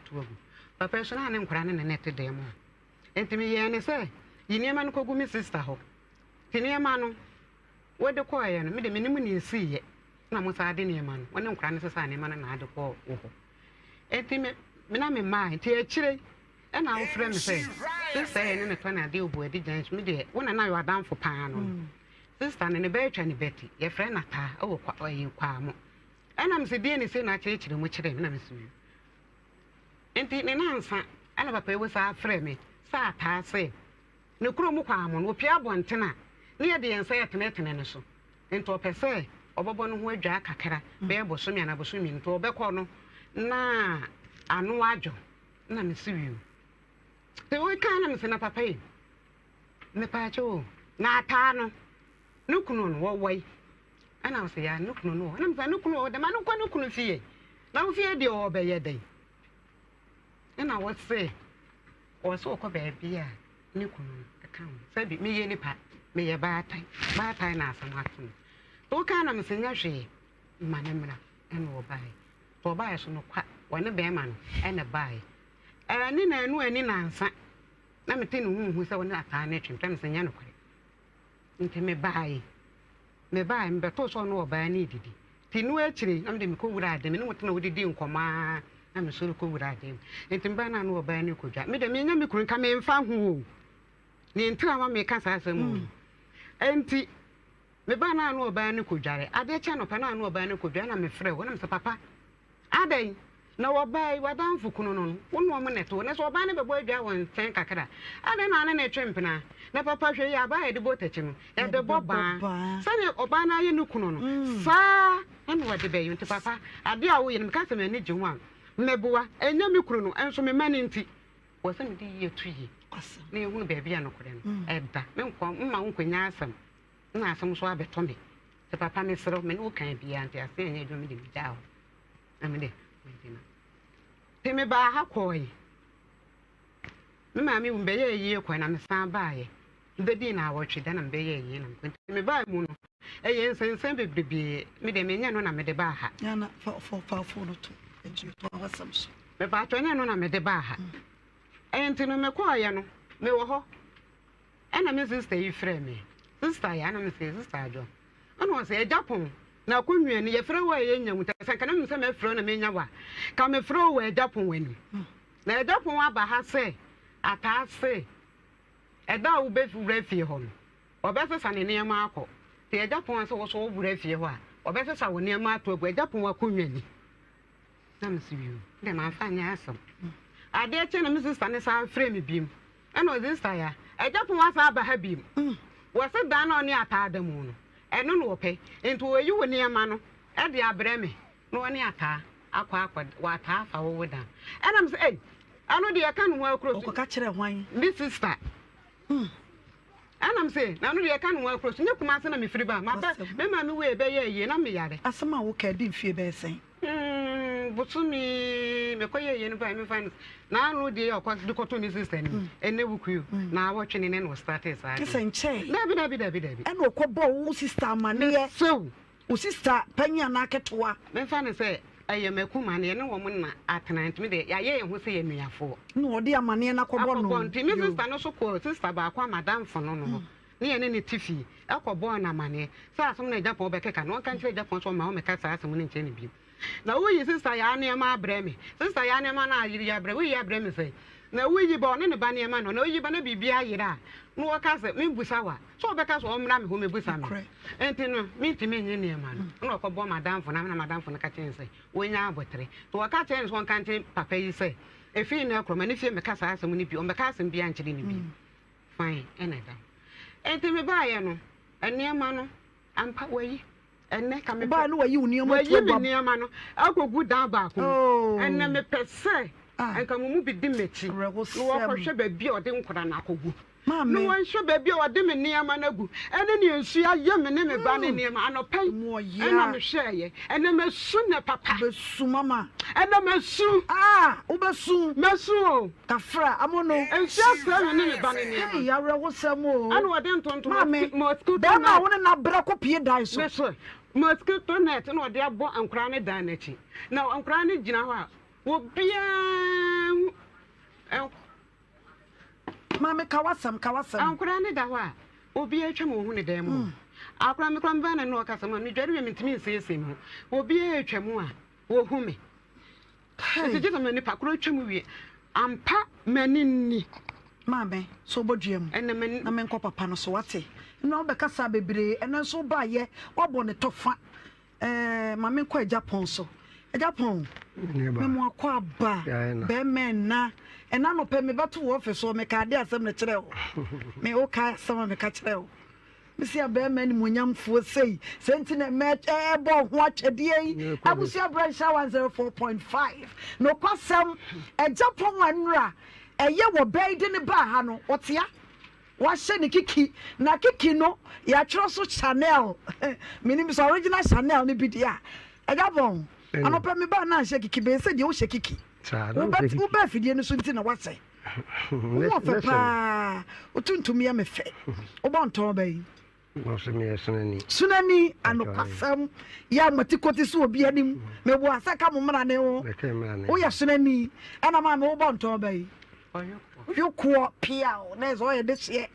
ato agu. Papa yi so na ne nkwadaa ne ne na ɛte dan mu hɔ. Nti meyɛɛ ne sɛ, yi nneɛma no kɔgu me sista hɔ. Nti nneɛma no, wode kɔeɛ no, me de menim nea ɛsiiɛ. Na mo saa de nneɛma no, wo ne nkwadaa no sesaa nneɛma no na ade kɔɔ wo hɔ. Nti me, me na memaa, nti akyire ɛna wofrɛ me sɛ, sista yɛ ne ne tɔ ne adeɛ obu adi gyan so, me deɛ, wo na na yɛ adamfo paa no. Sista no, ne ba atwa ne bɛti, yɛfrɛ no Ataa, ɛwɔ kwa, ɛyɛ Kwaamo. Ɛna mese deɛ ne sei na akyerɛkyerɛ mu kyerɛ me na mese wi. Nti ne nansa ɛna papa yi saa frɛ me sɛ Ataa sɛ ne kuro mu Kwaamo no, opie abɔnten a, ne yɛde yɛn nsa yɛtenetene ne so. Nti ɔpɛ sɛ ɔbɛbɔ ne ho adwaa kakra bɛyɛ bosome anaa bosome mmienu nti ɔbɛkɔ no na ano adwo na mese wio. Nti wokaa na mese na papa yi mepaakyɛ o na ataa no ne kunu no wɔwɔ yi ɛna ɔsɛ ya ne kunu no wɔ ɛna mese ne kunu wɔ dɛm ano nkɔ ne kunu fie na wo fie deɛ ɔbɛyɛ dɛn ɛna wɔse ɔsɛ ɔkɔ baabi a ne kunu no ka ho. Sɛbi, meyɛ nipa, meyɛ baatan, baatan na asɛm ato no. Nti wokaa na mese nyɛ hwee, ma no mmra. Ɛna ɔbaeɛ. Nti ɔbaeɛ so no kwa, ɔne bɛrima no ɛna baeɛ. Ɛne naanu ani nansa na mete ne ho hu sɛ ɔne ataa no atwam, nti na mese nyɛ nokorɛ. Nti mebaeɛ. Mebaeɛ, mebɛtoo sɛ ɔne ɔbaa no redidi. Nti no akyire na mede mekɔ wuraa dan mu, me ne wo tena wodidi nkɔmmɔ ara na mesɔre kɔ wuraa dan mu. Nti mebaeɛ na ne ɔbaa no rekɔdwa. Me deɛ menyɛ me kunu nka memfa ho o. Deɛ nti a ama meka saa asɛm o. Nti mebaeɛ na ne ɔbaa no rekɔdware. Adeɛ kye anɔpa na ne ɔbaa no rekɔdware na mefrɛ wo na mesɛ papa Adɛn na ɔbaa yi, w'adamfo kunu no no, wo ne wɔn na ɛte hɔ, na sɛ ɔbaa no bɛbɔ adwaa wɔ nkyɛn kakra a, adɛn na wo ne no retwe mpena? Na papa, hwɛ yie, abaa a yɛde bɔ takyi no, yɛde bɔ baa. Sɛdeɛ ɔbaa no ayɛ ne kunu no, saa ara na ɔde bɛyɛ. Nti papa, adeɛ a woyɛ no, meka sɛ m'ani gye ho a, meboa. Ɛnyɛ me kunu no, nso me mma no nti, wɔ sɛ mede yie to yie, na yɛhunu baabi a nokorɛ no da. Menkɔ, mma wonkɔnya asɛm, na asɛm nso abɛtɔ me. Nti papa, mesrɛ wo, me ne wo kaa biara, nteaseɛ nyɛ adwuma, mede megyaa hɔ. Na me de, megyina. Nti mebaa ha kɔɔe. Me maame wu, mebɛyɛɛ ayie kɔe na mesan baeɛ. Mebɛdii naawɔtwe da na mebɛyɛɛ ayie na mekɔ. Nti mebaa mu no, ɛyɛ nsɛnsɛm bebrebee. Me deɛ menyɛ no na mede baa ha. Nana, fa fa fa phone no to akyire to awasɛm so. Mepaatwɔ nyɛ no na mede baa ha. Ɛnti no mekɔɔeɛ no, mewɔ hɔ. Ɛna me sister yi frɛɛ me, sister yɛ, ɛna me sɛ sister Adwo. Ɛna ɔsɛ agya pɔn na akonnwa ni yɛfrɛ wo a yɛnya wo nti sɛ nka na menim sɛ mɛfrɛ wo na menya wo a ka mefrɛ wo wɔ agya pɔn anim. Na agya pɔn aba ha sɛ ataa se ɛda a wobɛwura fie hɔ no ɔbɛsesa ne nneɛma akɔ. Nti agya pɔn sɛ wo so wowura fie hɔ a ɔbɛsesa wo nneɛma ato agu agya pɔn akonnwa ni. Na mese yoo, deɛ mamfa anyɛ asɛm. Adeɛ kye na me sista ne san frɛ me biem. Ɛna ɔse sista ya, agya pon asan aba ha biem. Wɔse dan na ɔne ataa da mu no, ɛno na ɔpɛ. Nti ɔyi wo nneɛma no de abrɛ me na ɔne ataa akɔ akɔ, wataa afa wo wo dan. Ɛna mese ei, ɛno deɛ ɛka ne ho akuro so. Ɔkɔka kyerɛɛ hwan? Me sista. Ɛna mese, na ɛno deɛ ɛka ne ho akuro so. Nyɛ Kumase na mefiri ba, maba, me maame wui ɛbɛyɛ ayie na meyare. Asɛm a woka adi mfie bɛyɛ sɛn? Mm, bosome mekɔyɛ yie no bae mefa no na ano deɛ ɔkɔ de kɔto ne sister no mu ɛnɛ wukui na awɔtwe ne ne na ɔstartee saa deɛ. Sɛ nkyɛe. Dabi dabi dabi dabi. Ɛna ɔkɔbɔɔ wo sister amaneɛ. Mesew. Wo sister panyin anaa ketewa. Memfa no sɛ ɛyɛ m'akuma no yɛne wɔn na atena nti me deɛ yɛayɛ yɛn ho sɛ yɛ nuafoɔ. Na ɔde amaneɛ no akɔbɔ no. Akɔbɔ nti me sister no so kɔɔ sister baako a madamfo no no hɔ ne yɛne no te fie kɔbɔɔ no amanneɛ sɛ asɛm no a Agyapong bɛkeka no, ɔnka nkyerɛ Agyapong sɛ ɔmma ɔmmɛka saa asɛm no nkyerɛ no bio. Na woyi Sista Yaa nneɛma abrɛ me. Sista Yaa nneɛma no ayere yi abrɛ me. Woyi abrɛ me sɛn? Na woyi ba, ɔne ne ba nneɛma no, na woyi ba na biribi ayera a, na wɔka sɛ membusa wo a, sɛ ɔbɛka sɛ ɔmmra me hɔ mmɛbusa me. Enti no, mentumi nnye nneɛma no. Ɛnna ɔkɔbɔɔ m'adamfo no, ɛnna m'adamfo no ka kyerɛɛ no sɛ ɔnnya aboterɛ. Nti wɔka kyerɛɛ no sɛ ɔnka nkyerɛ papa yi sɛ, ɛfiri nnɛ rekorɔ, ma ne fie mmɛka saa asɛm no bio, ɔmmɛka asɛm biara nkyerɛ no bio. Fine ɛna ɛda hɔ. Enti mebaeɛ no, nneɛma no, ampa wayi. Ɛnnɛ ka mepɛ. Wobaeɛ no wayi wo nneɛma atu Wayi me agu ab. nneɛma no akɔgu dan baako mu. Oh. Ɛnnɛ mepɛ sɛ Ah. nka mo mu bi di m'akyi na Awerɛhosɛm. wɔkɔhwɛ baabi a ɔde nkwadaa no akɔgu. Maame. Na wɔnhwɛ baabi a ɔde me nneɛma no agu, ɛne nea nsuo ayɛ me ne me ba no nneɛma. Anɔpa yi Emu ɔyea. ɛna mehwɛeɛ. Ɛnnɛ masu nnɛ papa. Wobɛsu mama. Ɛnnɛ masu. Ah, wobɛsu. Masu o. Kafra, amono. Nsuo asɛe me ne me ba no nneɛma. Ei, awerɛhosɛm o. Ɛna ɔde ntontom, Maame, mosquito bɛrima a net. wo ne no abrɛ kɔpue dan so. Me so, mosquito net na ɔde abɔ nkwadaa no dan no akyi. Na nkwadaa no gyina hɔ a, obiara. Maame ka w'asɛm, ka w'asɛm. Nkwadaa no da hɔ a, obiara atwa mu ɔhu ne dan mu hɔ. Akwadaa me koraa mebaa na ne ɔkasa mu a, medware wie a mentumi nsiesie me ho. Obiara atwa mu a, wɔhu me. Nti gye sɛ ma nipa korɔ twa mu wie. Ampa m'ani nni. Maame, sɛ wobɔ dua mu na menkɔ papa no so, wate? Nnora wobɛkasaa bebree, ɛnnɛ nso wobaeɛ, woabɔ ne tɔfa. Ɛɛ, ma menkɔ Agya Pɔn so. Agya Pɔn, me mo akɔ aba, bɛrima ɛna. Ɛna anɔpɛ mebɛto wɔ ɔfis hɔ, meka ade asɛm no kyerɛ wo. Me woka asɛm a meka kyerɛ wo. Mesi abɛrima animuonyamfoɔ sei, sɛ nti na ɛmɛ ɛbɔ ho atwɛdeɛ yi. Abusua berɛ nhyɛ 104.5. Nokwasɛm, Agya Pɔn a nnura ɛyɛ wɔ bɛyi de ne baa ha no, ɔtea. Wahyɛ ne kiki na kiki no yɛatwerɛ so Chanel menim sɛ original Chanel no bi deɛ a ɛda bɔn anɔpɛ me baa na anhyɛ kiki bɛyɛ sɛ deɛ wohyɛ kiki wobɛ afidie no so nti na wahyɛ wowɔ fɛ paa wotuntum yɛ me fɛ wobɔ ntɔn bɛyi Sunani anokwasɛm yɛ a mate kɔte so obi anim meboa sɛ ka mo mmara ne wo woyɛ sunani ɛna maa me wobɔ ntɔn bɛyi yokoɔ piaw na ɛsɛ ɔyɛ de hyeɛ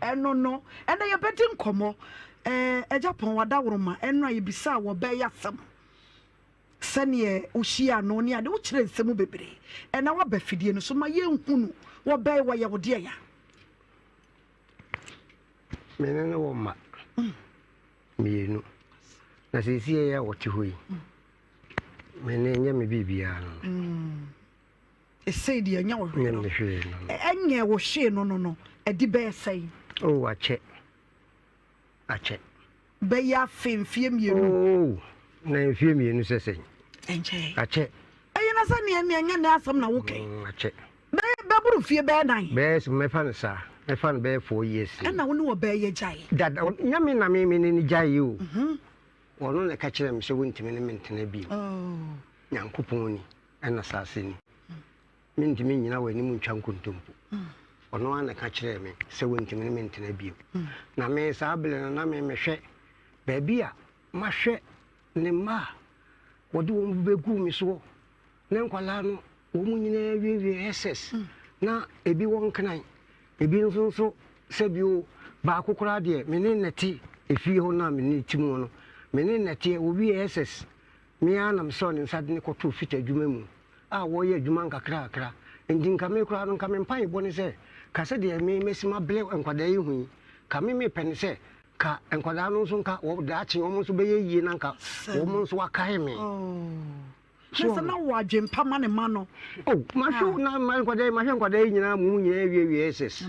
ɛno no ɛnɛ yɛbɛdi nkɔmmɔ ɛɛ agya pɔn wadaworoma ɛno a yɛbisaa wɔ bɛyɛ asɛm sɛneɛ wohyia no ne ade wokyerɛ nsɛm bebree ɛna waba fidie no so ma yɛnhunu wɔbɛyɛ wɔyɛ wo deɛ ya Me ne no wɔ mma mmienu, na seesei a wɔte hɔ yi, me ne nyɛ me biribiara no no. Esei deɛ ɛnyɛ wo hwee no. Nyɛ me hwee no no. Ɛnyɛ wo hwee no no no, ɛde bɛyɛ sɛn? Oh, akyɛ. Akyɛ. Bɛyɛ afe mfeɛ mmienu. Oh, na mfeɛ mmienu sɛ sɛn? Ɛnkyɛ. Akyɛ. Ɛyɛ na sɛ neɛ neɛ nyɛ ne asɛm na wokɛ. Mm, akyɛ. Bɛyɛ bɛboro mfeɛ bɛyɛ nan. Bɛyɛ sɛ mɛfa no saa, mɛfa no bɛyɛ 4 years. Ɛna wo ne ɔbaa yi agyae? Dada, nyɛ me na me me ne no gyaeɛ o. Ɔno na ɛka kyerɛɛ me sɛ wontumi ne me ntena bio. Oh. Nyankopɔn ni, ɛna saase ni. Mentumi nnyina w'anim ntwa nkontompo. Ɔno ara na ɛka kyerɛɛ me sɛ wontumi ne me ntena bio. Na me saa bere no na me mehwɛ baabi a mahwɛ ne mma a wɔde wɔn bɛguu me soɔ ne nkwadaa no wɔn nyinaa wiewie SS na ebi wɔ Nkran, ebi nso nso sɛbio baako koraa deɛ me ne nnɛte efie hɔ no a me ne te mu no me ne nnɛteɛ wɔwie SS Me ara na mesɔɔ ne nsa de no kɔtoo fita adwuma mu a wɔreyɛ adwuma nkakrakra. Enti nka me koraa no, nka me mpaebɔ ne sɛ, ka sɛdeɛ me masi mabrɛ nkwadaa yi ho yi, ka me mepɛ ne sɛ, ka nkwadaa no nso nka wɔ daakye wɔn nso bɛyɛ yie na nka wɔn nso akae me. So na sɛ na wɔ adwempa ma ne ma no. Oh, mahwɛ na ma nkwadaa yi mahwɛ nkwadaa yi nyinaa mu nyinaa wiewie SS.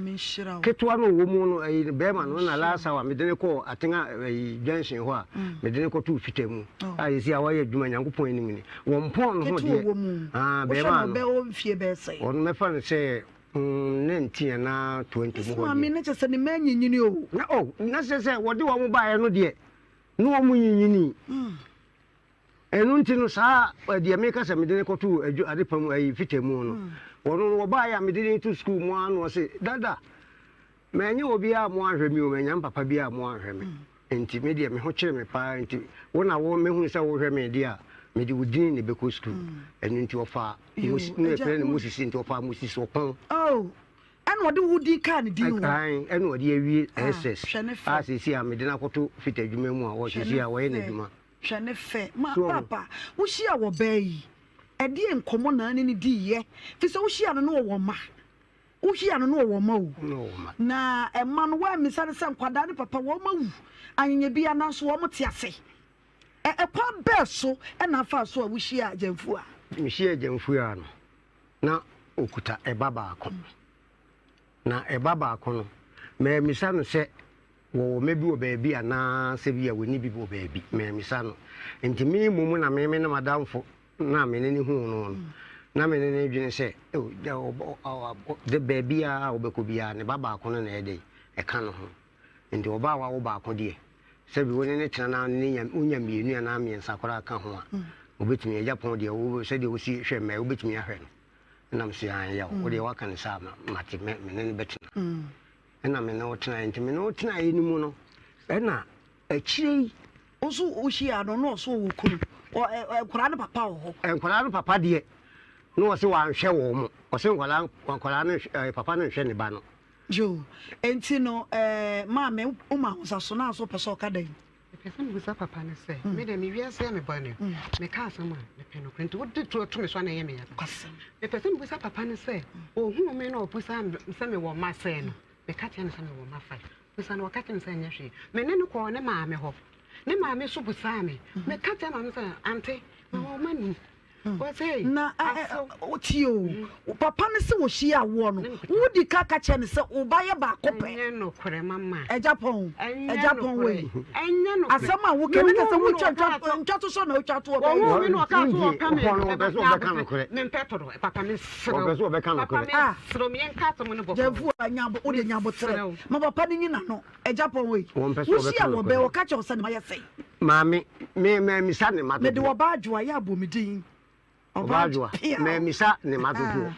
Ketewa no wɔ mu no ɛyi bɛrima no na last hour mede ne kɔɔ atenga ɛyi junction hɔ a mede ne kɔtoo fita mu. A sɛsi a wayɛ adwuma Nyankopɔn anim ni. Wɔn pɔn no ho deɛ. Ketewa wɔ mu. Ah, bɛrima no. Wohwɛ no ɔbɛ mfie bɛyɛ sɛn? Ɔno mɛfa no sɛ 19 anaa 20 mu hɔ deɛ. Maame no kyɛ sɛ ne mma anyinyini o. Na oh, na kyerɛ sɛ wɔde wɔn baeɛ no deɛ, ne wɔn nyinyini. Ɛno nti no saa deɛ meka sɛ mede no kɔtoo adwu adepa mu ayi fita mu no, ɔno no wɔbaeɛ a mede no to sukuu mu ara na ɔse, Dada, manyɛ obiara a moanhwɛ me o, manya me papa biara a moanhwɛ me. Nti me deɛ me ho kyere me paa nti wo na wo mehunu sɛ wohwɛ me deɛ a, mede wo dini na ɛbɛkɔ sukuu. Ɛno nti ɔfaa Moses, na yɛfrɛ no Moses nti ɔfaa Moses Ɔpɔn. Oh, ɛna ɔde wo din kaa ne din ho. Ae, ɛna ɔde awie SS a seesei a mede no akɔto fita adwuma mu a ɔ seesei a ɔyɛ n'adwuma. Hwɛ ne fɛ. Ma paapa, wohyiaa ɔbaa yi, ɛdeɛn nkɔmmɔ na ne no diiɛ? Firi sɛ wohyiaa no na ɔwɔ mma. Wohyiaa no na ɔwɔ mma o. Na mma no, woammisa no sɛ nkwadaa ne papa wɔn awu anyanya bi anaa nso wɔn te ase? Ɛ ɛkwan bɛɛ so na afaa so a wohyiaa Gyamfua? Mehyiaa Gyamfua no, na ɔkuta ɛba baako. Na ɛba baako no, mammisa no sɛ wɔwɔ mma bi wɔ baabi anaa sɛ bi a wɔnni bi wɔ baabi. Mammisa no. Nti me mmom na me me ne m'adamfo no a me ne no huu no no, na me ne no dwene sɛ, oh, de baabiara a wobɛkɔ biara, ne ba baako no na ɛyɛ dɛn? Ɛka ne ho. Nti ɔbaa a wawo baako deɛ, sɛbi wo ne no tena na ne nya, wonya mmienu anaa mmiɛnsa koraa ka ho a, wobɛtumi, agya pɔn deɛ, wo, sɛdeɛ wosi hwɛ mma yi, wobɛtumi ahwɛ no. Ɛna mese, aane, yaw, wo deɛ woaka no saa, mate, me ne no bɛtena. Ɛna me ne wo tenaeɛ. Nti me ne wo tenaeɛ no mu no, ɛna akyire yi. Wo nso wohyiaa no na ɔso ɔwɔ kunu. Ɔ ɛ nkwadaa no papa wɔ hɔ. Nkwadaa no papa deɛ, na ɔse wanhwɛ wɔn. Ɔse nkwadaa nkwadaa no ɛ papa no nhwɛ ne ba no. Joe, Enti no eh, maame, woma wo nsa so na nso wopɛ sɛ ɔka dɛn? Mepɛ sɛ mebisa papa no sɛ, me deɛ me wiase a mebɔ no, meka asɛm a mepɛ nokorɛ nti wode tuo to me so a na ɛyɛ me ya. Mepɛ sɛ mebisa papa no sɛ, ɔhuu me na ɔbisa sɛ mewɔ mma sɛn no, meka kyerɛ no sɛ mewɔ mma five. Bisa no ɔka kyerɛ me sɛ ɛnyɛ hwee. Me ne no kɔɔ ne maame hɔ. Ne maame nso bisaa me. Meka kyerɛ maame sɛ, ante, mewɔ mma num. Na tie o, papa no sɛ wɔhyia awoɔ no, wodi ka ka kyerɛ no sɛ wo ba yɛ baako pɛ. Ɛnyɛ nokorɛ mama. Agya pɔn, agya pɔn wei. Ɛnyɛ nokorɛ. Asɛm a woka ne kɛ sɛ wotwa ntwa ntwa to so na wotwa to ɔbɛn. Wɔn mi na ɔka so ɔpɛ mi. Ɔpɛ sɛ ɔbɛka nokorɛ. Mempɛ toro, papa me serew. Ɔpɛ sɛ ɔbɛka nokorɛ. Papa me serew, me yɛn ka asɛm no bɔkɔɔ. Gyamfo nyabo, wode nyabotrɛ. Ma papa no nyi n'ano. Agya pɔn wei. Wohyia wɔ bɛn, ɔka kyerɛ wo sɛ ne ma yɛ sɛn. Maame, me mammisa ne mma dodoɔ. Mede ɔbaa Adwoa yɛ abɔ me din. Ɔbaa Adwoa, mammisa ne mma dodoɔ.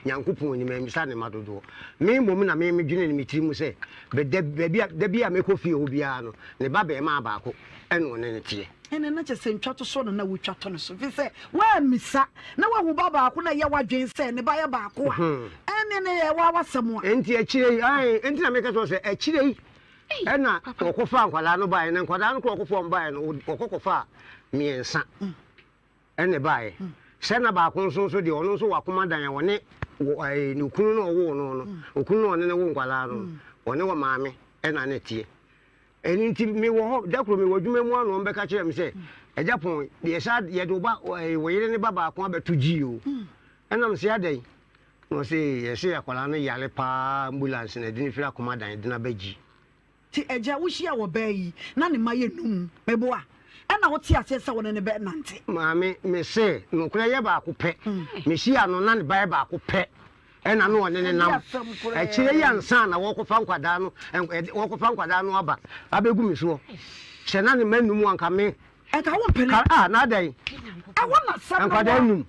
Nyankopɔn ni, mammisa ne mma dodoɔ. Me mmom na me medwene no me tiri mu sɛ, da baabi a, da bi a mɛkɔ fie hɔ biara no, ne ba bɛɛmaa baako ɛna ɔne no teɛ. Ɛnna na kyerɛ sɛ ntwatosoɔ na na wotwa to no so, ɛfiri sɛ woammisa na woahu ba baako na ɛyɛ w'adwene sɛ ne ba yɛ baako a, ɛnneɛ na ɛyɛ w'asɛm a. Enti akyire yi, ae, enti na meka kyerɛ wo sɛ akyire yi Ɛna wɔkɔfaa nkwadaa no baeɛ, na nkwadaa no koraa wɔkɔfaa wɔn baeɛ no, wɔkɔ kɔfaa mmiɛnsa ɛna ɛbaeɛ. Sɛ na baako nso nso deɛ, ɔno nso wɔ akoma dan a ɔne wɔ ɛɛ ne kunu no a ɔwoo no no, okunu no a ɔne no wo nkwadaa no, ɔne wɔ maame ɛna na ɛteɛ. Ɛno nti mewɔ hɔ, da koro mewɔ adwuma mu a na wɔbɛka kyerɛ me sɛ, Agya Pɔn, yɛsa yɛde wo ba ɛɛ wo yere ne ba baako abɛto gyii o. Ɛna mese adɛn? Na ɔse yɛse akwadaa no yare paa ambulance na ɛde no firi akomadan de no aba gyi. Nti agya wo hyia ɔbaa yi na ne mma yɛ num meboa ɛna wo te aseɛ sɛ wo ne no bɛ nante. Maame me se nokorɛ yɛ baako pɛ me hyia no na ne ba yɛ baako pɛ ɛna na ɔne no nam akyire yi ansa na wɔkɔfa nkwadaa no wɔkɔfa nkwadaa no aba abɛgu me soɔ sɛ na ne mma num anka me Ɛnka wo mpene. Ka a, na adɛn? Ɛhɔ na asɛm no wɔ. Nkwadaa num.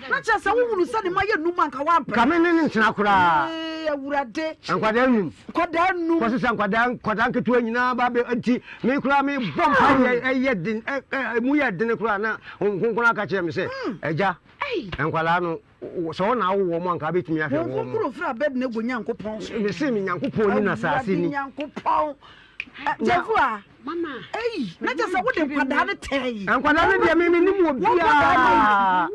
Na kyerɛ sɛ wohunu sɛ ne mma yɛ num a, nka woampene. Ka me ne no ntena koraa. Ee, Awurade. Nkwadaa num. Nkwadaa num. Kɔsesa nkwadaa nkwadaa nketewa nyinaa ba bɛ nti me koraa me bɔ mpaeɛ ɛyɛ den ɛ ɛ emu yɛ den koraa na Honhom Kronkron aka kyerɛ me sɛ agya nkwadaa no sɛ wo na awo wɔn a nka wobɛtumi ahwɛ wɔn. Wɔn kronkron firi Abednego Nyankopɔn so. Mese me Nyankopɔn ni na asase ni. Awurade Nyankopɔn. Gyafua. Eyi, na kyerɛ sɛ wode nkwadaa no tɛɛ yi. Nkwadaa no deɛ me menim wɔ biara.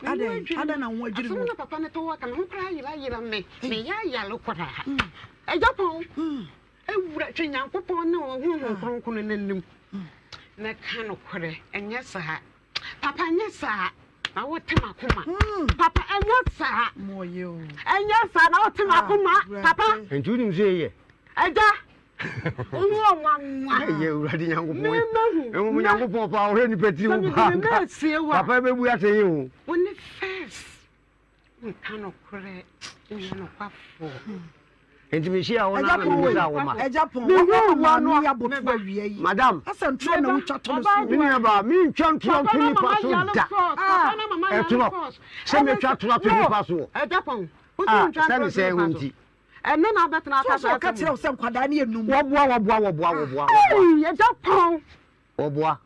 Adɛn, adɛn na ho adwiri wo? Asɛm na papa no to wɔ ka me ho koraa yera yera me. Meyɛ ayare koraa. Agya pɔn. Ewura twe Nyankopɔn ne Honhom Kronkron no anim. Na ka nokorɛ, ɛnyɛ saa. Papa nyɛ saa na wote m'akoma. Papa ɛnyɛ saa. Ɛnyɛ saa na wote m'akoma. Papa. Nti wonim sɛ yɛ. Agya. Wohu ɔnwanwa. Ɛyɛ Awurade Nyankopɔn. Memahu. Ɛmu Nyankopɔn paa ɔhwɛ nipa tiri mu paa. Papa bɛbu atɛn yi o. Wo ne first. Nka nokorɛ, nyɛ nokwafoɔ. Nti mehyia wo na na mebisa wo ma. Agya pɔn, wɔma maame yi aboto awia yi. Madam. Asɛ ntorɔ na wotwa to no so. Me nua baa, mentwa ntorɔ nto nipa so da. Ɛtorɔ. Sɛ metwa torɔ ato nipa soɔ. Agya pɔn, Ah, sɛ ne sɛ ho nti. Ɛnɛ na abɛtena aka saa asɛm. So ɔka kyerɛ wo sɛ nkwadaa no yɛ num. Wɔboa, wɔboa, wɔboa, wɔboa. Agya pɔn. Wɔboa.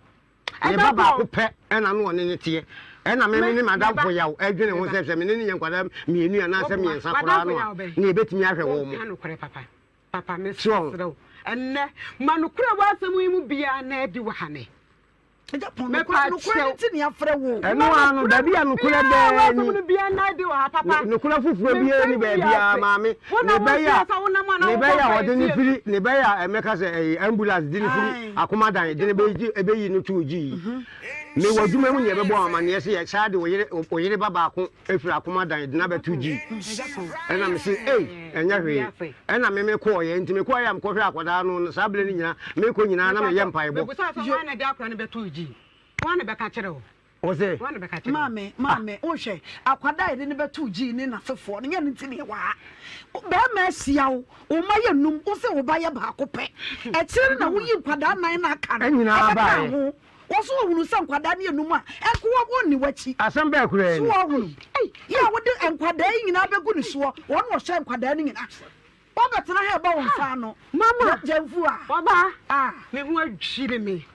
Ne ba baako pɛ na na ɔne no teɛ. Ɛnna me ne m'adamfo Yaw dwene ho sɛ, sɛ me ne no nya nkwadaa mmienu anaasɛ mmiɛnsa koraa no a, na yɛbɛtumi ahwɛ wɔn. Ka nokorɛ papa. Papa, mesrɛ wo, ɛnnɛ, ma nokorɛ wɔ asɛm yi mu biara na adi wɔ ha nnɛ. Mepa kyɛw. Ɛno ara no, baabi a nokorɛ daa ni. Nokorɛ foforɔ biara ni baabiara, maame. Ne bɛyɛ a, ne bɛyɛ a ɔde no firi, ne bɛyɛ a ɛmɛka sɛ ɛyi ambulance de no firi akomadan de no bɛyi ɛbɛyi no too gyi yi. Me wɔ adwuma mu ne yɛbɛbɔ wɔn amaneɛ sɛ yɛ saa de wo yere wo yere ba baako efiri akomadan de no abɛto gyi. Ɛna me se ei ɛnyɛ hwee. Ɛna me me kɔɔyɛ nti me kɔɔyɛ a mekɔhwɛ akwadaa no saa berɛ no nyinaa mekɔ nyinaa na meyɛ mpaebɔ. Mebisa sɛ hwan na ɛde akwadaa no bɛtoo gyi? Hwan na ɛbɛka kyerɛ wo? Ɔse. Hwan na bɛka kyerɛ wo? Maame, maame, wohwɛ, akwadaa a yɛde no bɛtoo gyii ne n'asefoɔ no, nyɛ no nti na yɛwɔ ha. Barima ahyia wo, wo mma yɛ num, wo se wo ba yɛ baako pɛ. Akyire no na woyi nkwadaa nnan no a aka no Nyinaa bɛkaa baeɛ. ho. Wo nso wohunu sɛ nkwadaa no yɛ num a, nkoa wɔnni w'akyi. Asɛm bɛɛ koraa So ni. woahunu? Yɛ a wode nkwadaa yi nyinaa bɛgu ne soɔ, wɔn na wɔhwɛ nkwadaa no nyinaa. Woabɛtena ha ɛbɔ wo nsa ano. Mama, Gyamfua. Ɔbaa, Ah. me ho adwiri me.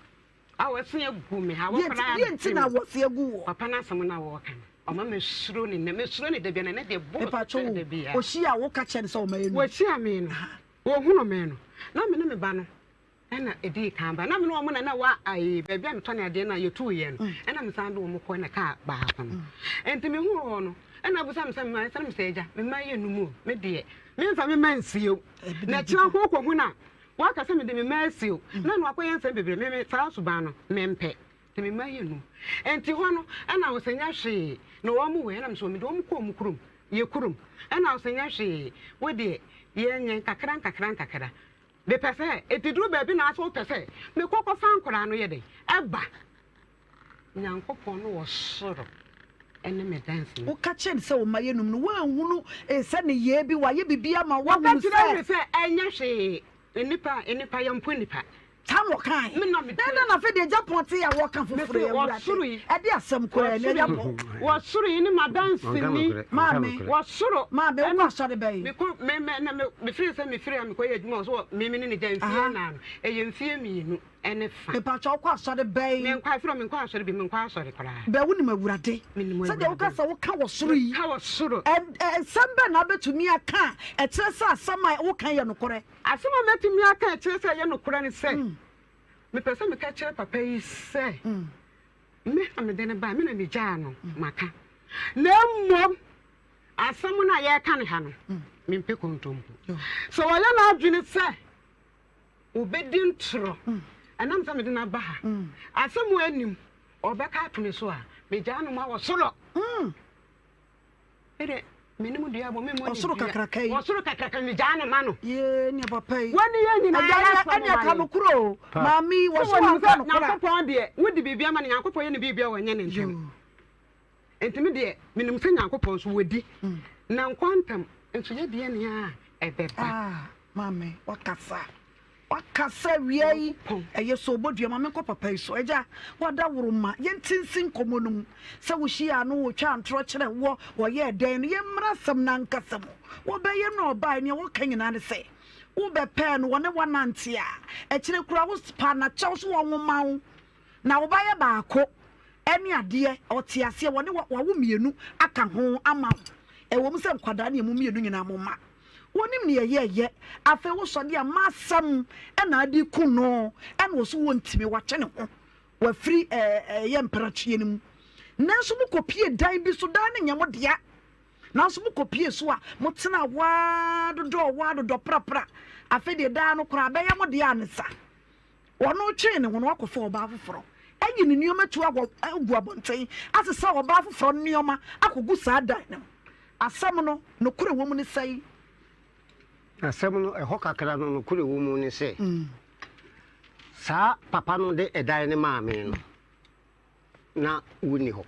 Awɔse agu me, awɔ koraa Deɛ nti na awɔse agu woɔ? Papa no asɛm no a wɔreka no. Ɔma mesuro ne nnɛ, mesuro ne da biara, na ɛnɛ deɛ bɔɔ Mepakyɛ sɛ da o, biara. ɔhyia a woka kyerɛ no sɛ ɔma yɛnum? Wɔhyia me no, wɔhunu me no, na me ne me ba no ɛna ɛdii kan ba. Na me ne wɔn na na ɛwɔ ayi baabi a metɔne adeɛ no a yɛtuiɛ no, ɛna mesan de wɔn kɔɛ na kaa baako no. Nti mehuu wɔn no, ɛna abusa me sɛ mma, ɛsɛ me sɛ agya, me mma yɛ num o, me deɛ, memfa me mma nsie o. Na kyerɛ nko kɔhu no a, waka sɛ mede me mma asie o, na na wakɔyɛ nsɛm bebree, me me saa suban no, mempɛ. Nti me mma yɛ num. Nti hɔ no, ɛna ɔsɛ nyɛ hwee, na wɔn wɔ, ɛna me sɛ mede wɔn kɔ wɔn kurom, yɛ kurom, ɛna ɔsɛ nyɛ hwee, wo deɛ, yɛnyɛ nkakra nkakra nkakra. Mepɛ sɛ, enti duru baabi na asɛ wopɛ sɛ mekɔ kɔfa nkoraa no yɛ dɛn? Ɛba. Nyankopɔn no wɔ soro ɛne me danseni. Woka kyerɛ no sɛ wo mma yɛ num no, woanhunu sɛ nneyɛɛ bi, wayɛ biribi ama wo, Wɔka woahunu kyerɛ me sɛ. sɛ ɛnyɛ hwee. Nnipa, nnipa, yɛmpo nnipa. Saa na ɔkae. Me na me Na ɛda na afei deɛ agya pɔn te a wɔka foforɔ yi, Awurade, ɛde asɛm koraa ni, agya pɔn. Wɔ soro yi ne m'adanseni. Maame, Wɔ soro. Maame, wokɔ asɔre bɛn? Mekɔ, me, me, na me, mefiri sɛ mefiri a mekɔyɛ adwuma wɔ so wɔ me, me ne ne gya mfie nnan no, ɛyɛ mfie mmienu ne fa. Mepakyɛ wokɔ asɔre bɛn? Menkɔ, afiri hɔ menkɔ asɔre bi, menkɔ asɔre koraa. Bɛ, wonim Awurade? Menim Sɛdeɛ woka Awurade. sɛ woka wɔ soro yi. Meka wɔ soro. Ɛ, ɛ, nsɛm bɛn na wobɛtumi aka a ɛkyerɛ sɛ asɛm a woka yɛ nokorɛ? Asɛm a mɛtumi aka a ɛkyerɛ sɛ ɛyɛ nokorɛ ne sɛ, mepɛ sɛ meka kyerɛ papa yi sɛ, me na mede no bae, me na megyaa no, maka. Na mmom, asɛm no a yɛreka no ha no, mempɛ kontompo. Sɛ ɔyɛ n'adwene sɛ ɔbɛdi ntorɔ, ɛnam sɛ mede no aba ha, asɛm a anim ɔbɛka ato me so a, megyaa no ma wɔ soro. Ɛdɛ menim dua bɔ memmɔ ne Ɔsoro dua. kakraka yi. Ɔsoro kakraka megyaa no ma no. Yee nea papa yi. Wɔne yɛn nyinaa Agya yɛ ɛnea asɛm ɛnea ma ka yɛn. no korɔ o. Maame yi Sɛ wɔ so wɔnim wanka sɛ no korɔ a. Nyankopɔn deɛ wode biribi ama no Nyankopɔn yɛ no biribi a wɔnyɛ no ntɛm. Yoo. Nti me deɛ menim sɛ Nyankopɔn nso wɔdi na nkwa ntam nso yɛ deɛ nea ɛbɛba. Ah maame wakasa. Wakasa awia yi ɛyɛ sɛ ɔbɔ dua ma menkɔ papa yi so. Agya, wada woroma, yɛnte nsi nkɔmmɔ no mu. Sɛ wohyiaa no, wɔtwaa ntorɔ kyerɛ woɔ, wɔyɛɛ dɛn no, yɛmmra asɛm no ankasa mu. Wɔbɛyɛ no a ɔbaeɛ, nea wɔka nyinaa ne sɛ, wobɛpɛɛ no, wɔne wo anante a, akyire koraa wopaa no akyɛw so wɔnwoma wo, na wo ba yɛ baako ne adeɛ, ɔte aseɛ, wɔne wo, wawo mmienu aka ho ama wo. Ɛwɔ mu sɛ nkwadaa ne ɛmu mmienu nyinaa mo mma. Wonim nea ɛyɛ yɛ. Afei wosɔ de a m'asɛm na ade ku no ɛna ɔso wɔntumi watwe ne ho wafiri ɛyɛ mpratweɛ no mu. Nanso mokɔpie dan bi so, dan no nyɛ mo dea. Nanso mokɔpie so a motena hɔ ara dodɔɔ hɔ ara dodɔ prapra. Afei deɛ dan no koraa bɛyɛ mo dea ne sa. Ɔno twee ne ho na wakɔfa ɔbaa foforɔ ayi ne nneɛma tu agu abɔnten asesa ɔbaa foforɔ nneɛma akɔgu saa dan no mu. Asɛm no, nokorɛ wɔ mu ne sɛn? Asɛm no, ɛhɔ kakra no, nokorɛ wɔ mu ne sɛ, saa papa no de ɛdan no maa me no, na wonni hɔ.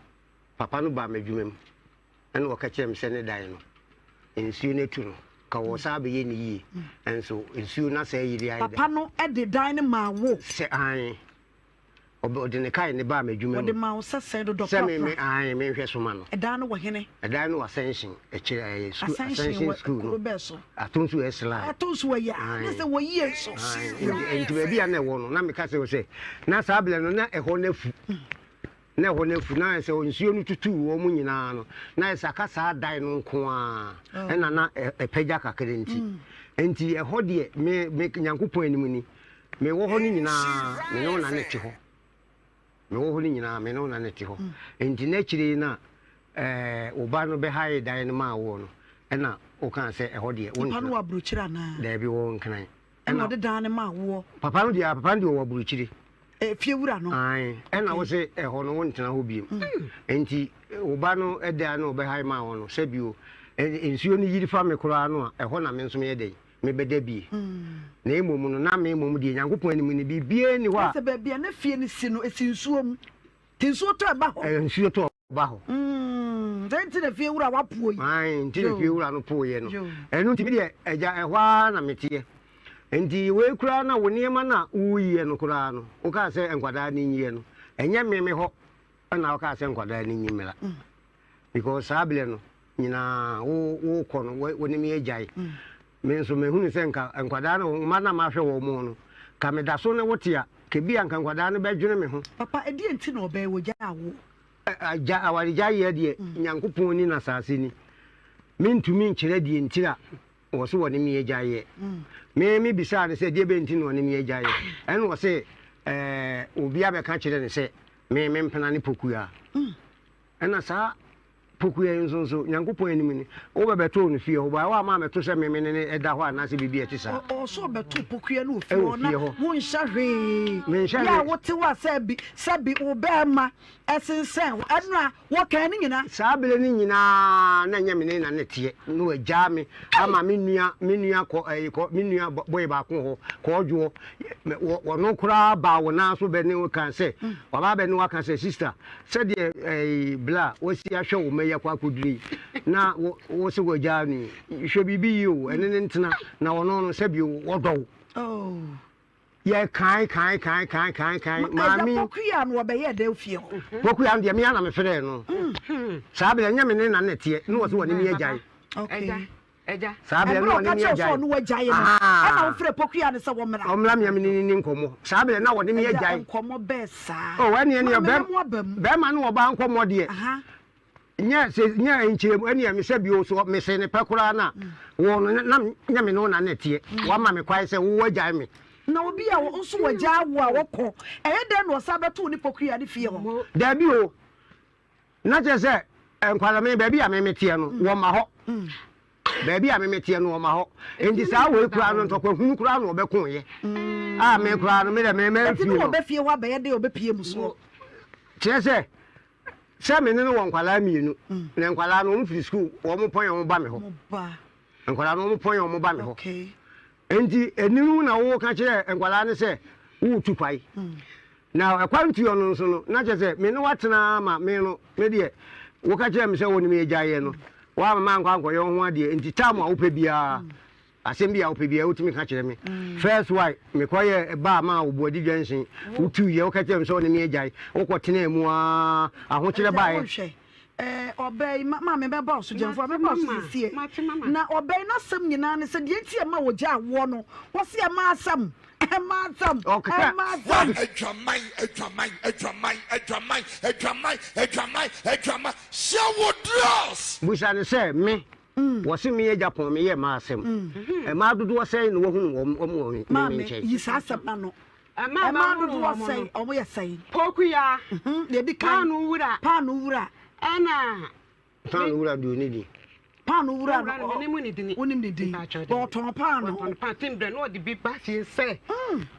Papa no baa m'adwuma mu, ɛna ɔka kyerɛɛ me sɛ ne dan no, nsuo no atu no, ka wɔsan abɛyɛ no yie, nso nsuo no asɛe ayiri ayɛ dɛ. Papa no de dan no maa wo? Sɛ, aane. Ɔde ne kae ne baa m'adwuma mu. Ɔde maa wo sɛ sɛn dodɔ Sɛ me me prapra. ae menhwɛ so ma no. Ɛdan no wɔ hene? Ɛdan no wɔ Ascension akyire ɛyɛ sukuu Ascension Ascension wɔ sukuu kuro no. bɛɛ so? Atonsu S line. Atonsu wɔ yɛ a ne Ae sɛ wɔ yie nso. Ae nti nti baabi a na ɛwɔ no na meka sɛ sɛ na saa berɛ no na ɛhɔ no afu. Na ɛhɔ no afu na ayɛ sɛ nsuo no tutuu wɔn nyinaa no na ayɛ sɛ aka saa dan no nko ara ɛna na ɛpagya kakra nti. Nti ɛhɔ deɛ me me Nyankopɔn anim ni Mewɔ hɔ no nyinaa, me ne wo na na ɛte hɔ. Mewɔ hɔ no nyinaa, me ne wo na na ɛte hɔ. Enti n'akyire yi na ɛɛ wo ba no bɛhae dan no maa woɔ no, ɛna wokaa sɛ ɛhɔ deɛ Papa no wontena. wɔ aburokyire anaa? Daabi, wɔwɔ Nkran. Ɛna Ɛna ɔde dan no maa woɔ? papa no deɛ, papa no deɛ ɔwɔ aburokyire. Eh, fiewura no? Ae, ɛna wo Okay. se ɛhɔ no wontena hɔ biom. Enti wo ba no dan no a ɔbɛhae maa wo no, sɛbio nsuo no yiri fa me koraa no a, ɛhɔ na me nso meyɛ dɛn? mebɛda bie. Na mmom no, na me mmom deɛ, Nyankopɔn anim no, biribiara nni hɔ a. Kyerɛ sɛ baabi a na fie no si no, ɛsi nsuo mu. Nti nsuo tɔ a ɛba hɔ. Ɛɛ, nsuo tɔ a ɛba hɔ. Sɛ nti na fie wura wapoɔ yi. Ae, nti na fie wura no poeɛ no. Ɛno nti me deɛ, agya, ɛhɔ ara na meteɛ. Nti wei koraa na wo nneɛma no a woreyiɛ no koraa no, wokaa sɛ nkwadaa no nyiɛ no, ɛnyɛ me me hɔ na wokaa sɛ nkwadaa no nyi mmra. Because saa berɛ no nyinaa wo wokɔ no wo ne me agyae. Me nso mahunu sɛ nka nkwadaa no mma no a mahwɛ wɔn no, nka meda so ne wo te a, nka ebia nka nkwadaa no bɛdwene me ho. Papa, ɛdeɛn nti na ɔbaa yi wɔgyaa woɔ? Agya, awaregyaeɛ deɛ, Nyankopɔn ni na asase ni. Mentumi nkyerɛ deɛ ntira wɔ so wɔne me agyaeɛ. Me me bisaa no sɛ deɛ bɛn nti na ɔne me agyaeɛ. Ɛna ɔse ɛɛ obi abɛka kyerɛ no sɛ me me mpena ne Pokuaa. Ɛna saa Pokuaa yi nso nso Nyankopɔn anim ni, wobɛbɛtoo no fie hɔ, baa woamma ammɛto sɛ me me ne no da hɔ anaasɛ biribi a ɛte saa. Ɔwɔ sɛ ɔbɛto Pokuaa no wɔ fie hɔ na wonhyɛ hwee. Menhyɛ Yɛ a hwee. wote hɔ a sɛbi sɛbi wo bɛɛma ɛsensɛn hɔ. Ɛno a wɔkaa ne nyinaa. Saa bere no nyinaa na ɛnyɛ me ne na na ɛteɛ. Na wɔagyaa me ama me nua, me nua kɔ ɛyi kɔ, me nua boy baako wɔ hɔ, Kɔɔdwoɔ. Wɔ, wɔno koraa baa wo nan so bɛ ne wo kaa sɛ, waba abɛ ne wo aka sɛ, sista, sɛdeɛ ɛyi bla wasi ahwɛ wo mma yi akɔ akɔduru yi, na wo, wo se wɔagyaa no yi, hwɛ biribi yie o, ɛne no ntena, na ɔno no, sɛbio, ɔdɔ wo. Oh. Yɛ kan kan kan kan kan kan maame. Ɛgya Pokuya no ɔbɛyɛ dɛ ofie hɔ. Pokuya no deɛ me ara na me frɛɛ no. Saa berɛ ɛnyɛ me ne na na ɛteɛ na ɔse ɔne me agyae. Okay. Saa berɛ na ɔne me agyae. Ɛberɛ ɔka kyerɛ sɛ ɔne wagyae no ɛna wofrɛ Pokuya no sɛ wɔmmra. Ɔmmra me a me ne no ni nkɔmmɔ. Saa berɛ na ɔne me agyae. Ɛgya nkɔmmɔ bɛɛ saa. Oh ɛneɛ neɛ bɛrima ne ɔbaa nkɔmmɔ deɛ. Nyɛ sɛ nyɛ nkyerɛmu ɛneɛ me sɛ bio so mese ne pɛ koraa na wo no na nyɛ me ne wo na na ɛteɛ wama me kwae sɛ wo agyae me. Na obi a nso wagyaa wo a wɔkɔ ɛyɛ dɛn na ɔsan bɛto wo ne Pokuya ne fie hɔ? Daabi o na kyerɛ sɛ nkwalame me baabi a me meteɛ no wɔma hɔ baabi a me meteɛ no wɔma hɔ nti saa wei koraa no ntɔkwa hunu koraa na ɔbɛkoeɛ a me koraa no me dɛ me mɛmfie no. Ɛti ne wɔbɛfie hɔ abɛyɛ dɛn ɔbɛpie mu soɔ? Kyerɛ sɛ Sɛ me ne no wɔ nkwadaa mmienu, na nkwadaa no wɔn firi sukuu wɔn pɔn wɔn ba me hɔ. Nkwadaa no wɔn pɔn wɔn ba me hɔ. Nti ɛnum na wɔka kyerɛ nkwadaa no sɛ woretu kwae. Na ɛkwantuo no nso no na kyerɛ sɛ me ne watena ma me no me deɛ woka kyerɛ me sɛ wo ne me agyaeɛ no woama mankɔ ankɔyɛ wo ho adeɛ nti tam a wopɛ biara Asɛm bi a wopɛ biara wotumi ka kyerɛ me. First why mekɔ yɛ baa maa wo Boadi Junction wotuu yɛ woka kyerɛ me sɛ wo ne me agyae wokɔ tenaa mu aa ahokyerɛ Agya baeɛ. wonhwɛ eh, ɔbaa yi ma maame bɛba wo so Gyamfo mɛba wo so sesie na ɔbaa yi n'asɛm nyinaa ne sɛ deɛ nti ɛma wɔgyaa woɔ no wɔse ɛma asɛm ɛma asɛm Ɔkeka. ɛma asɛm. Adwaman, adwaman, adwaman, adwaman, adwaman, adwaman, adwaman, hyɛ wo dress. Busa no sɛ me Wɔse me agya pɔn me yɛ mmaa asɛm. Mmaa dodoɔ sɛn na wahunu wɔn wɔ me Maame, nkyɛn? yi saa asɛm no ano. Mmaa dodoɔ sɛn? Wɔn yɛ sɛn? Pokuya. Deɛ ɛdi kan. Paano wura. Paano wura. Ɛna. Paano wura deɛ ɔni din. Paano wura no. Menim ne din. Wonim ne din. Ɔtɔn paano. Ɔtɔn paano. Tim brɛ na ɔde bi ba fie sɛ.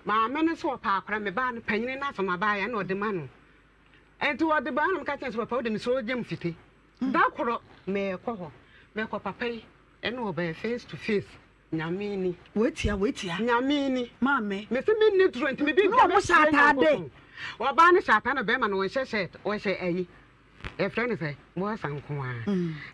Maame no sɛ ɔpɛ akora me ba no panyini no asɛm abaayɛ na ɔde ma no. Ɛnti ɔde baa na meka kyerɛ sɛ papa wode mesrɛ ogya mu fite. Da koro merekɔ hɔ, mekɔ papa yi ɛne ɔbɛyɛ face to face, Nyame ni. Woatia, woatia. Nyame ni. Maame. Mese me nni turo nti me bi Na ɔmo hyɛ ataade. Ɔbaa no hyɛ ataade na bɛrima no ɔnhyɛ shirt, ɔhyɛ ayi. Yɛfrɛ no sɛ bɔɔsa nko ara.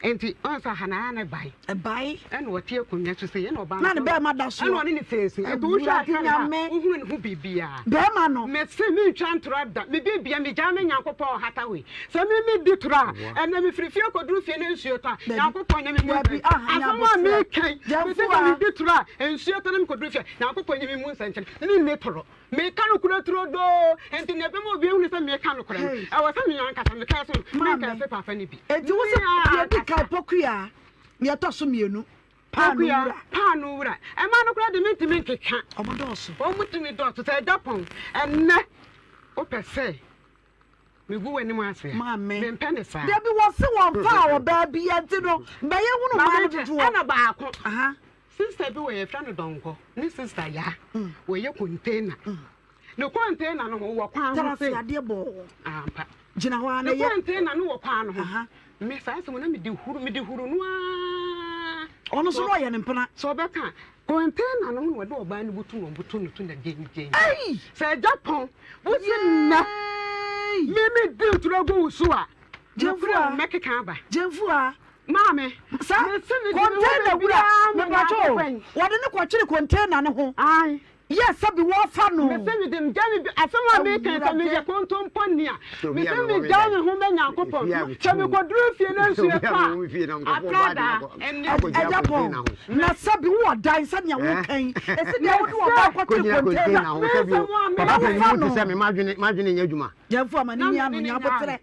Nti ɔn sɛ ha na ne bae. Ɛbae. Ɛna ɔte akonnwa so sei ɛna ɔbaa no. Na ne bɛrima da so. Ɛna ɔne ne face. Nti wohwɛ Awurade aka ne ha Nyame. wohunu ne ho biribiara. Bɛrima no. Mese mentwa ntorɔ da. Me bibia megyaa me Nyankopɔn ɔhata wei. Sɛ me medi torɔ a, ɛnɛ mefiri fie kɔduru fie na nsuo tɔ a, Nyankopɔn nyɛ me mu Dabi, nsɛnkyerɛnne. ah, Asɛm a nyabotrɛ. meka yi, mese sɛ Gyamfua. medi torɔ a, nsuo tɔ na mekɔduru fie a, Nyankopɔn nyɛ me mu nsɛnkyerɛnne. Menni torɔ. Meka nokorɛ turodoo, enti nea ɛbɛma obi ahunu sɛ meka nokorɛ no, ɛwɔ sɛ me ankasa mekae so no, Maame, menkɛse papa no bi. enti wo Me se deɛ ɛdi kan ankasa. Pokuya, deɛ ɛtɔ so mmienu, paano Pokuya, wura. paano wura. Mmaa no koraa de mentumi nkeka. Wɔn dɔɔso. Wɔn tumi dɔɔso. Sɛ ɛda pɔn, ɛnnɛ wopɛ sɛ megu w'anim ase a, Maame, mempɛ ne saa. Dabi wɔse wɔmfaa ɔbaa biara nti no bɛyɛ hunu mmaa Maame no nkyɛ, dodoɔ. ɛna baako. Aha. Sister bi wɔ yɛfrɛ no Dɔnkɔ ne sister Yaa wɔyɛ container ne container no ho wɔ kwan ho Tara sei se adeɛ bɔɔ. Ampa. Gyina hɔ ara na Ne yɛ. container no wɔ kwan no ho Aha. me saa asɛm no na mede huru mede huru no ara. Ɔno nso na ɔyɛ ne mpena. Sɛ ɔbɛka container no ho na ɔde ɔbaa no butu na ɔbutu no to na gyengyen. Ei! Sɛ agya pɔn wosi nnɛ Yay! me me di ntoro agu wo so a Gyamfua. nokorɛ mɛkeka aba. Gyamfua. Maame, Sa mese me gyina hɔ container wura, baabiara ma mepatwo o, Nyankopɔn. wɔde no kɔkyere container no ho. Ae. Yɛ sɛ bi wɔfa no. Mese mede megya me bi asɛm a meka yi sɛ meyɛ kontompɔni a mese megya me ho ma Nyankopɔn sɛ mekɔduru fie na nsuo tɔ a apradaa ɛne Agya Paul na sɛ bi wowɔ dan sɛnea woka yi ɛsi deɛ wode ɔbaa kɔkyere container na wofa no. Gyamfo ama ne ni ano nyabotrɛ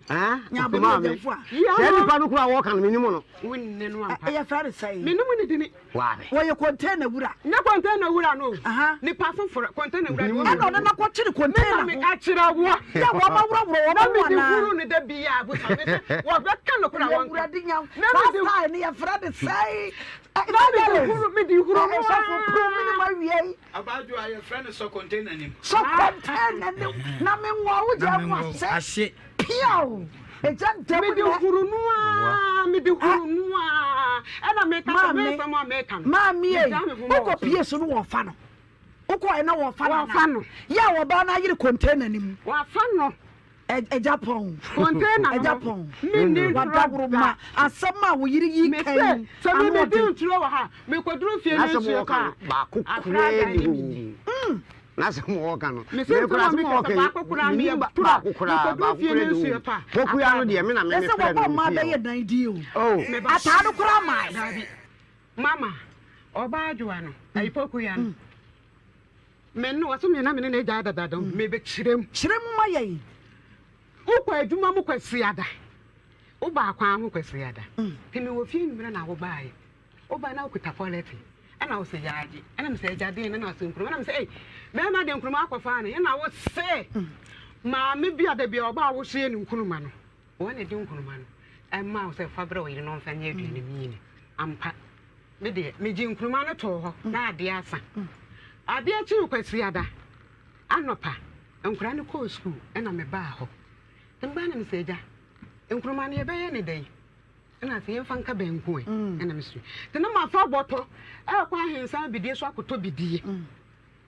nyabotrɛ gyamfo a. Saa nipa no koraa wɔka no menim no. Wonne no ampa. Ɛyɛ fɛ de sɛn. Menim ne dini. Wɔyɛ container wura. Nyɛ container wura no. Nipa foforɔ container wura. Ɛna ɔne no akɔkyere container ho. Me na meka kyerɛ wo. Yɛ wɔn aworɔworɔ wɔn ho anaa. Na mede huru no da bi a abusa me sɛ wɔbɛka no koraa wɔnka. Awurade nya saa style no yɛfrɛ de sɛn. Na mede huru mede huru no. Ɛsɔfo puru mene ma wie yi. Abaajoa yɛfrɛ no sɔ container nim. Sɔ container nim na me nwa wo gya mu ase. Piaw! Egya da mu Mede nɛ. huru no ara, mede huru no ara. Ɛna meka sɛ, Maame, mensɛm a meka no. maame ei, Megyaa me ho ma wokɔ wɔ so. pie so no wɔfa no. Wokɔɛ na wɔfa no Wɔfa anaa? no. Yɛ a wɔbaa no ayere container no mu. Wɔafa no. Ɛ- Agya pɔn. Container no Agya ho. pɔn. Menni ntorɔ Wadaworo da. ma asɛm a wo yere yi Mese, kan yi, sɛ ano mebɛdi ɔden. ntorɔ wɔ ha a, mekɔduru fie no N'asɛm a nsuo wɔka tɔ no a, baako akra koraa dan ni ne hɔ menni. N'asɛm a wɔka no Mese me nsɛm koraa a asɛm a meka sɛ wɔka yi baako koraa menim meyɛ ba toro a, baako koraa mekɔduru baako fie koraa no ni nsuo hɔ tɔ a, Pokuya akra no dan. deɛ me na me Ɛsɛ mefrɛ wɔbɔ no mmaa wɔ fie bɛyɛ hɔ dan din o. Oh. Meba. Ataa no koraa mae. Daabi. Mama, ɔbaa adwoa no, ayi Pokuya no, me no, ɔse me na me ne no agyae dadaada o, mebɛkyerɛ mu. Kyerɛ mu ma yɛn. Wokɔ adwuma mu Kwasiada, wobaa kwan ho Kwasiada, nti mewɔ fie anwummerɛ na wobaeɛ. Wobae na wokuta pɔlɛte. Ɛna wose yaagye. Ɛna mesɛ agya deɛn? Ɛna ɔse nkruma. Ɛna mesɛ ei bɛɛma de nkruma akɔfa ne. Ɛna wose maame bi a da bi a ɔba a wosoɛ ne nkruma no wɔn na ɛde nkruma no ɛma wo sɛ fa brɛ wo yere na ɔmfa nyɛ aduane mmieni. Ampa me deɛ megye nkruma no too hɔ na adeɛ asa. Adeɛ kyee Kwasiada anɔpa nkwadaa no kɔɔ sukuu ɛna mebaa hɔ. Mebaa na mesɛ agya nkruma no yɛbɛyɛ ne dɛn? Ɛna sɛ yɛmfa nka banku ɛ ɛna mesua nti na mafa bɔtɔ ɛkɔ ahensan bidie so akɔtɔ bidie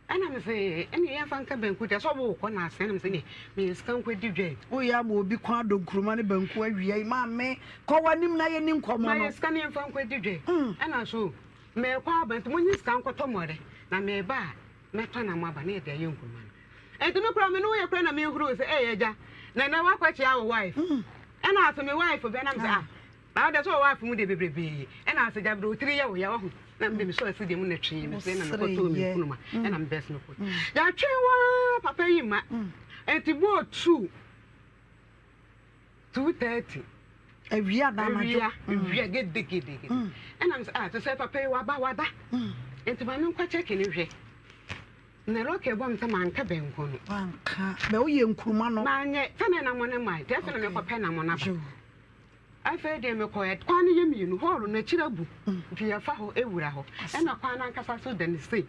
ɛna mesɛ ɛne yɛmfa nka banku deɛ sɛ ɔbo wokɔ na asɛn na mesɛ ne meyɛ sika nkɔ di dwa yi. Woyɛ ama obi kɔn adɔ nkuruma ne banku awia yi maame kɔ w'anim na yɛni nkɔmmɔ no. Mayɛ sika ne yɛmfa nkɔ di dwa yi ɛna so mekɔ aba nti monye sika nkɔtɔ mmɔre na meba a mɛtɔ na moaba na yɛde ayɛ nkuruma no. Enti me koraa me ne wo yɛ koraa na mehuruu sɛ ei agya na ɛnɛ woakɔkyea wo wife ɛna ase me wife bɛ na me sɛ ah na wode sɛ wo wife mu deɛ bebrebee ɛna ase gya berɛ wo tiri yɛ wo ya wahu na mede mesɔ asi deɛ mu na twee me sɛ na mekɔtɔɔ me nkunuma ɛna mebɛs no kɔ yɛatwe waa papa yi ma enti bɔɔ tu 2:30 awia na anadwo awia awia gedegedegede ɛna me sɛ ah te sɛ papa yi waba wada enti ma menkɔ kyɛke ne hwɛ Na Rocky bɔ me sɛ manka banku no. Wanka. Bɛ woyɛ nkuruma no. Manyɛ. Sɛ na nam no mae. Nti afei na mekɔpɛ nam no aba. Afei deɛ mekɔɛ. Kwan no yɛ mmienu. Hall no akyiri abu. Nti yɛfa hɔ wura hɔ. Ɛna kwan no ankasa so da ne sei.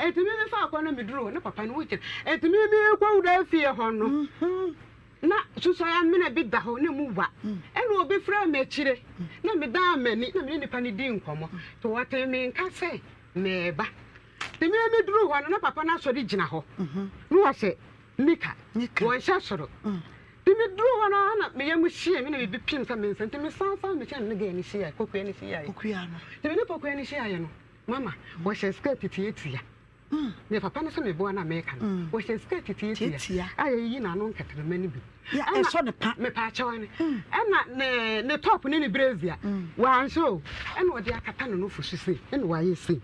Nti me mefaa kwan no meduru hɔ ne papa no wogyina. Nti me mekɔwura fie hɔ no. Na susuan amena bi da hɔ na emu wa. Ɛna obi frɛɛ me akyire. Na medaa m'ani na me ne nipa no dii nkɔmmɔ. Nti wɔtee me nka sɛ mereba. Nti me meduruu hɔ no, na papa no asɔre gyina hɔ, na ɔhyɛ nika, wɔnhyɛ soro. Nti meduruu hɔ no ara na me yam hyee me na biribi pem sɛ me nsa, nti mesan san mekyɛn na me ne girl no hyiaeɛ, Pokuya no hyiaeɛ. Nti me ne Pokuya no hyiaeɛ no, mama, wɔhyɛ skirt tiatia. Deɛ papa no sɛ meboa no a meka no, wɔhyɛ skirt tiatia a yɛyiyi n'ano nkɛtrɛma no bi. Ɛna mepaakyɛw ne, ɛna ne ne top ne ne brazier, wanhyɛ o, ɛna ɔde akata ne nofo so sei, ɛna wayɛ sei.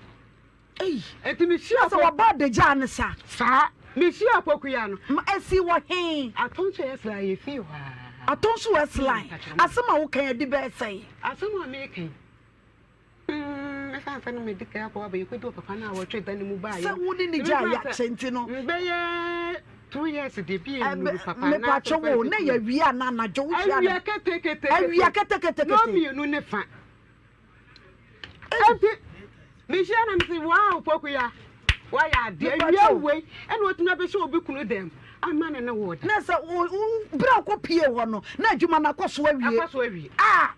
Ei! Enti mehyiaa Sɛ wɔbɔ adagya ne sa. Saa. Mehyiaa Pokuya no. Ma esi wɔ he? Atonso Esline yɛ fie hɔ ara. Atonso Esline. Asɛm a woka yi adi bɛyɛ sɛn? Asɛm a meka yi, mm, ɛsiane sɛ na medi kan akɔ aba yɛkɔdi wɔ papa no a wɔtwe da no mu baeɛ. Sɛ wo ne ne gyae yɛ akyɛ nti no. Bɛyɛ 2 years deɛ bi nnuru papa. Mepatwo wo, na yɛ awia anaa anadwo wohyia no? Awia ketekete. Awia ketekete. Nnɔnmienu ne fa. Enti mehyia na mese wow Pokuya wayɛ adeɛ awia wei ɛna watumi abɛhyɛ obi kunu dɛm ama ne ne wo da. Na sɛ berɛ a wokɔ pie hɔ no na adwuma no akɔ so awie. Akɔ so awie. Ah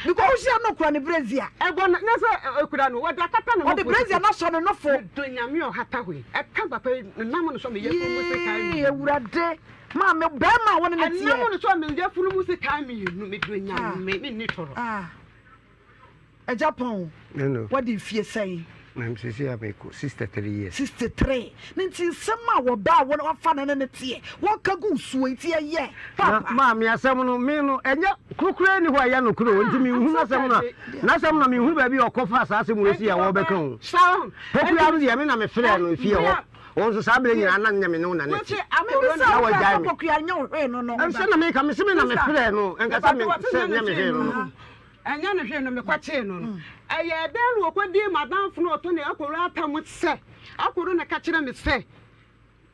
because wohyia no kura ne brezia. Ɛbɔ no na sɛ ekura no wɔde akata ne nofo. Ɔde brezia no asɔ ne nofo. Medɔ Nyame ɔhata hɔ yi ɛka papa yi nam no so meyɛ funu mu sekan mmienu. Yee Awurade maame bɛrima a wo ne no teɛ. Ɛnam no so meyɛ funu mu sekan mmienu medɔ Nyame menni toro. Ah. Agya Pɔn, wadi mfie sɛn? Na sisi a mekɔ 63 years. 63 ne nti nsɛm a wɔbaa a wɔafa no ne ne teɛ wɔka gu soɔ yi nti ɛyɛ Na papa. maame asɛm no me no ɛnyɛ korokora ni hɔ a ɛyɛ nokorɛ o nti menhunu n'asɛm no a n'asɛm na menhunu baabi a ɔkɔfaa saa asɛm wei si a wɔrebɛka o. Pokuya no deɛ me na mefrɛɛ no efie hɔ wɔn nso saa berɛ nyinaa na nyɛ me ne wo na ne te Mebisa na wo wagyae sɛ me. Pokuya nyɛ wo hwee no no. Ɛnsɛ na meka mese me na mefrɛɛ no ɛnka sɛ me sɛ nyɛ me hwee no no. Ɛnyɛ no hwee no mekɔkyee no no ɛyɛɛ dɛn na ɔkɔdii m'adamfo no a ɔtɔ ne akɔru atam sɛ akɔru na ɛka kyerɛ me sɛ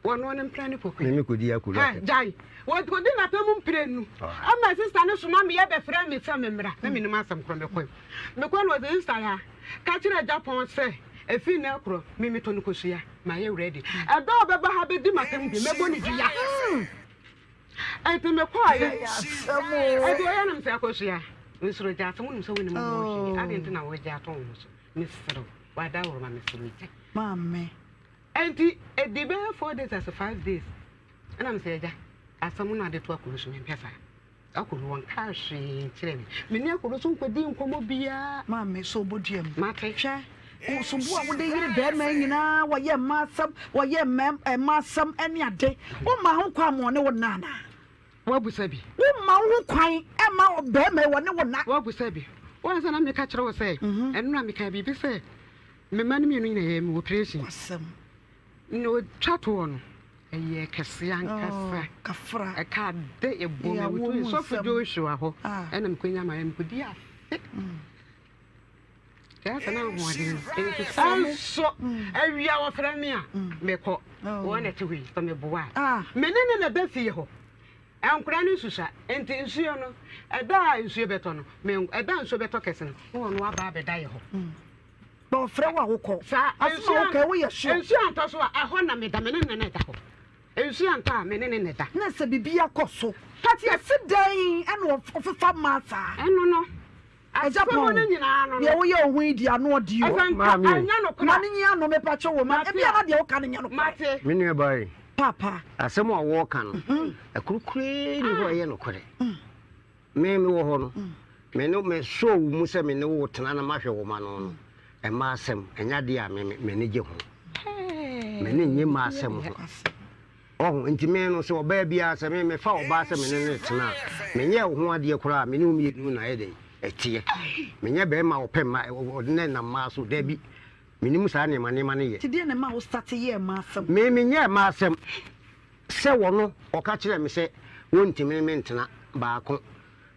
Wɔno ne mpra ne poku. Me me kodi akuru atɛm. Gyae. Wɔkɔdi n'atam mprenu. Ɛma sista no soma me yɛbɛfrɛ me sɛ memmra. Na mennim asɛm korɔ mekɔe. Mekɔe no ɔse sista ya ka kyerɛ Japan sɛ ɛfiri nnɛ rekorɔ me metɔ no kosua. Mayɛ ready. Ɛda a ɔbɛba ha bɛdi m'atam bi mɛbɔ no dua. Ɛnti mekɔeɛ. Ɛnti ɔyɛ nom sɛ akosua. Nsuro gya asɛm wonim sɛ wonim ho hwee. Adɛn nti na wogye ato wo ho so. Mesrɛ wo. W'adaworo ma mesrɛ wo gya. Maame. Enti ɛdii bɛyɛ 4 days ase 5 days ɛna mesɛ agya asɛm no ade to akuru so mempɛ saa. Akuru wɔnkaa hwee nkyerɛ me. Me ne akuru so nkɔdi nkɔmmɔ biara. Maame so ɔbɔ dua mu. Mate. Hwɛ, sobo a wode yere bɛrima yi nyinaa wɔyɛ mmaa asɛm, wɔyɛ mmaa asɛm ne ade. Womma ho kwan ma ɔne wo nna anaa? Woabusa bi. Womma wo ho kwan mma bɛrima yi wɔne wo nna. Woabusa bi. Woahu sɛ na meka kyerɛ wo sɛ, ɛno na mekaa biribi sɛ Me mma no mmienu nyinaa yɛyɛ me operation. Kwasɛm. Na otwa toɔ no, ɛyɛɛ kɛseɛ ankasa. Oh, kafra. Ɛka de ɛbɔ me Ɛyɛ wutu. Sɔfo Joshua hɔ ah. ɛna mekɔnya ma mekɔdi afe. Ɛyɛ sɛ na ahoɔden nti saa nso awia wɔfrɛ me a mekɔ. Wɔn na ɛte hɔ yi sɛ meboa a. Me ne ne na ɛda fie hɔ. Nkwadaa no nsusua, enti nsuo no, ɛda a nsuo bɛtɔ no, me, ɛda a nsuo bɛtɔ kɛse no, na wɔn aba abɛda yɛ hɔ. Na ɔfrɛ wo a wokɔ. Saa, Asɛm a nsuo, woka yi, woyɛ sure? nsuo antɔ so a, ɛhɔ na meda, me ne ne na ɛda hɔ. Nsuo antɔ a, me ne ne na ɛda. Na sɛ biribi akɔ so. Ka kyerɛ. Ɛse dɛn ɛna ɔfefa mmaa saa? Ɛno no, Agya asɛm Pɔn, no nyinaa no deɛ no. woyɛ wo ho yi deɛ ano ɔde o. Ɛsɛ nka Maame o. ɛnyɛ nokorɛ. Ma no nyi ano mepakyɛ wo ma Mate ebia a. na deɛ woka no nyɛ nokorɛ. Mate. Me nua baa yi. Paapa. Asɛm a wɔreka no, ɛkoro koraa nni hɔ a ɛyɛ nokorɛ. Me mewɔ hɔ no, me ne mesɔɔ wo mu sɛ me ne wo retena na mahwɛ wo mma no no, mma asɛm, ɛnyɛ adeɛ a me m'ani gye ho. M'ani nnye mma asɛm ho. Ɔho, nti me no, sɛ ɔbaa biara, sɛ me mefa ɔbaa sɛ me ne no retena a, menyɛɛ wo ho adeɛ koraa a, me ne wo mmienu na ayɛ dɛn? Ɛteɛ. Menyɛ barima a ɔpɛ mma, ɔde ne nam mmaa so, dabi. Menim saa nneɛma nneɛma no yɛ. Nti deɛ na ɛma wo starte yɛɛ mmaa asɛm? Me menyɛɛ mmaa asɛm. Sɛ wɔno ɔka kyerɛɛ me sɛ wɔntumi ne me ntena baako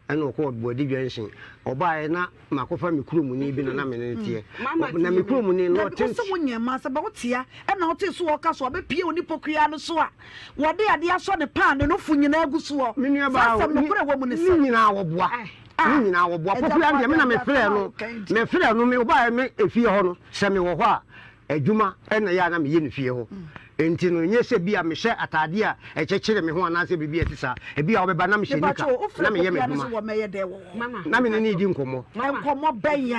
ɛna ɔkɔɔ Boadi Junction ɔbaeɛ na makɔfa me kuromuni bi na na me ne no teɛ na me kuromuni no Dabi, wose wonyɛ mmaa asɛm ba wotea ɛna wotee so wɔka so ɔbɛpie wo ne pokua no so a wɔde adeɛ asɔ ne paa ne nofo nyinaa gu soɔ. Me nua Saa baa asɛm ne nokorɛ wɔ mu ne ne sɛn? nyinaa wɔboa ne nyinaa wɔboa pokua no deɛ me na mefrɛɛ no mefrɛɛ no me ɔbaeɛ me efie hɔ no sɛ mewɔ hɔ a Adwuma na ɛyɛ a na meyɛ no fie hɔ. Enti no, ɛnyɛ sɛ ebia mehyɛ atade a ɛkyekyere me ho anaasɛ biribi a ɛte saa. Ebia ɔbɛba na mehyɛ nika na meyɛ m'adwuma. Na me ne no redi nkɔmmɔ. Nkɔmmɔ bɛn a?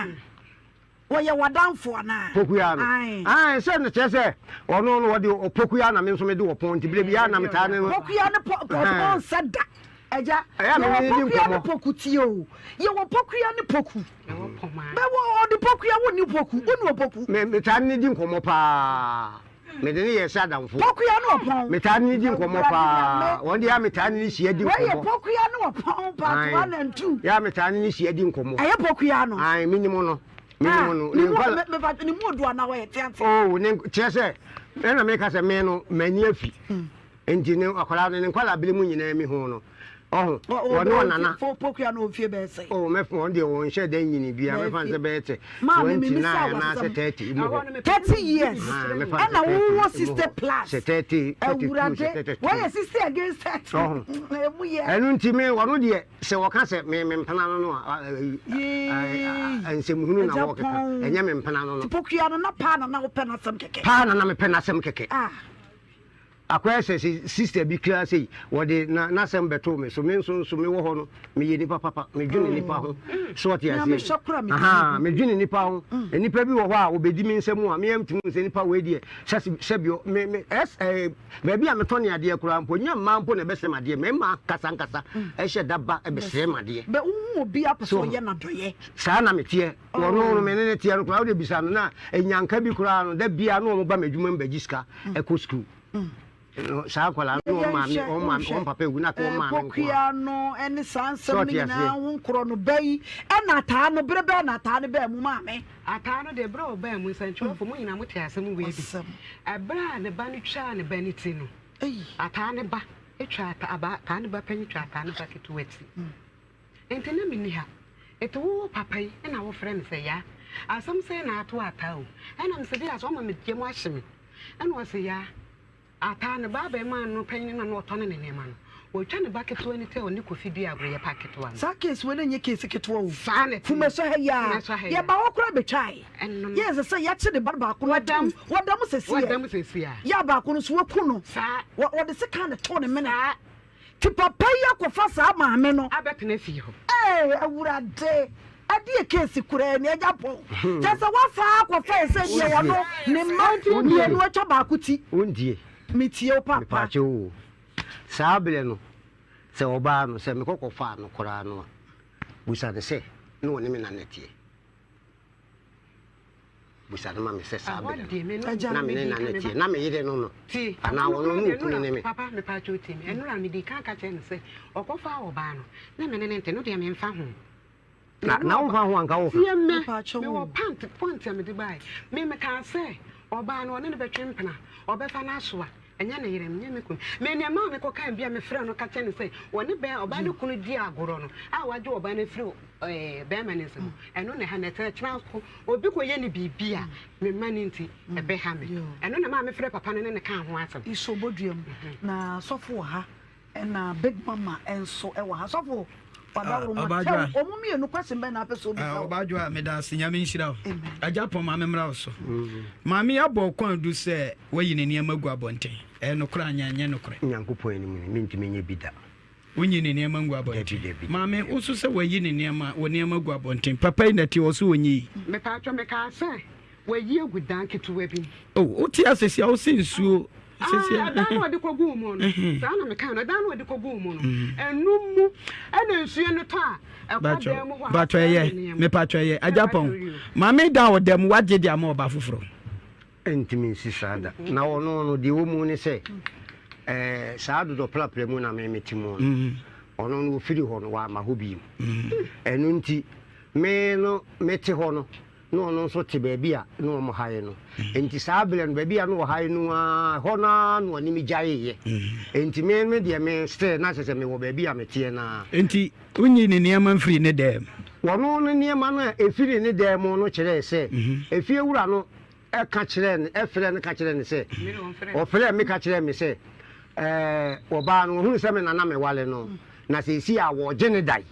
Ɔyɛ w'adamfo anaa? Pokuya no? Ae, sɛ no kyerɛ sɛ ɔno no ɔde Pokuya na me nso mede ɔpɔn nti berɛ biara na metaa ne no. Pokuya ne Ɔpɔn nsɛ da. Agya, Ɛyɛ a me ne yɛwɔ no di Pokuya ne nkɔmmɔ. Poku tie o. Yɛwɔ Pokuya ne Poku. Bɛwɔ ɔde Pokuya wo ni Poku, wo ni Opoku. Me metaa ne no di nkɔmmɔ paa. Mede no yɛ sɛ adamfo. Pokuya ne Ɔpɔn. Metaa ne no di nkɔmmɔ paa. Wɔn deɛ a metaa ne no hyia di Wei yɛ nkɔmmɔ. Pokuya ne Ɔpɔn part 1 and 2. Yɛ a metaa ne no hyia di nkɔmmɔ. Ɛyɛ Pokuya no. Ae, menim no. Menim no. Ne mu ne mu odu anaa ɔyɛ teatea? Oh, ne kyerɛ sɛ ɛna meka sɛ me no m'ani afi. Nti ne akwadaa no ne nkwadaa bere mu nyinaa mi ho no. Ɔho, wɔne ɔnana. Pokua no mfie bɛyɛ sɛn? Oh, mɛfa wɔn deɛ wɔn nhyɛ dan nyini bia, mɛfa no sɛ bɛyɛ sɛ 29 anaasɛ 30 mu hɔ. 30 years, ɛna wowɔ 60 plus. Sɛ 30, 32, Awurade, sɛ 33. wɔyɛ 60 against 30. Ɔho. Emu yɛ. Ɛno nti me, wɔno deɛ, sɛ wɔka sɛ me me mpena no no a, nsɛmhunu na wɔkeka, ɛnyɛ me mpena no no. Pokua no na paa na na wopɛ n'asɛm kɛkɛ. Paa na na mepɛ n'asɛm kɛkɛ. Ah. Akɔyɛ sɛ sister bi koraa sei, wɔde na n'asɛm bɛtoo me so. Me nso nso mewɔ hɔ no, meyɛ nipa papa, medwene nipa ho. So ɔte aseɛ? Ahaa, medwene nipa ho. Nnipa bi wɔ hɔ a wɔbɛdi me nsam a, me ara metumi hu sɛ nipa wei deɛ, sɛ sɛbi me me ɛs ɛɛ baabi a metɔ ne adeɛ koraa mpo, nyɛ mmaa mpo na ɛbɛsrɛ me adeɛ, mmarima ankasa ankasa ɛhyɛ da ba bɛsrɛ me adeɛ. Bɛ wohu obi a pɛ sɛ ɔyɛ no adɔeɛ. Saa na meteɛ. Ɔno no me ne no teɛ no koraa wode bisa no na nyanka bi koraa no da biara na wɔn ba m'adwuma mu bɛgye sika ɛkɔ sukuu. Saa akwadaa no wɔn maame wɔn maame wɔn papa ewu na wɔn maame nko ara. Pokua no ɛne saa nsɛm no nyinaa ho nkorɔ no bɛ yi ɛna ataa no bere bɛɛ na ataa no bɛɛ mu maame. Ataa no deɛ bere a ɔbaa mu nsɛntwerɛfo mo nyinaa mo te asɛm wei bi. Ɛberɛ a ne ba no twaa ne ba no ti no ataa ne ba twaa ataa ne ba panyin twaa ataa ne ba ketewa ti. Enti na minni ha. Enti wo papa yi na wofrɛ me sɛ Yaa? Asɛm sɛn na ato Ataa o? Ɛna mese deɛ asɛ ɔma me yam ahye me. Ɛna ɔse Yaa, Ataa ne ba abarimaa no panyin no a na ɔtɔne ne nneɛma no, watwa ne ba ketewa no ti a ɔne Kofi di agorɔ, yɛ pa ketewa no. Saa case wei no nyɛ case ketewa o. Saa na ɛte. Fumeso ha yi ara, Fumeso ha yi ara. yɛba hɔ koraa bɛtwae. Ɛno no. Yɛ ɛsɛ sɛ yɛakye ne ba baako no Wɔda mu. atom. Wɔda mu seesei. Wɔda mu seesei a. Yɛ a baako no nso wɔaku no. Saa. Wɔ, wɔde sekan na ɛtoo ne mene. Saa. Nti papa yi akɔfa saa maame no. Abɛtena fie hɔ. Ee awurade ɛdeɛ case koraa ni agya pɔn kyɛ sɛ wafa akɔfa ɛsɛ deɛ wɔno ne mma mmienu atwa baako ti. Wontie. Metie wo papa. Mepaakyɛ o saa berɛ no sɛ ɔbaa no sɛ mekɔ kɔfaa no koraa no a busa no sɛ na ɔne me na na ɛteɛ. Bisa no ma me sɛ saa bere no, na me ne na no teɛ, na me yere no no, anaa ɔno ne okunu ne me. Papa, mepatwo tie me. Ɛnora medi kan ka kyerɛ no sɛ ɔkɔfaa ɔbaa no, na me ne no nte, no deɛ memfa ho. Na na womfa ho anka woka. Tie me, mewɔ pant, point a mede bae. Me mekaa sɛ ɔbaa no ɔne no bɛtwe mpena, ɔbɛfa no asoa. Ɛnyɛ ne yere, menyɛ me kunu. Me nea ɛmaa mekɔkaa bi a mefrɛɛ no ka kyerɛɛ no sɛ ɔne bɛ ɔbaa no kunu di agorɔ no a wagye ɔbaa no afiri ɛɛ bɛrima no nsam. Ɛno na ɛha no. Ɛsɛ kyena nso obi kɔyɛ no biribi a me mma no nti ɛbɛha me. Ɛno na ɛmaa mefrɛɛ papa no ne no kaa ho asɛm. Nso ɔbɔ mu. Na sɔfo wɔ ha. Ɛna big mama nso wɔ ha. Sɔfo wadaworo ma kyɛw wɔn mmienu question bɛn na apɛ sɛ obisa wo. Ɔbadwoa meda ase Nyame nhyira wo. Agya pɔn maame mmra wo so. Maame yi abɔ ɔkwan du sɛ wayi ne nneɛma agu abɔnten. Ɛyɛ nokorɛ anaa ɛnyɛ nokorɛ? Nyankopɔn anim ni mentumi nyɛ bi da. Wonyi ne nneɛma ngu abɔnten. Maame wo nso sɛ wayi ne nneɛma wo nneɛma agu abɔnten. Papa yi na ɛte hɔ so ɔnyi. Mepaatwɔ mekaa sɛ Wayi agu dan ketewa bi mu. Oh, wote ase sia wo se nsuo. Ah, ɛdan no ɔde kɔguu mu no. Saa na meka no, ɛdan no ɔde kɔguu mu no. Ɛno mu ɛna nsuo no tɔ a ɛkɔ dan mu hɔ a. Batɔ ɛyɛ, mepatɔ ɛyɛ. Agyapɔn, maame dan wɔ dɛm wagye de ama ɔba foforɔ. Ɛntumi nsi saa da. Na ɔno no deɛ ɛwɔ mu ne sɛ, ɛɛ saa dodɔprapra mu na me mete mu no. Ɔno no ɔfiri hɔ no wamma hɔ bio. Ɛno nti me no mete hɔ no na ɔno nso te baabi a na wɔhae no. Enti saa berɛ no, baabi a na wɔhae no ara, ɛhɔ no ara na ɔne me gyaeeɛ. Enti me, me deɛ me still na kyerɛ sɛ mewɔ baabi a meteɛ no ara. Enti wonyii ne nneɛma mfirii ne dan mu? Ɔno ne nneɛma no a ɛfirii ne dan mu no kyerɛɛ sɛ efiewura no ka kyerɛɛ no, frɛɛ no ka kyerɛɛ no sɛ, ɔfrɛɛ me ka kyerɛɛ me sɛ, ɛɛ, ɔbaa no, ɔhunu sɛ me na na meware no, na seesei a wɔregye ne dan.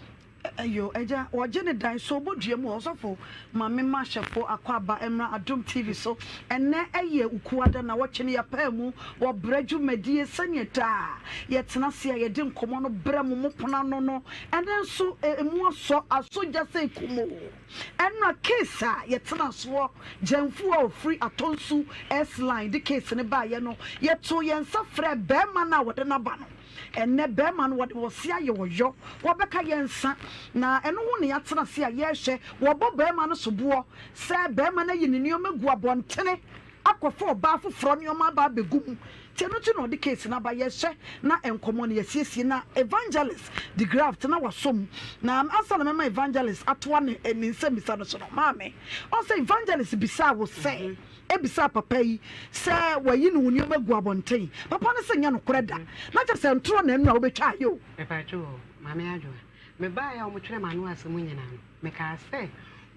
Ɛyo agya wɔgye ne dan so ɔbɔ dua mu hɔ ɔsɔfo ma me ma hyɛfo akwaaba mmra adom TV so ɛnɛ ɛyɛ ukuada na wɔtwe no yɛpaa mu wɔ brɛ dwumadie sɛneɛ daa yɛtena ase a yɛde nkɔmɔ no brɛ mo mo pono ano no ɛnɛ nso ɛmu asɔ asɔ gya sɛ kumoo ɛnora case a yɛtena soɔ gyɛnfo a ɔfiri atɔnsu S line de case no baayɛ no yɛtoo yɛn nsa frɛ bɛɛma no a wɔde no aba no. Ɛnnɛ, barima no, wɔde ɔse ayɛ ɔyɔ, wɔbɛka yɛn nsa, na ɛno ho na yɛatena ase a yɛrehwɛ. Wɔbɔ barima no soboɔ sɛ barima no ayi ne nneɛma agu abɔntene akɔfa ɔbaa foforɔ nneɛma aba abɛgu mu. Nti ɛno nti na ɔde case no aba. Yɛhwɛ na nkɔmmɔ no yɛasiesie na Evangelist de Graft na wasɔ mu. Na ansa na mɛma Evangelist atoa ne ne nsɛmmisa no so no, maame, ɔn sɛ Evangelist bisaa wo sɛ, bisaa papa yi sɛ wayi ne ho nneɛma agu abɔnten. Papa no se nyɛ nokorɛ da. Na kyerɛ sɛ ntorɔ na nnura wobɛtwa ayɛ o. Mepakyɛ o, Maame Adwoa, mebaeɛ a wɔtwerɛ m'ano asɛm nyinaa no, mekaa sɛ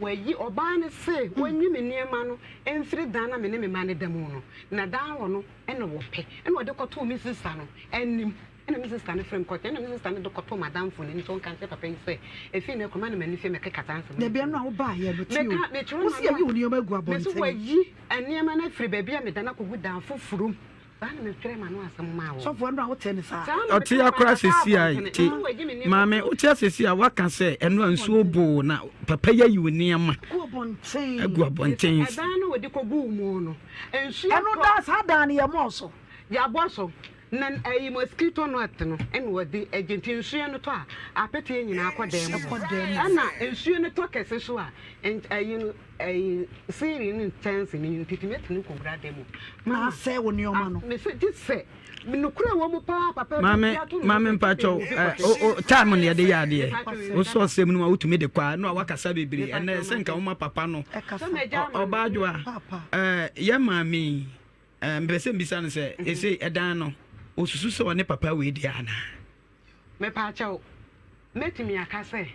wayi, ɔbaa no se wɔnyi me nneɛma no mfiri dan no a me ne me mma no da mu no, na dan hɔ no na wɔpɛ. Ɛna ɔde kɔtoo me sista no anim. Ɛna me sista no frɛɛ me kɔkyerɛ, ɛna me sista no de kɔtoo m'adamfo no anim sɛ ɔnka nkyerɛ papa yi sɛ ɛfiri nnɛ rekɔ mma no m'ani fie mmɛkeka saa nsɛm no Dabi bio. ɛno a wobaeɛ no tie o, Meka, mekyerɛ wo se m'ano yɛyi wo nneɛma agu a, mese abɔnten. wayi nneɛma no afiri baabi a meda no akɔgu dan foforɔ mu. Saa na metwerɛɛ m'ano asɛm maa wɔn. Sɔfo, ɛno a wotee no saa? Saa na Ɔte metwerɛɛ akora m'ano kaa sɛsi a abɔntene. te Ɛno wɔagye me nneɛma maame agu. wote asɛsi a waka sɛ ɛno a nsuo boo na papa yi ayi wo nneɛma Gu abɔnten. agu abɔnten. Ɛdan no wɔde kɔguu mu no, nsuo Ɛno tɔ. daa saa dan no yɛmmɔɔ so. Yɛabɔ so. Na ɛyi mosquito net no ɛna wɔde agye nti nsuo no tɔ a apeteɛ nyinaa kɔ dan mu Ɛkɔ dan mu. ɛna nsuo no tɔ kɛse so a ɛyi no ɛyi ceiling ne nkyɛnse no nti tumi atumi kɔ wura dan mu. Na asɛe wo nneɛma no. Mese gye sɛ nokorɛ wɔ mu paa papa Maame maame mpakyɛw ɛ o o time na yɛde yɛ adeɛ wosɔ asɛm no mu a wotumi de kɔ a na wakasa bebree ɛnɛ sɛ nka woma papa no Ɛkasa. ɔbaa adwoa Papa. ɛɛ yɛ maame yi Ɛɛ, mepɛ sɛ mibisa no sɛ, Seesei ɛdan no, osusu sɛ ɔne papa wei dea anaa? Mepaakyɛw, mɛtumi aka sɛ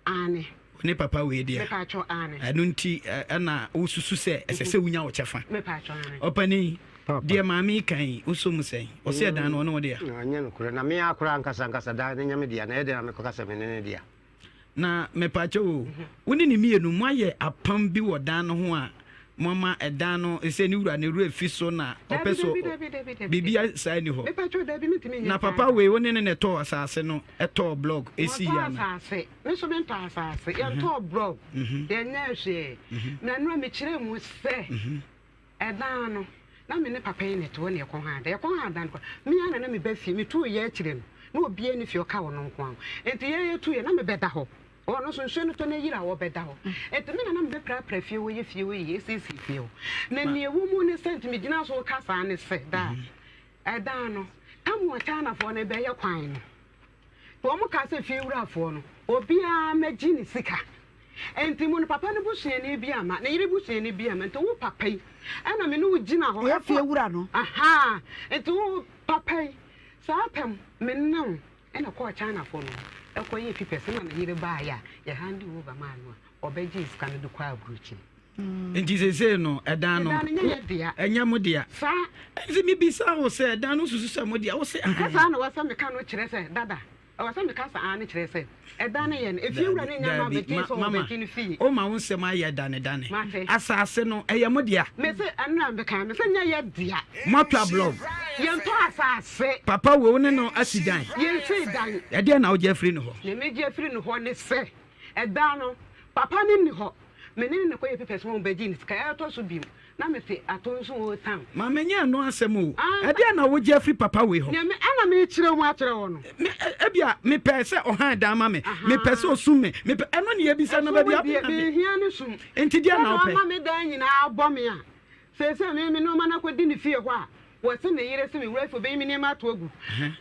aane. Ɔne papa wei dea? Mepaakyɛw, aane. Ɛno nti ɛna wosusu sɛ ɛsɛ sɛ wunya wo kyɛfa? Mepaakyɛw, aane. Ɔpanin, deɛ maame yi ka yi, wosɔ mu sɛn? Ɔse ɛdan no, ɔne wo dea? Ɛnyɛ nokorɛ. Na me ara koraa ankasa ankasa, dan no nyɛ me dea, na ɛyɛ dɛn na mekɔka sɛ me ne ne dea? Na mepakyɛw o, wo ne ne mmienu moayɛ apam bi wɔ dan no ho a moama ɛdan no sɛ ne wura ne werɛ fi so na ɔpɛ so biribi saa nni hɔ? Na papa wei wo ne no na ɛtɔɔ asase no, ɛtɔɔ blɔg ɛsii Wɔntɔɔ ana? asase, me nso mentɔɔ asase, yɛntɔɔ blɔg, yɛnyɛɛ hwee. Na nnora mekyerɛɛ mu sɛ Ɛda no, na me ne papa yi na ɛte hɔ na yɛkɔ haa da. Yɛkɔ haa da no koraa, me ara na na meba fie. Metuu yɛ akyire no, na obiara nni fie, ɔka ɔno nko ara ho. Enti yɛn yɛtuiɛ, na mebɛda hɔ. Ɔno nso, nsuo no tɔ na ɛyiri a, ɔbɛda hɔ. Enti me na na mebɛprapra fie hɔ, yɛ fie hɔ yie, siesie fie hɔ. Na nea ɛwɔ mu ne sɛ, nti megyinaa so reka saa ne sɛ, daa, ɛda no, tam a Chinafoɔ no rebɛyɛ kwan no, Wɔkaa sɛ fiewurafoɔ no, obiara mmɛgye ne sika. Enti mo no, papa no busuani bi amma, ne yere busuani bi amma. Nti wo papa yi, ɛna me ne wo gyina hɔ. Ɛyɛ fiewura no. Ahaa, nti wo papa yi, saa tam me ne wo ɛna kɔɔ Chinafoɔ no hɔ, ɛkɔyɛɛ pipɛs, ɛna ne yere baeɛ a, yɛ hande over maa no a, ɔbɛgyee sika no de kɔɔ aburokyire. Nti seesei no, ɛdan no, Ɛdan no nyɛ yɛ dea. ɛnyɛ mo dea. Saa. Nti mebisa wo sɛ, ɛdan no wosusu sɛ mo dea? Wo se, Sɛ aane. saa na ɛwɔ sɛ meka no kyerɛ sɛ, dada, ɛwɔ sɛ meka sɛ aane kyerɛ sɛ, ɛdan no yɛ no, efiewura no nnya mma Daabi, abɛgye sɛ mama, ɔrebɛgye no fie. woma wo nsɛm ayɛ danedane. Mate. Asase no, ɛyɛ mo dea. Mese, ɛno na mekae, mese nyɛ yɛ dea. Moatɔ ablɔg. Yɛntɔ asase. Papa wei, wo ne no asi dan? Yɛnsii dan. Ɛdeɛn na wogye afiri ne hɔ? Nea megye afiri ne hɔ ne sɛ, ɛdan no, papa no nni hɔ. Me ne no na ɛkɔyɛ papers ma wɔbɛgyee ne sika. Ɛtɔ so bio, na mete Atonsu Old Town. Ma menyɛ ɛno asɛm o. Ah. Ɛdeɛn na wogye afiri papa wei hɔ? Nea me, ɛna merekyerɛ mu akyerɛ wo no. Me, ebia mepɛɛ sɛ ɔhan dan ma me. Ahaa. Mepɛ sɛ ɔsum me. Mepɛ, ɛno ne yɛbisa no Ɛsum baabi a deɛ, wobɛnya me. menhia ne sum. Enti deɛn na Sɛdeɛ wopɛ? wama me dan nyinaa abɔ me a, seesei me, me nneɛma no akɔdi ne fie hɔ a, wɔse ne yere se me wura fie, ɔbɛyi me nneɛma ato agu.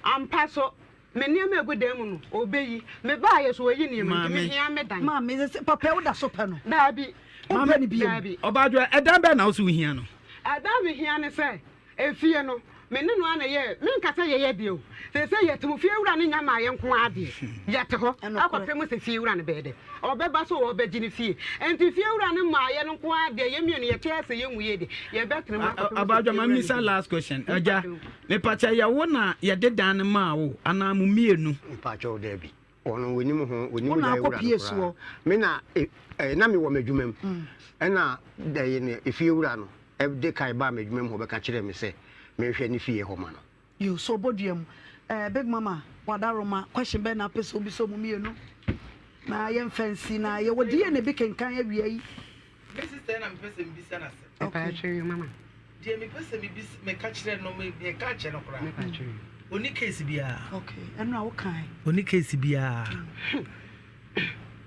Ampa so, Me nneɛma a egu dan mu no, obeyi. Mebaeɛ so oyi nneɛma nti mehia me dan. Maame, sɛ papa yi woda so pɛ no? Daabi. Wompɛ no bio? Daabi. Ɔbaadwoa, ɛdan bɛn na wo so wohia no? Ɛdan a mehia ne sɛ, efie no, me ne no ara na ɛyɛ, menka sɛ yɛyɛ deɛ o, seesei yɛte mu, fiewura no nya maa yɛn nko ara deɛ, yɛte hɔ akɔpem sɛ fiewura no bɛyɛ dɛ, ɔbɛba sɛ ɔrebɛgye ne fie. Enti fiewura no maa yɛn nko ara deɛ, yɛn mmienu yɛte ase yɛnwuiɛ deɛ, yɛbɛtena mu akɔpem sɛ Ɔbaadwoa, fiewura ma no memmisa bɛba. last question. Agya, Mepakyɛ yɛ wo na yɛde dan no maa wo anaa mo mmienu? Mpakyɛw daabi ɔno onim ho Wo onim na dan wura akɔpie no koraa soɔ. me na e, eh, na mewɔ m'adwuma mu ɛna ɛyɛ ne efie wura no ɛde kan baa m'adwuma mu hɔ bɛka kyerɛɛ me sɛ menhwɛ ne fie hɔ ma no. Yo, so ɔbɔ dua mu. Eh, Big Mama, Wadaroma, question bɛn na apɛ sɛ wobisa ɔmo mmienu? Na yɛmfa nsi na yɛwɔ DNA bi kenkan awia yi. Me sister na mepɛ sɛ mebisa no asɛm. Okay. Mama. Deɛ mepɛ sɛ mebisa meka kyerɛ no meka kyerɛ no koraa. Ɔni case biara. Okay. Ɛno a wokae. Ɔni case biara.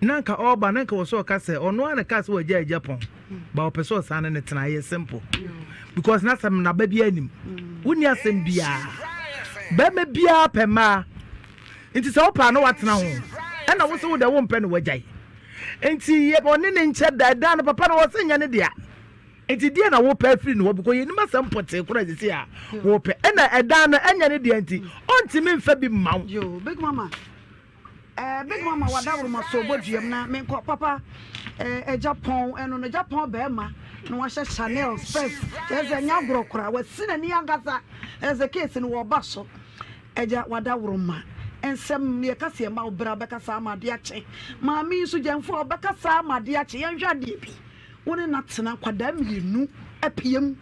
Na nka ɔba na nka wɔ sɛ ɔka sɛ ɔno ara na kaa sɛ wagya agya pɔn. Ba ɔpɛ sɛ ɔsan ne ne tena ɛyɛ simple. Because n'asɛm n'aba biara nim. Wonni asɛm biara. Bɛrima biara pɛ mmaa. Nti sɛ wopɛ a na watena ho. Ɛna wo sɛ wo deɛ wompɛ no wagyae. Nti yɛ ɔne ne nkyɛ da ɛdan no papa no ɔsɛ nyɛ ne dea. Nti deɛ na wopɛ afiri ne hɔ because yɛnim asɛm pɔtee koraa sisi a wopɛ. Ɛna ɛdan no ɛnyɛ ne dea nti ɔntumi mfa bi mma wo. Yoo big mama eh, big mama wadaworoma so bɔ duam na menkɔ papa eh, agya pɔn ɛno no agya pɔn bɛrima na wahyɛ Chanel specs kyerɛ sɛ ɛnyɛ agorɔ koraa wasi n'ani ankasa ɛsɛ sɛ case no wɔba so. Agya w'adaworoma nsɛm yɛka sɛ yɛma wo bra bɛkasa ama ade akye. Maame yi nso gyɛmfo a ɔbɛkasa ama ade akye. Yɛnhwɛ adeɛ bi. Wo ne no atena nkwadaa mmienu apiem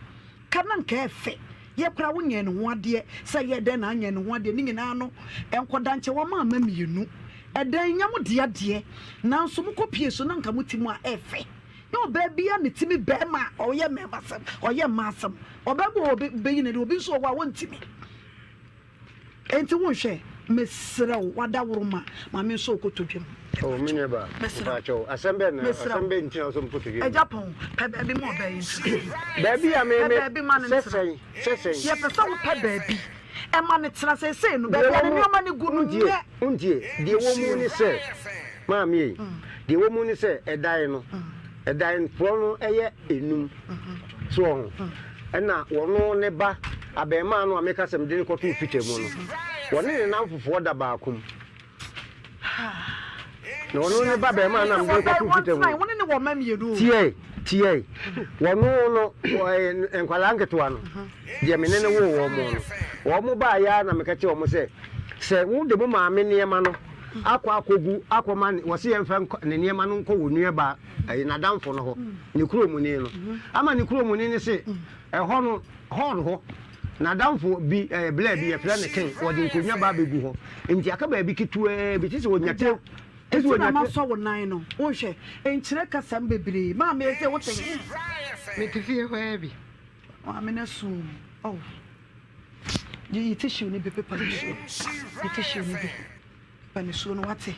ka na nka ɛfɛ. Yɛ koraa wonyɛɛ ne ho adeɛ, sɛ ɛyɛɛ dɛn na anyɛ ne ho adeɛ, ne nyinaa no nkɔda nkyɛn, wama ama mmienu. Ɛdan nyɛ mo dea deɛ, nanso mokɔpie so na nka mote mu a, ɛyɛ fɛ. Nyɛ ɔbaa biara na ɛtumi barima a ɔyɛ mmarima asɛm, ɔyɛ mmaa asɛm. Ɔbaa bi wɔ hɔ a ɔbɛyi n'ani, obi nso wɔ hɔ a ɔntumi. Enti wonhwɛ, mesrɛ wo, w'adaworoma ma me nso kotodwe mu. Oh, me nua ba, Mesrɛ wo. mpakyɛw, asɛm bɛn na, Mesrɛ asɛm wo. bɛn nti na wosɛ mekotodwe mu? Agya Pɔn, pɛ baabi ma ɔbaa yi ntena. Baabi a me, Pɛ me, baabi ma no sɛ ntena. sɛn, sɛ sɛn? Yɛpɛ sɛ wopɛ baabi ma no tena. Seesei no, Deɛ baabi a ɛwɔ ne mu, nneɛma no gu no wontie, nyɛ. wontie, deɛ ɛwɔ mu ne sɛ, maame ei, deɛ ɛwɔ mu ne sɛ, ɛdan no, ɛdan korɔ no yɛ enum. So wɔ ho? Ɛna wɔno ne ba abarimaa no a meka sɛ mede no kɔtoo Peter mu no, wɔne ne nnamfofoɔ da baako mu. Na ɔno ne ba barimaa no a mede no kɔtoo Peter mu no, tiɛ, tiɛ, wɔno no, nkwadaa nketewa no, deɛ me ne no woo wɔn no, wɔn baeɛ ara na meka kyerɛ wɔn sɛ, sɛ wode mo maame nneɛma no akɔ akɔgu akɔma, wɔse yɛmfa ne nneɛma no nkɔ wɔn nuabaa ɛyɛ n'adamfo no hɔ, ne kuromuni no. Ama ne kuromuni no se, ɛhɔ no, hall hɔ, n'adamfo bi, ɛɛ, blɛ bi, yɛfrɛ no Ken, wɔde nkonnwa ba abɛgu hɔ. Nti aka baabi ketewaa bi, te sɛ wɔnya te, te sɛ Enti na wɔnya te. masɔ wo nan no. Wohwɛ, nkyerɛ kasam bebree. Maame, ese wote he? Mete fie hɔ ara bi. Maame no asu o. Oh. Yi tissue no bi pepa nisuo. Yi tissue no bi. Pepa nisuo no wate.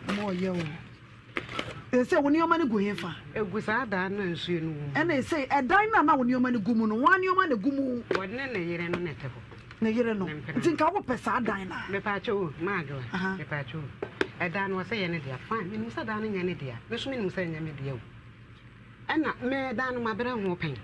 Ma ɔyɛ o. Ɛsɛ wo nneɛma no gu hefa? Egu saa dan no a nsuo no wɔ mu. Ɛna ɛsɛ ɛdan no a na wo nneɛma no gu mu no, wɔn nneɛma na egu mu. Wɔne ne yere no na ɛte hɔ. Ne yere no. Nti nka wopɛ saa dan no a. Mepaakyɛ o, Maadwoa, mepaakyɛ o. Ɛdan no wɔsɛ yɛ ne dea. Fine, menim sɛ dan no nyɛ ne dea. Me nso menim sɛ ɛnyɛ me dea o. Ɛna me dan no mabrɛ ho pɛn.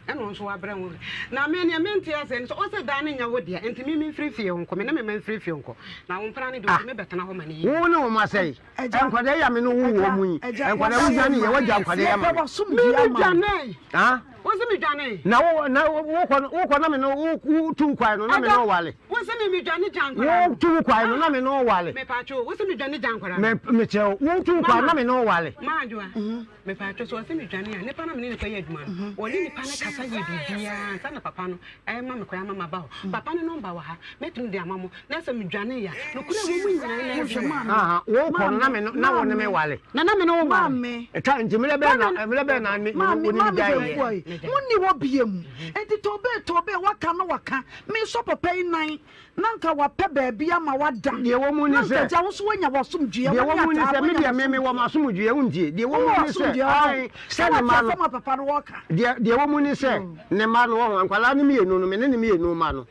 Ɛna ɔno nso wabrɛ ho. Na me nea mente aseɛ ne sɛ ɔsɛ dan no nyɛ wo dea nti me memfiri fie hɔ nkɔ, me ne me mma mfiri fie nkɔ. Na wo mpena no deɛ ɔtumi bɛtena hɔ ma no yie. Wo ne wɔn asɛe. Nkwadaa yi a me ne wo wɔ mu yi, nkwadaa wo dwane yɛ, wagya nkwadaa yi ama me. Me me dwane. Wo se me dwane. Na wo na wokɔ wokɔ na me ne wo wo tu kwan no na me ne wo wale. Wo se me me dwane gya nkwadaa no. Wo tu kwan no na me ne wo wale. Me pa cho, wo se me dwane gya nkwadaa no. Me me kyerɛ wo, wo tu kwan na me ne wo wale. Maadwoa. Mepatwo, sɛ ɔse medwane a, nipa no a mene no kɔyɛ adwuma no, ɔne nipa no kasa yɛ biribiara ansa na papa no ɛrema me kwan ama maba hɔ. Papa no nɔmba wɔ ha, mɛtumi de ama mo, na sɛ medwane a, nokorɛ wɔ mu nyinaa na ɛbi wɔ ha. Aha, wo kɔ no na me na wo ne me wale. Na na me ne wo wale. Ɛta nti mmerɛ bɛn na mmerɛ bɛn na me wo ne me gyae yɛ. Mo nni hɔ biam. Nti tobe tobe waka no waka. Me sɔ papa yi nan. Na anka wapɛ baabi ama wada. Deɛ ɛwɔ mu ne Na anka sɛ. agya wo nso woanya w'asomdwoeɛ, Deɛ wo ɛwɔ ne mu ne Ataa sɛ, me moanya deɛ me mewɔ m'asomdwoeɛ. m'asomdwoeɛ, wontie? Deɛ ɛwɔ Wowɔ mu ne sɛ, asomdwoeɛ ɔho. ae, sɛ Sɛ ne woate mma no. asɛm a papa no wɔka. Deɛ, deɛ ɛwɔ mu ne sɛ, ne mma no, wɔho, nkwadaa no mmienu no, me ne ne mmienu mma no,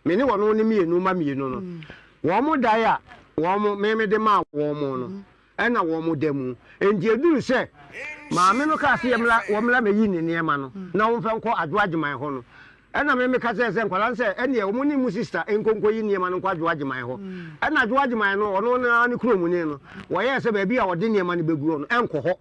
me ne wɔn ne mmienu mma mmienu no, wɔn dae a wɔn, me mede maa wɔn no, ɛna wɔn da mu. Enti ɛduru sɛ maame no kaa sɛ yɛmmra, wɔmmra mmɛyi ne nneɛma no na wɔmfa nkɔ Adwo Agyeman hɔ no, Ɛna me meka kyerɛɛ sɛ nkwadaa no sɛ ɛneɛ wɔn ne mu sista nkɔ nkɔyi nneɛma no nkɔ Adwoa Agyeman hɔ. Ɛna Adwoa Agyeman no ɔno no ara ne kuromuni no wɔyɛɛ sɛ baabi a wɔde nneɛma no bɛguo no ɛnkɔ hɔ.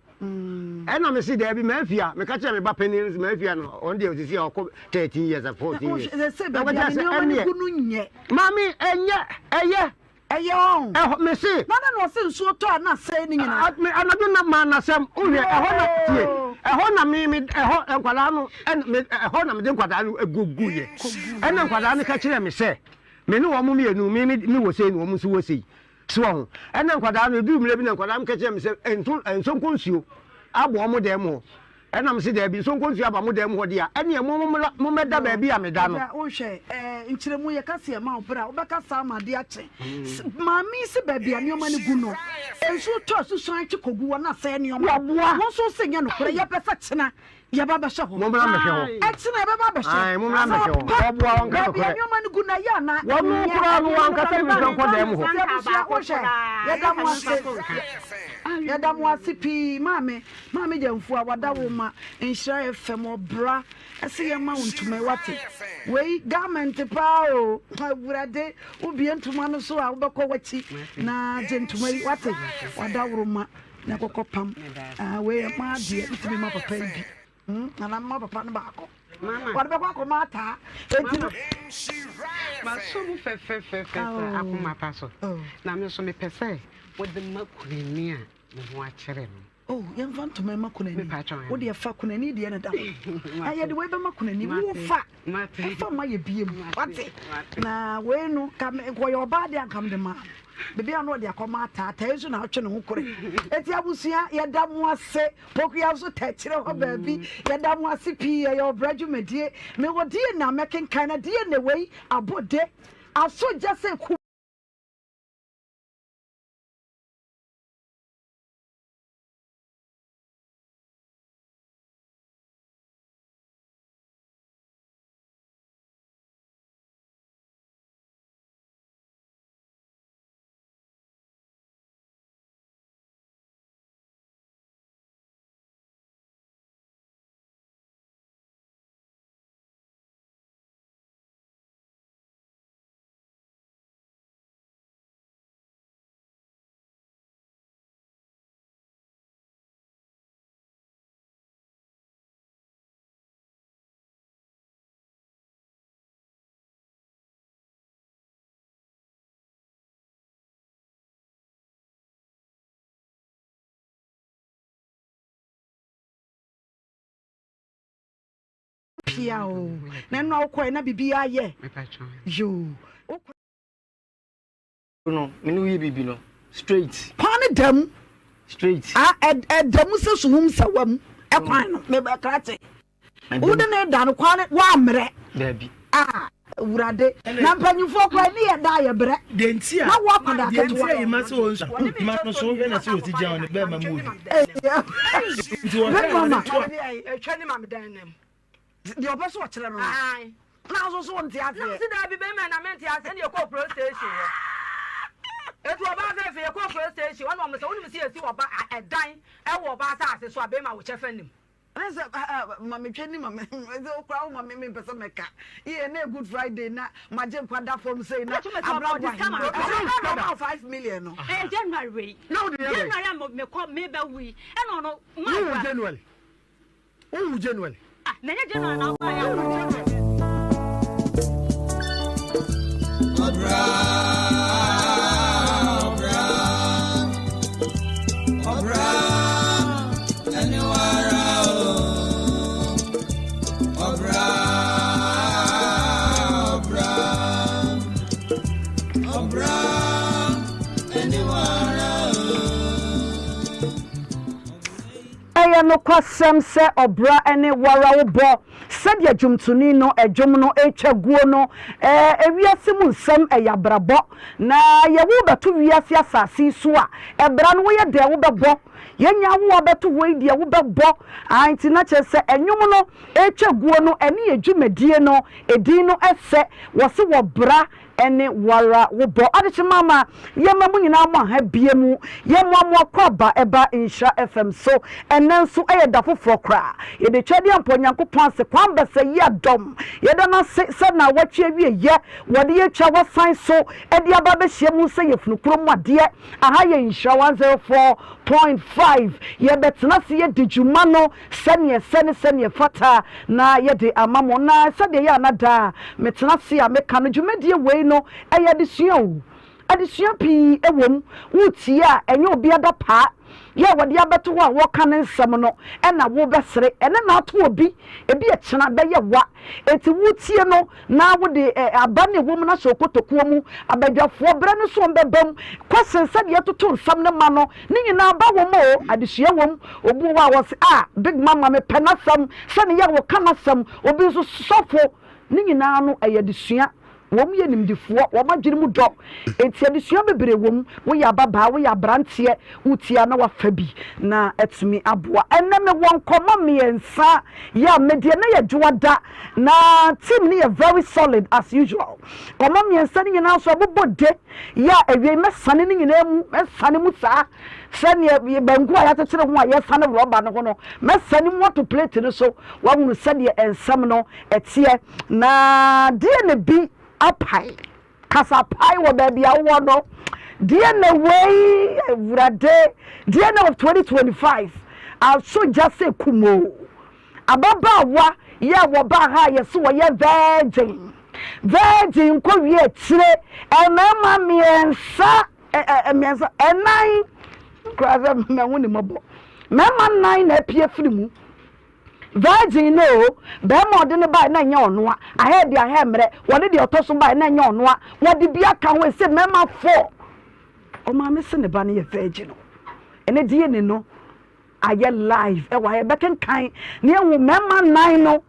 Ɛna me se daabi Mafia, meka kyerɛɛ me ba panin no sɛ Mafia no ɔno deɛ seesei ɔkɔ 13 years 14 years. Sɛ Na baabi ɔka a kyerɛɛ sɛ nneɛma no ɛneɛ gu no nyɛ. maame ɛnyɛ ɛyɛ. Ɛyɛ ɔn. Ɛhɔ, mese. Na na na ɔse nsuo tɔ a na asɛe ne nyinaa. A, me, anadwo na maa n'asɛm. Wohwɛ, ɛhɔ na, tie, ɛhɔ na me, me, ɛhɔ, nkwadaa no, ɛna, me, ɛhɔ na mede nkwadaa no gu, guiɛ. Ɛna nkwadaa no ka kyerɛɛ me sɛ, me ne wɔn mmienu, me, me, me wɔ sei na wɔn nso wɔ sei. So wɔn ho. Ɛna nkwadaa no, ɛduru mmerɛ bi na nkwadaa no ka kyerɛɛ me sɛ, nto, nsonko nsuo abɔ wɔn dan mu hɔ. Ɛna mese, Daabi, nso nkɔ nsuo aba mo dan mu hɔ deɛ a, ɛnneɛ mo mommra, mommɛda baabi a meda no. Agya, wohwɛ, ɛɛ, nkyerɛmu, yɛka se ɛma wo berɛ a, wobɛka saa ma adeɛ akye. S, maame yi se baabi a nneɛma no gu no, nsuo tɔ a, susuan kye kɔgu hɔ na asɛe nneɛma. Waboa. Wo nso wose nyɛ nokorɛ, yɛpɛ sɛ kyena yɛba bɛhyɛ hɔ. Mommra mmɛhwɛ hɔ. Ɛkyena yɛbɛba abɛhyɛ. Ae, mommra mmɛhwɛ hɔ. Sɛ ampa, Wɔboa, wɔnka baabi a nokorɛ. nneɛma no gu no, ɛyɛ anaa Wɔn ɛnyɛ, koraa no, ɛdeɛ no wɔankasa bɛba. mfa nkɔ dan mu hɔ. Nti abusua, wohwɛ, yɛda mo ase. Yɛda mo ase pii, maame. Maame Gyamfua wada wo ma nhyira FM ɔbra ɛse yɛ ma wo ntoma yi wate wei garment paa o awurade wo bie ntoma no so a wobɛkɔ wakyi na gye ntoma yi wate wada woro ma na kɔkɔ pam ah wei yɛ maa deɛ ntumi ma papa yi bi hmm nana ma papa no baako wɔde bɛkɔ akɔma ataa enti no maso mu fɛfɛfɛfɛ akoma pa so na me nso mepɛ sɛ wode ma kunani a me ho akyere no. Oh, yɛmfa ntoma mma kunani. Wo deɛ fa kunani deɛ na da hɔ. Yɛde wei bɛma kunani. Wo fa. Ɛfa ma yɛ biem. Wate? Na wei no, ka me nkɔyɛ ɔbaa deɛ anka mede maa no. Baabi a na ɔde akɔma ataa. Ataa yi nso na atwe ne ho kore. Eti abusua, yɛda mo ase. Pokuya nso tɛkyerɛ hɔ baabi. Yɛda mo ase pii. Ɛyɛ ɔbra dwumadie. Mewɔ DNA mɛkenkan na DNA wei abɔ de. Aso gya sɛ kum. Pia o na ɛno a wokɔɛ na biribi ayɛ yoo. No me ne wo yɛ biribi no straight. Kwan no da mu. Straight. Ah ɛda mu sɛ suhum sɛ wam ɛkwan no me bɛ krakye. Wo de ne da no kwan no wa mmerɛ. Dabi. Ah awurade na mpanyinfoɔ kora ne yɛ da yɛ brɛ. Deɛ nti a Na wo akwadaa deɛ nti ketewa. a yima sɛ wɔn nsu ma no so wohwɛ na sɛ wɔsi gyina hɔ no bɛrima mu odu. Nti wɔhwɛ Big a mama. wɔde to a. Atwa ne ma me dan nam. Deɛ ɔpɛ so ɔkyerɛ no no. Na nso so nte aseɛ. Na mese daabi bɛrima na mente aseɛ ɛne yɛkɔɔ police station hɔ. Eti ɔbaa fɛfɛ yɛkɔɔ police station hɔ na ɔmo sɛ wonim sɛ yɛsi ɔba ɛdan ɛwɔ ɔbaa asase so a bɛrima wo kyɛfa nim. Ne sɛ ma me twɛ ni ma me sɛ okura wo ma me me mpɛ sɛ mɛka yɛ na good friday na magye nkwa da fam sei na abra bɔ ahema ɛna ɔma 5 million no. Ɛyɛ January wei. January a mekɔ mebɛwu yi ɛna ɔno. Wowu January. Wowu January. Ah, na ɛnyɛ January na ɔbaa yɛ. Ɔbra, ɔbra, ɔbra, ɛne wara o. Ɔbra, ɔbra, ɔbra, ɛne wara o. Ɛyɛ nokwasɛm sɛ ɔbra ne wara wo bɔ sɛdeɛ dwomtoni no dwom no retwa guo no. Ewiase mu nsɛm yɛ abrabɔ, na yɛwo wo bɛto wiase asase yi so a, ɛbra no woyɛ dɛn wobɛbɔ? Yɛnya wo abɛto hɔ yi deɛ wobɛbɔ. Ae, nti na kyerɛ sɛ nnwom no retwa guo no ɛne yɛ dwumadie no edin no sɛ wɔse wɔbra ne woara wo bɔ. Adekyema ma yɛma mo nyinaa mo aha bie mu. Yɛmoa mo akwaaba ɛba Nhyira FM so. Ɛnnɛ nso ɛyɛ da foforɔ koraa. Yɛde Tweaduampɔ Nyankopɔn ase kwan bɛsɛ yi adɔm. Yɛda no ase sɛ naawɔtwe awieyɛ wɔde yɛ twa wasan so de aba abɛhyia mu sɛ yɛfunu kuro mu adeɛ. Aha yɛ Nhyira 104.5. Yɛbɛtena ase yɛdi dwuma no sɛdeɛ ɛsɛ ne sɛdeɛ ɛfata na yɛde ama mo. Na sɛdeɛ ɛyɛ a na daa metena ase a meka no, dwumadie wei no, ɛyɛ adesua o. Adesua pii wɔ mu. Woretie a, ɛnyɛ obi adapaa yɛ a wɔde abɛto hɔ a wɔreka ne nsɛm no na wobɛsere. Ɛno na ato obi, ebi ɛkyena bɛyɛ wa. Enti woretie no na wode aba no a ɛwɔ mu no ahyɛ wo kotokuo mu. Abadwafoɔ, berɛ no so wɔbɛba mu. Question sɛdeɛ yɛtoto nsɛm no ma no, ne nyinaa aba wɔ mu o, adesua wɔ mu. Obi wɔ hɔ a ɔse, ah, Big Mama mepɛ n'asɛm, sɛdeɛ a wɔka n'asɛm. Obi nso, sɔfo. Ne nyinaa no ɛyɛ adesua. Wɔn yɛ nimdefoɔ, wɔn adwene mu dɔ. Enti adesua bebree wɔ mu. Woyɛ ababaa, woyɛ aberanteɛ, wotie a na woafa bi na atumi aboa. Ɛnnɛ mewɔ nkɔmmɔ mmiɛnsa yɛ a medeɛ na yɛ dwoada na team no yɛ very solid as usual. Nkɔmmɔ mmiɛnsa no nyinaa nso ɛbobɔ de yɛ a awiei mɛsane ne nyinaa mu, mɛsane mu saa sɛdeɛ banku a yɛakyekyere ho a yɛsane rɔba no ho no, mɛsane mu ato plate no so. Woahunu sɛdeɛ nsɛm no ɛteɛ. Na deɛ na bi apae, kasa pae wɔ baabi a wowɔ no. Deɛ na wei, Awurade, deɛ na of 2025, aso gya sɛ kumoo. Ababaawa yɛ a wɔbaa ha a yɛse wɔyɛ virgin. Virgin nkɔ wie akyire, mmarima mmiɛnsa, mmiɛnsa, ɛnan, koraa sɛ mahu ne mmɔbɔ. Mmarima nnan na apue firi mu. Virgin no o, barima a ɔde no bae na ɛnyɛ ɔnoa, ahɛ de ahɛ mmerɛ, wɔde deɛ ɔtɔ so bae na ɛnyɛ ɔnoa, wɔde bi aka ho ɛsɛ mmarima four. Ɔmaame se ne ba no yɛ virgin o. Ɛnɛ DNA no ayɛ live ɛwɔ ha yɛbɛkenkan na yɛahu mmarima nnan no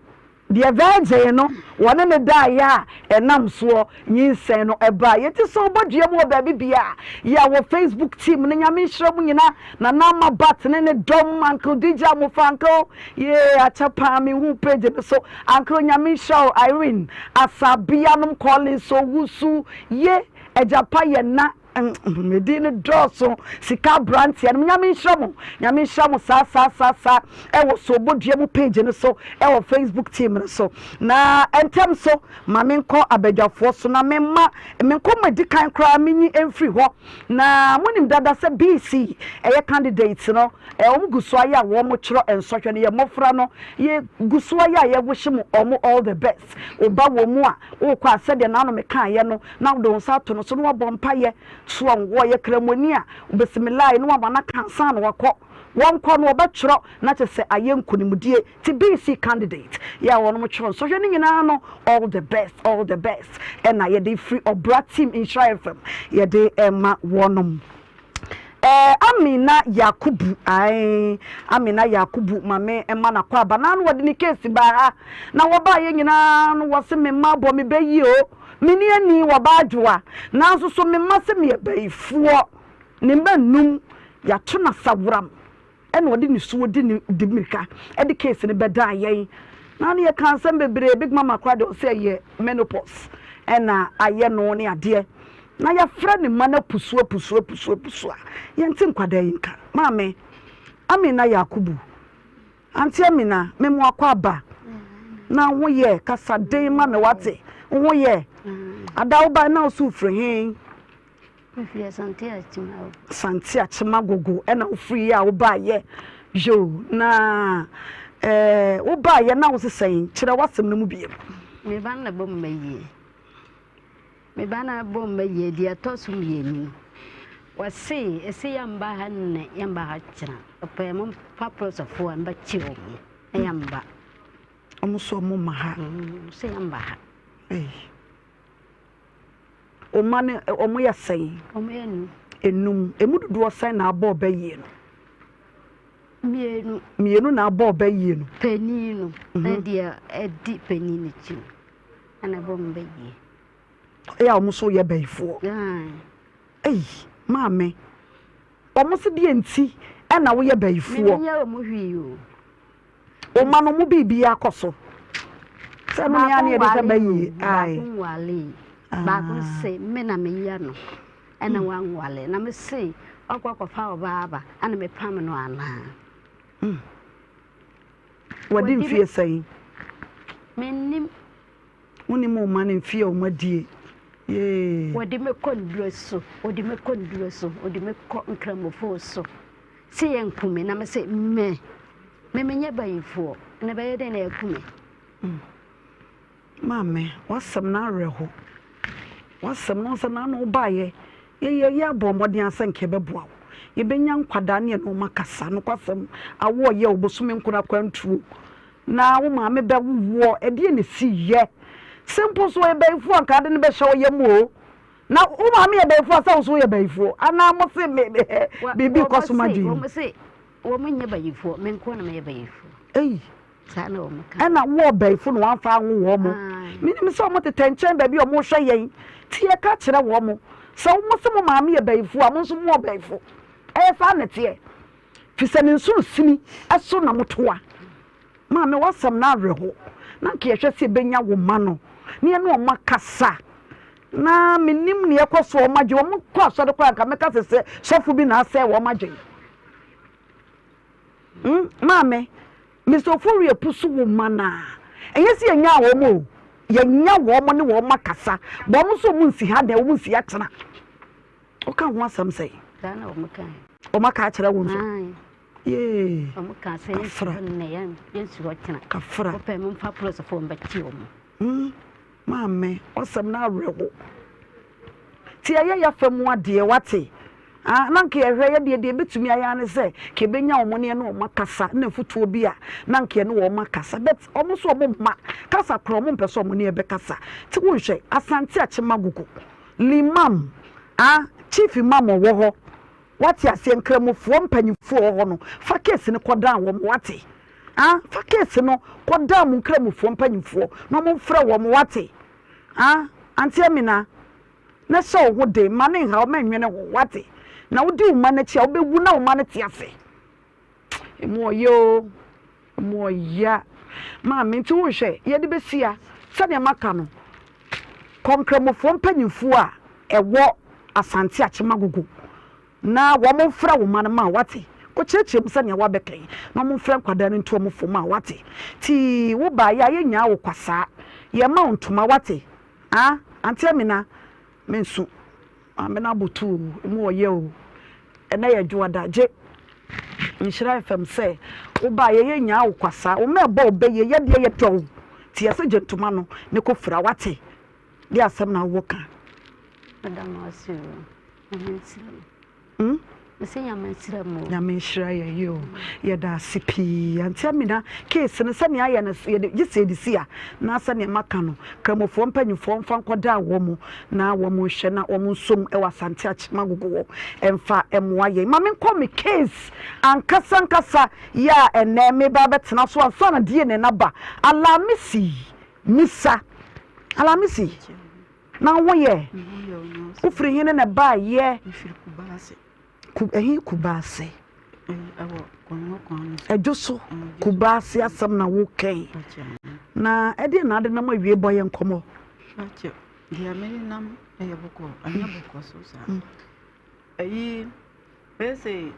Deɛ virgin no wɔne no daeɛ a ɛnam soɔ nyinsɛn no baeɛ. Nti sɛ wobɔ dua mu wɔ baabi bia a, yɛ a wɔ Facebook team no Nyame nhyira mo nyina Nana Ama Bat ne ne dɔm Uncle DJ Amofa Uncle yee akyɛ paa me hu page no so Uncle Nyame nhyira wo Irene Asabea nom Collins Owusu ye Agyapa yɛ na Me din no dɔɔso sika abranteɛ no nyame nhyira mo nyame nhyira mo saa saa saa saa ɛwɔ soobodua mu page no so ɛwɔ facebook team no so na ɛntɛm so ma menkɔ abadwafoɔ so na memma menkɔ mo adi kan koraa menyi mfiri hɔ na monim dada sɛ BC ɛyɛ candidates no wɔn gu so ayɛ a wɔn twerɛ nsɔhwɛ no yɛ mmɔfra no yɛ gu so ayɛ a yɛwohye mo wɔn all the best Wo ba wɔ mu a, wokɔ a, sɛdeɛ n'ano mekaeɛ no, na wode wo nsa ato no so na woabɔ mpaeɛ. So wɔyɛ Kramoni a, wobɛsimilae na woama no aka ansa na wakɔ. Wɔnkɔ no, wɔbɛtwerɛ na kyerɛ sɛ ayɛ nkonimdie. Nti BC candidate yɛ a wɔnom twerɛ nsɔhwɛ no nyinaa no, all the best, all the best ɛna yɛde firi Ɔbra Team Nhyira FM yɛde rema wɔnom. Eh, Amina Yakubu, ae, Amina Yakubu, ma me mma no akwaaba. Na ano wɔde ne case baa ha. Na wɔbaeɛ nyinaa no, wɔse me mma abɔ me bɛ yie o. Me ni ani, wɔba adwoa. Nanso so me mma se meyɛ bayifoɔ. Ne mma nnum, yɛato no asaworam. Ɛna ɔde nisuo di ne di mirika de case no bɛdaa yɛn. Na ne yɛka nsɛm bebree, Big Mama koraa deɛ ɔsɛ ɛyɛ menopause ɛna ayɛ no ne adeɛ. Na yɛafrɛ ne mma no apusu apusu apusu apusu a yɛnte nkwadaa yi nka. Maame Amina Yakubu, Auntie Amina, me mo akɔ aba na wo ho yɛ, kasa den ma me wate, wo ho yɛ. Ada wo bae na wo so wofiri he? Mefiri Asante Akyem. Asante Akyem Agogo ɛna wofiri yɛ a wobaayɛ yoo na ɛɛ wobaayɛ na wose sɛn kyerɛ w'asɛm no mu biem. Me ba no na bɔ mma yie me ba no bɔ mma yie deɛ ɛtɔ so mmienu no wɔse ɛsɛ yɛmba ha nnɛ yɛmba ha kyena ɔpɛ mo fa polisifoɔ a mbɛkye wɔn na yɛmba. Wɔn nso wɔn ma ha. Sɛ yɛmba ha. Ei. Wo mma no, wɔyɛ sɛn? Wɔyɛ nnum. Nnum. Emu dodoɔ sɛn na abɔ ɔbɛ yie no? Mmienu. Mmienu na abɔ ɔbɛ yie no. Panin no na deɛ ɛdi panin no akyi no ɛna ɛbɔ wɔn bɛ yie. Ɛyɛ a wɔn nso yɛ bɛyifoɔ. Ei, maame, wɔn se deɛ nti ɛna woyɛ bɛyifoɔ? Menyɛ wɔn hwee o. Wo mma no, mo biribiara kɔ so. Sɛ ɛno ne aneɛ de sɛ bɛyie. Baako nwale. Baako se me na meyɛ no. Ɛna wanwale. Na me se ɔkɔ akɔfa ɔbaa aba. Ɛna mepam no anaa. Wadi mfie sɛn? Mennim. Wonim wo mma no mfie a wɔn adie? Yee. Wɔde me kɔ nnuro so. Wɔde me kɔ nnuro so. Wɔde me kɔ nkramofoɔ so. Se yɛnku me na me se me me menyɛ bayifoɔ na ɛbɛyɛ dɛn na yɛaku me. Mm. Maame, w'asɛm no awerɛho. W'asɛm no sɛ n'ano baeɛ. Yɛyɛ yɛ abɔ mmɔden asɛ nka yɛbɛboa wo. Yɛbɛnya nkwadaa ne yɛne wɔn akasa. Nokwasɛm, awoɔ yɛ wo bosome nkono akwantuo. Na wo maame bɛwo woɔ, ɛdeɛn na ɛsi yɛ? Sɛ mpo so ɔyɛ bayifoɔ a nka ade no bɛhyɛ wo yam o. Na wo maame yɛ bayifoɔ a sɛ wo nso woyɛ bayifoɔ anaa mo se me me biribi kɔ so m'adwene mu. Wɔn se wɔn nyɛ bayifoɔ me nko na meyɛ bayifoɔ. Eyi. Saa na wɔn ka. Ɛna wo ɔbayifo na wɔamfa anwo wɔn mo. Menim sɛ wɔn tetɛ nkyɛn baabi a wɔn hwɛ yɛn ti yɛ ka kyerɛ wɔn mo sɛ wɔn se mo maame yɛ bayifoɔ a mo nso mo ɔbayifo. Ɛyɛ saa na ɛteɛ. Fi sɛ ne nsono sini ɛso na mo toa. Maame w'asɛm no awerɛho na anka yɛhwɛ sɛ yɛbɛnya wo mma no na yɛne wɔn akasa na menim nea ɛkɔ so wɔn adwene wɔn kɔ asɔre koraa anka mɛka sɛ sɛ sɔfo bi na asɛe wɔn adwene hmm maame Mr. Ofori apu so wo mma no a ɛnyɛ sɛ yɛnyaa wɔn o yɛnya wɔn ne wɔn akasa bɔn wɔn nso wɔn nsi ha dɛn wɔn nsi atena woka ho asɛm sɛ Saa na wɔn kae. Wɔn aka akyerɛ wo nso. Ae. Yee. Wɔn kaa sɛ yɛnsi Kafra. hɔ nnɛ, yɛn yɛnsi hɔ kyena. Kafra. Wopɛ mo mfa polisifoɔ mbɛkye wɔn. Hmm. Maame, w'asɛm no awerɛho. Ti ɛyɛ yafa mu adeɛ, wate? Ah, na anka yɛhwɛ, yɛ deɛ, deɛ yɛbɛtumi ayɛ ara ne sɛ, nka yɛbɛnya wɔn ne yɛne wɔn akasa, na afutuo bi a, na anka yɛne wɔn akasa. But wɔn nso wɔn mma kasa koraa, wɔn mpɛ sɛ wɔn ne yɛn bɛkasa. Nti wonhwɛ, Asante Akyem Agogo, Limam, ah, Chief Imam ɔwɔ hɔ, wate aseɛ, Nkramofoɔ mpanyinfoɔ wɔ hɔ no, fa case no kɔdan wɔn, wate? Ah, fa case no kɔdan mo Nkramofoɔ mpanyinfoɔ na wɔn mfrɛ wɔn, wate? Ah, Auntie Amina. Na hyɛ wo ho den, mma no nhaw, mɛnnwene ho, woate? Na wodi wo mma no akyi a, wobɛwu na wo mma no te ase. Emu ɔya o, emu ɔya. Maame, nti wohwɛ, yɛde bɛsia, sɛdeɛ maka no, kɔ Nkramofoɔ mpanyinfoɔ a ɛwɔ Asante Akyem Agogo na wɔn mfrɛ wo mma no ma woate? Kɔkyerɛkyerɛ mu sɛdeɛ woabɛka yi, na wɔn mfrɛ nkwadaa no ntu wɔn fo ma woate? Nti wobaeɛ a, yɛnnyaa wo kwa saa, yɛma wo ntoma, woate? Ah Auntie Amina me nso maame no aboto o emu ɔyɛ o ɛnɛ yɛ dwoada gye nhyira FM sɛ wo ba yɛyɛ nyaa wo kwa saa wo mɛ bɔ wo bɛ yie yɛ deɛ yɛ dɔ wo ti yɛ sɛ gye ntoma no ne kɔ fira wate de asɛm na wowɔ ka. Meda mo ase o Nyame nhyira mo. Hmm? Mese Nyame nhyira mo. Nyame nhyira yɛ yi o. Yɛda ase pii. Auntie Amina, case no sɛnea ayɛ no yɛde gye sɛ yɛde si a na sɛnea maka no Kramofoɔ mpanyinfoɔ mfa nkɔda wɔn na wɔn nhwɛ na wɔn nsom wɔ Asante Akyem Agogo hɔ mfa mmoa yɛn. Ma menkɔ me case ankasa ankasa yɛ a ɛnɛ meba abɛtena so ansa na DNA no aba. Alamisi Musa. Alamisi. Na wo yɛ? Wo firi hene na ɛbaa yɛ? Ku ɛhe Kubaase? Ɛdwo so Kubaase asɛm na wo kɛn. Na ɛdeɛ na ade nam awie bɔ yɛ nkɔmɔ. Deɛ mede nam ɛyɛ bɔkɔ, ɛnyɛ bɔkɔ so saa. Ɛyi bɛyɛ sɛ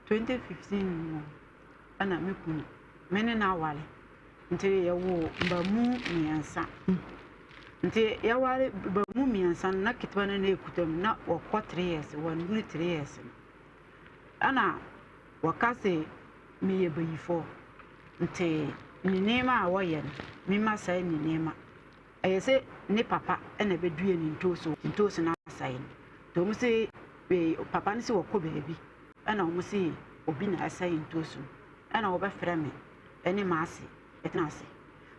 2015 mu ɛna me kunu me ne no aware nti yɛwoo mbamu mmiɛnsa nti yɛware mbamu mmiɛnsa no na ketewa no na ɛkuta mu na wɔkɔ 3 years wɔnnuru 3 years no ɛna wɔka se meyɛ bayifoɔ nti ne nneɛma a wɔyɛ no mema saa ne nneɛma ɛyɛ sɛ ne papa ɛna ɛbɛdue ne ntoosi ntoosi no asɛe no nti wɔn se papa no se wɔkɔ baabi Ɛna wɔn se obi na ɛsɛe ntoosi no, ɛna wɔbɛfrɛ me ɛne m'ase ɛtena ase.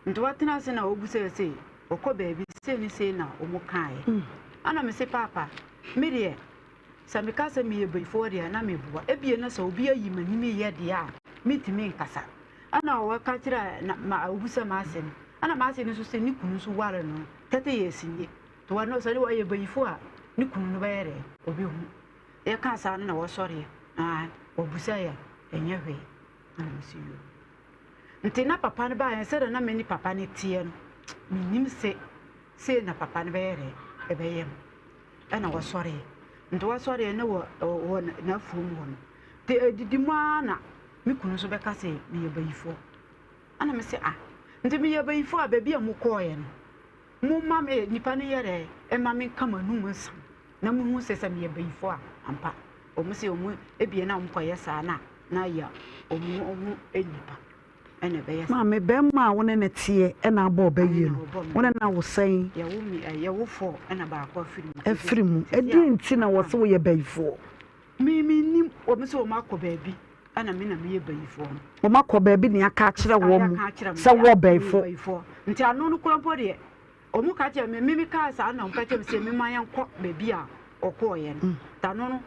Nti wɔtena ase na wɔbu sɛ se wɔkɔ baabi sei ne sei na wɔn kaeɛ. Ɛna me se paapa, me deɛ sɛ meka sɛ meyɛ bayifoɔ deɛ na meboa. Ebie na sɛ obi ayi m'anim yɛ deɛ a, mentumi nkasa. Ɛna wɔka kyerɛ na ma obu sɛ m'ase no. Ɛna m'ase no nso sɛ ne kunu nso ware no 30 years nie. Nti wɔno sɛ wɔyɛ bayifoɔ a, ne kunu no bɛyɛ dɛ? Ɔbɛhu. Yɛkaa saa no na wɔsɔreɛ, na wɔbusaeɛ a, ɛnyɛ hwee. Na mese yoo. Nti na papa no baeɛ sɛdeɛ na me ne papa no teɛ no, mennim se sei na papa no bɛyɛ dɛ ɛbɛyɛ me. Ɛna wɔsɔreɛ. Nti wɔsɔreɛ ne wɔ wɔ n'afuom hɔ no. Nti ɛdidi mu ara na me kunu nso bɛka sɛ meyɛ bayifoɔ. Ɛna mese ah, nti meyɛ bayifoɔ a baabi a mokɔɔeɛ no, momma me nipa no yɛ dɛ ɛma menka m'anum nsɛm. Na muhu sɛ sɛ meyɛ bayifo a, ampa, wɔn se wɔn ebien na wɔkɔyɛ saa no a, na yɛ wɔn ho nnipa na ɛbɛyɛ saa. Maame, barima a wo ne no teɛ na abɔ ɔba yie no, wo ne no awo sɛn? Yɛwo me, yɛwo four ɛna baako afiri mu. Afiri mu. Ɛdeɛn nti na wɔse woyɛ bayifoɔ? Me, mennim. Wɔn se wɔn akɔ baabi ɛna me na meyɛ bayifoɔ no. Wɔn akɔ baabi na yɛaka akyerɛ wɔn sɛ wowɔ bayifo. Nti ano no koraa mpo deɛ, Wɔka kyerɛɛ me, me mekaa saa na wɔka kyerɛɛ me sɛ memma yɛnkɔ baabi a ɔkɔɔeɛ no. Da no no,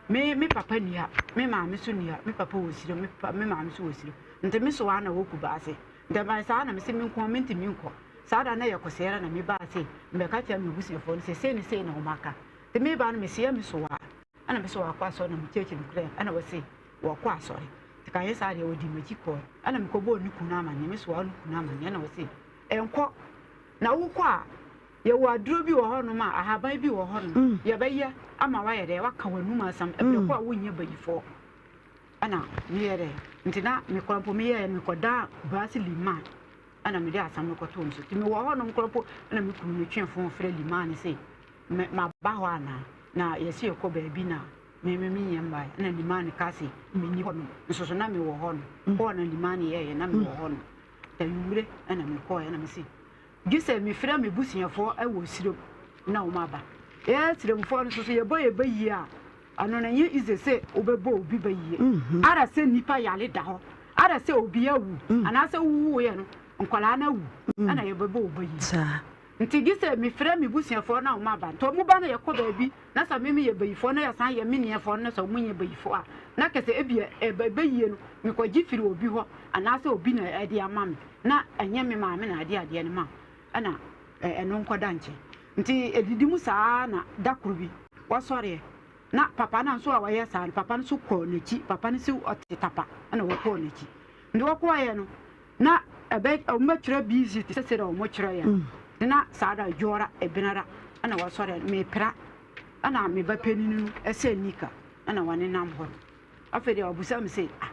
me me papa nni ha, me maame nso nni ha, me papa wɔ Sirem, me papa me maame nso wɔ Sirem. Nti me so ara na wɔ Kumasi. Nti ɛbae saa na mese me nko ara mentumi nkɔ. Saa da no na ɛyɛ Kwasiada na mebaa sei, mebɛka kyerɛɛ m'abusuafoɔ no sɛ sei ne sei na wɔaka. Nti meba no meseɛ me so ara, ɛna me so wakɔ asɔre na mekyerɛkyerɛ no koraa ɛna wɔse wɔkɔ asɔre. Nti kanyɛ saa deɛ wɔdii m'akyi kɔɔe. Ɛna mekɔbɔɔ ne kunu amanneɛ, me so ara no kunu amanneɛ ɛna wɔse ɛnkɔ. Na wokɔ a, yɛwɔ aduro bi wɔ hɔnom a, ahaban bi wɔ hɔnom, mm. yɛbɛyɛ ama woayɛ dɛ, woaka w'anum asɛm, ɛberɛ mm. kɔ a wonyɛ bayifoɔ. Ɛna meyɛ dɛ, nti na mekora mpo meyɛɛ mekɔdaa baase liman, ɛna mede asɛm no kɔtoo no so. Nti mewɔ hɔnom kora mpo, ɛna me kunu no twee fon frɛ liman no sɛ, maba hɔ anaa? Na yɛsi yɛkɔ baabi na me me menyɛ mbaeɛ. Ɛna liman no ka sɛ menni hɔnom, nso so na mewɔ hɔ no. Kɔɔ na liman yɛɛyɛ na mewɔ hɔ no. Anwummere na mekɔeɛ na mese gye sɛ mefrɛ m'abusuafoɔ wɔ Sirem na wɔn aba. Yɛn Siremfoɔ no nso so yɛbɔ yɛn ba yie a, Ɔno no ɛnyɛ easy sɛ wobɛbɔ obi ba yie. Ara sɛ nnipa yare da hɔ, ara sɛ obi awu, anaasɛ wowuiɛ no, nkwadaa no awu, ɛna yɛbɛbɔ wo ba yie. Nti gye sɛ mefrɛ me busuafoɔ na wɔn aba. Nti wɔn ba na yɛkɔ baabi na sɛ me meyɛ bayifoɔ na yɛsan yɛ me nuafoɔ no na sɛ wɔn nyɛ bayifoɔ a, na kɛ sɛ ebia ɛbɛyie no mekɔgye firi obi hɔ anaasɛ obi na ɛde ama me na ɛnyɛ me maame na ɛde adeɛ no ma ɛna ɛno nkɔda nkyɛn. Nti ɛdidi mu saa na da koro bi wɔsɔreɛ na papa no nso a wɔyɛ saa no papa no nso kɔɔ n'akyi papa no si ɔte tapa ɛna wɔkɔɔ n'akyi. Nti wɔkɔɔeɛ no Na ɛbɛ wɔbɛtwerɛ busy te sɛ sɛdeɛ wɔtwerɛ yɛ no. Na saa da dwoɔra ebenada ɛna wɔsɔre mepra ɛna me ba panin no ɛsɛ nika ɛna wɔnenam hɔ no. Afei deɛ ɔbusa me sɛ ah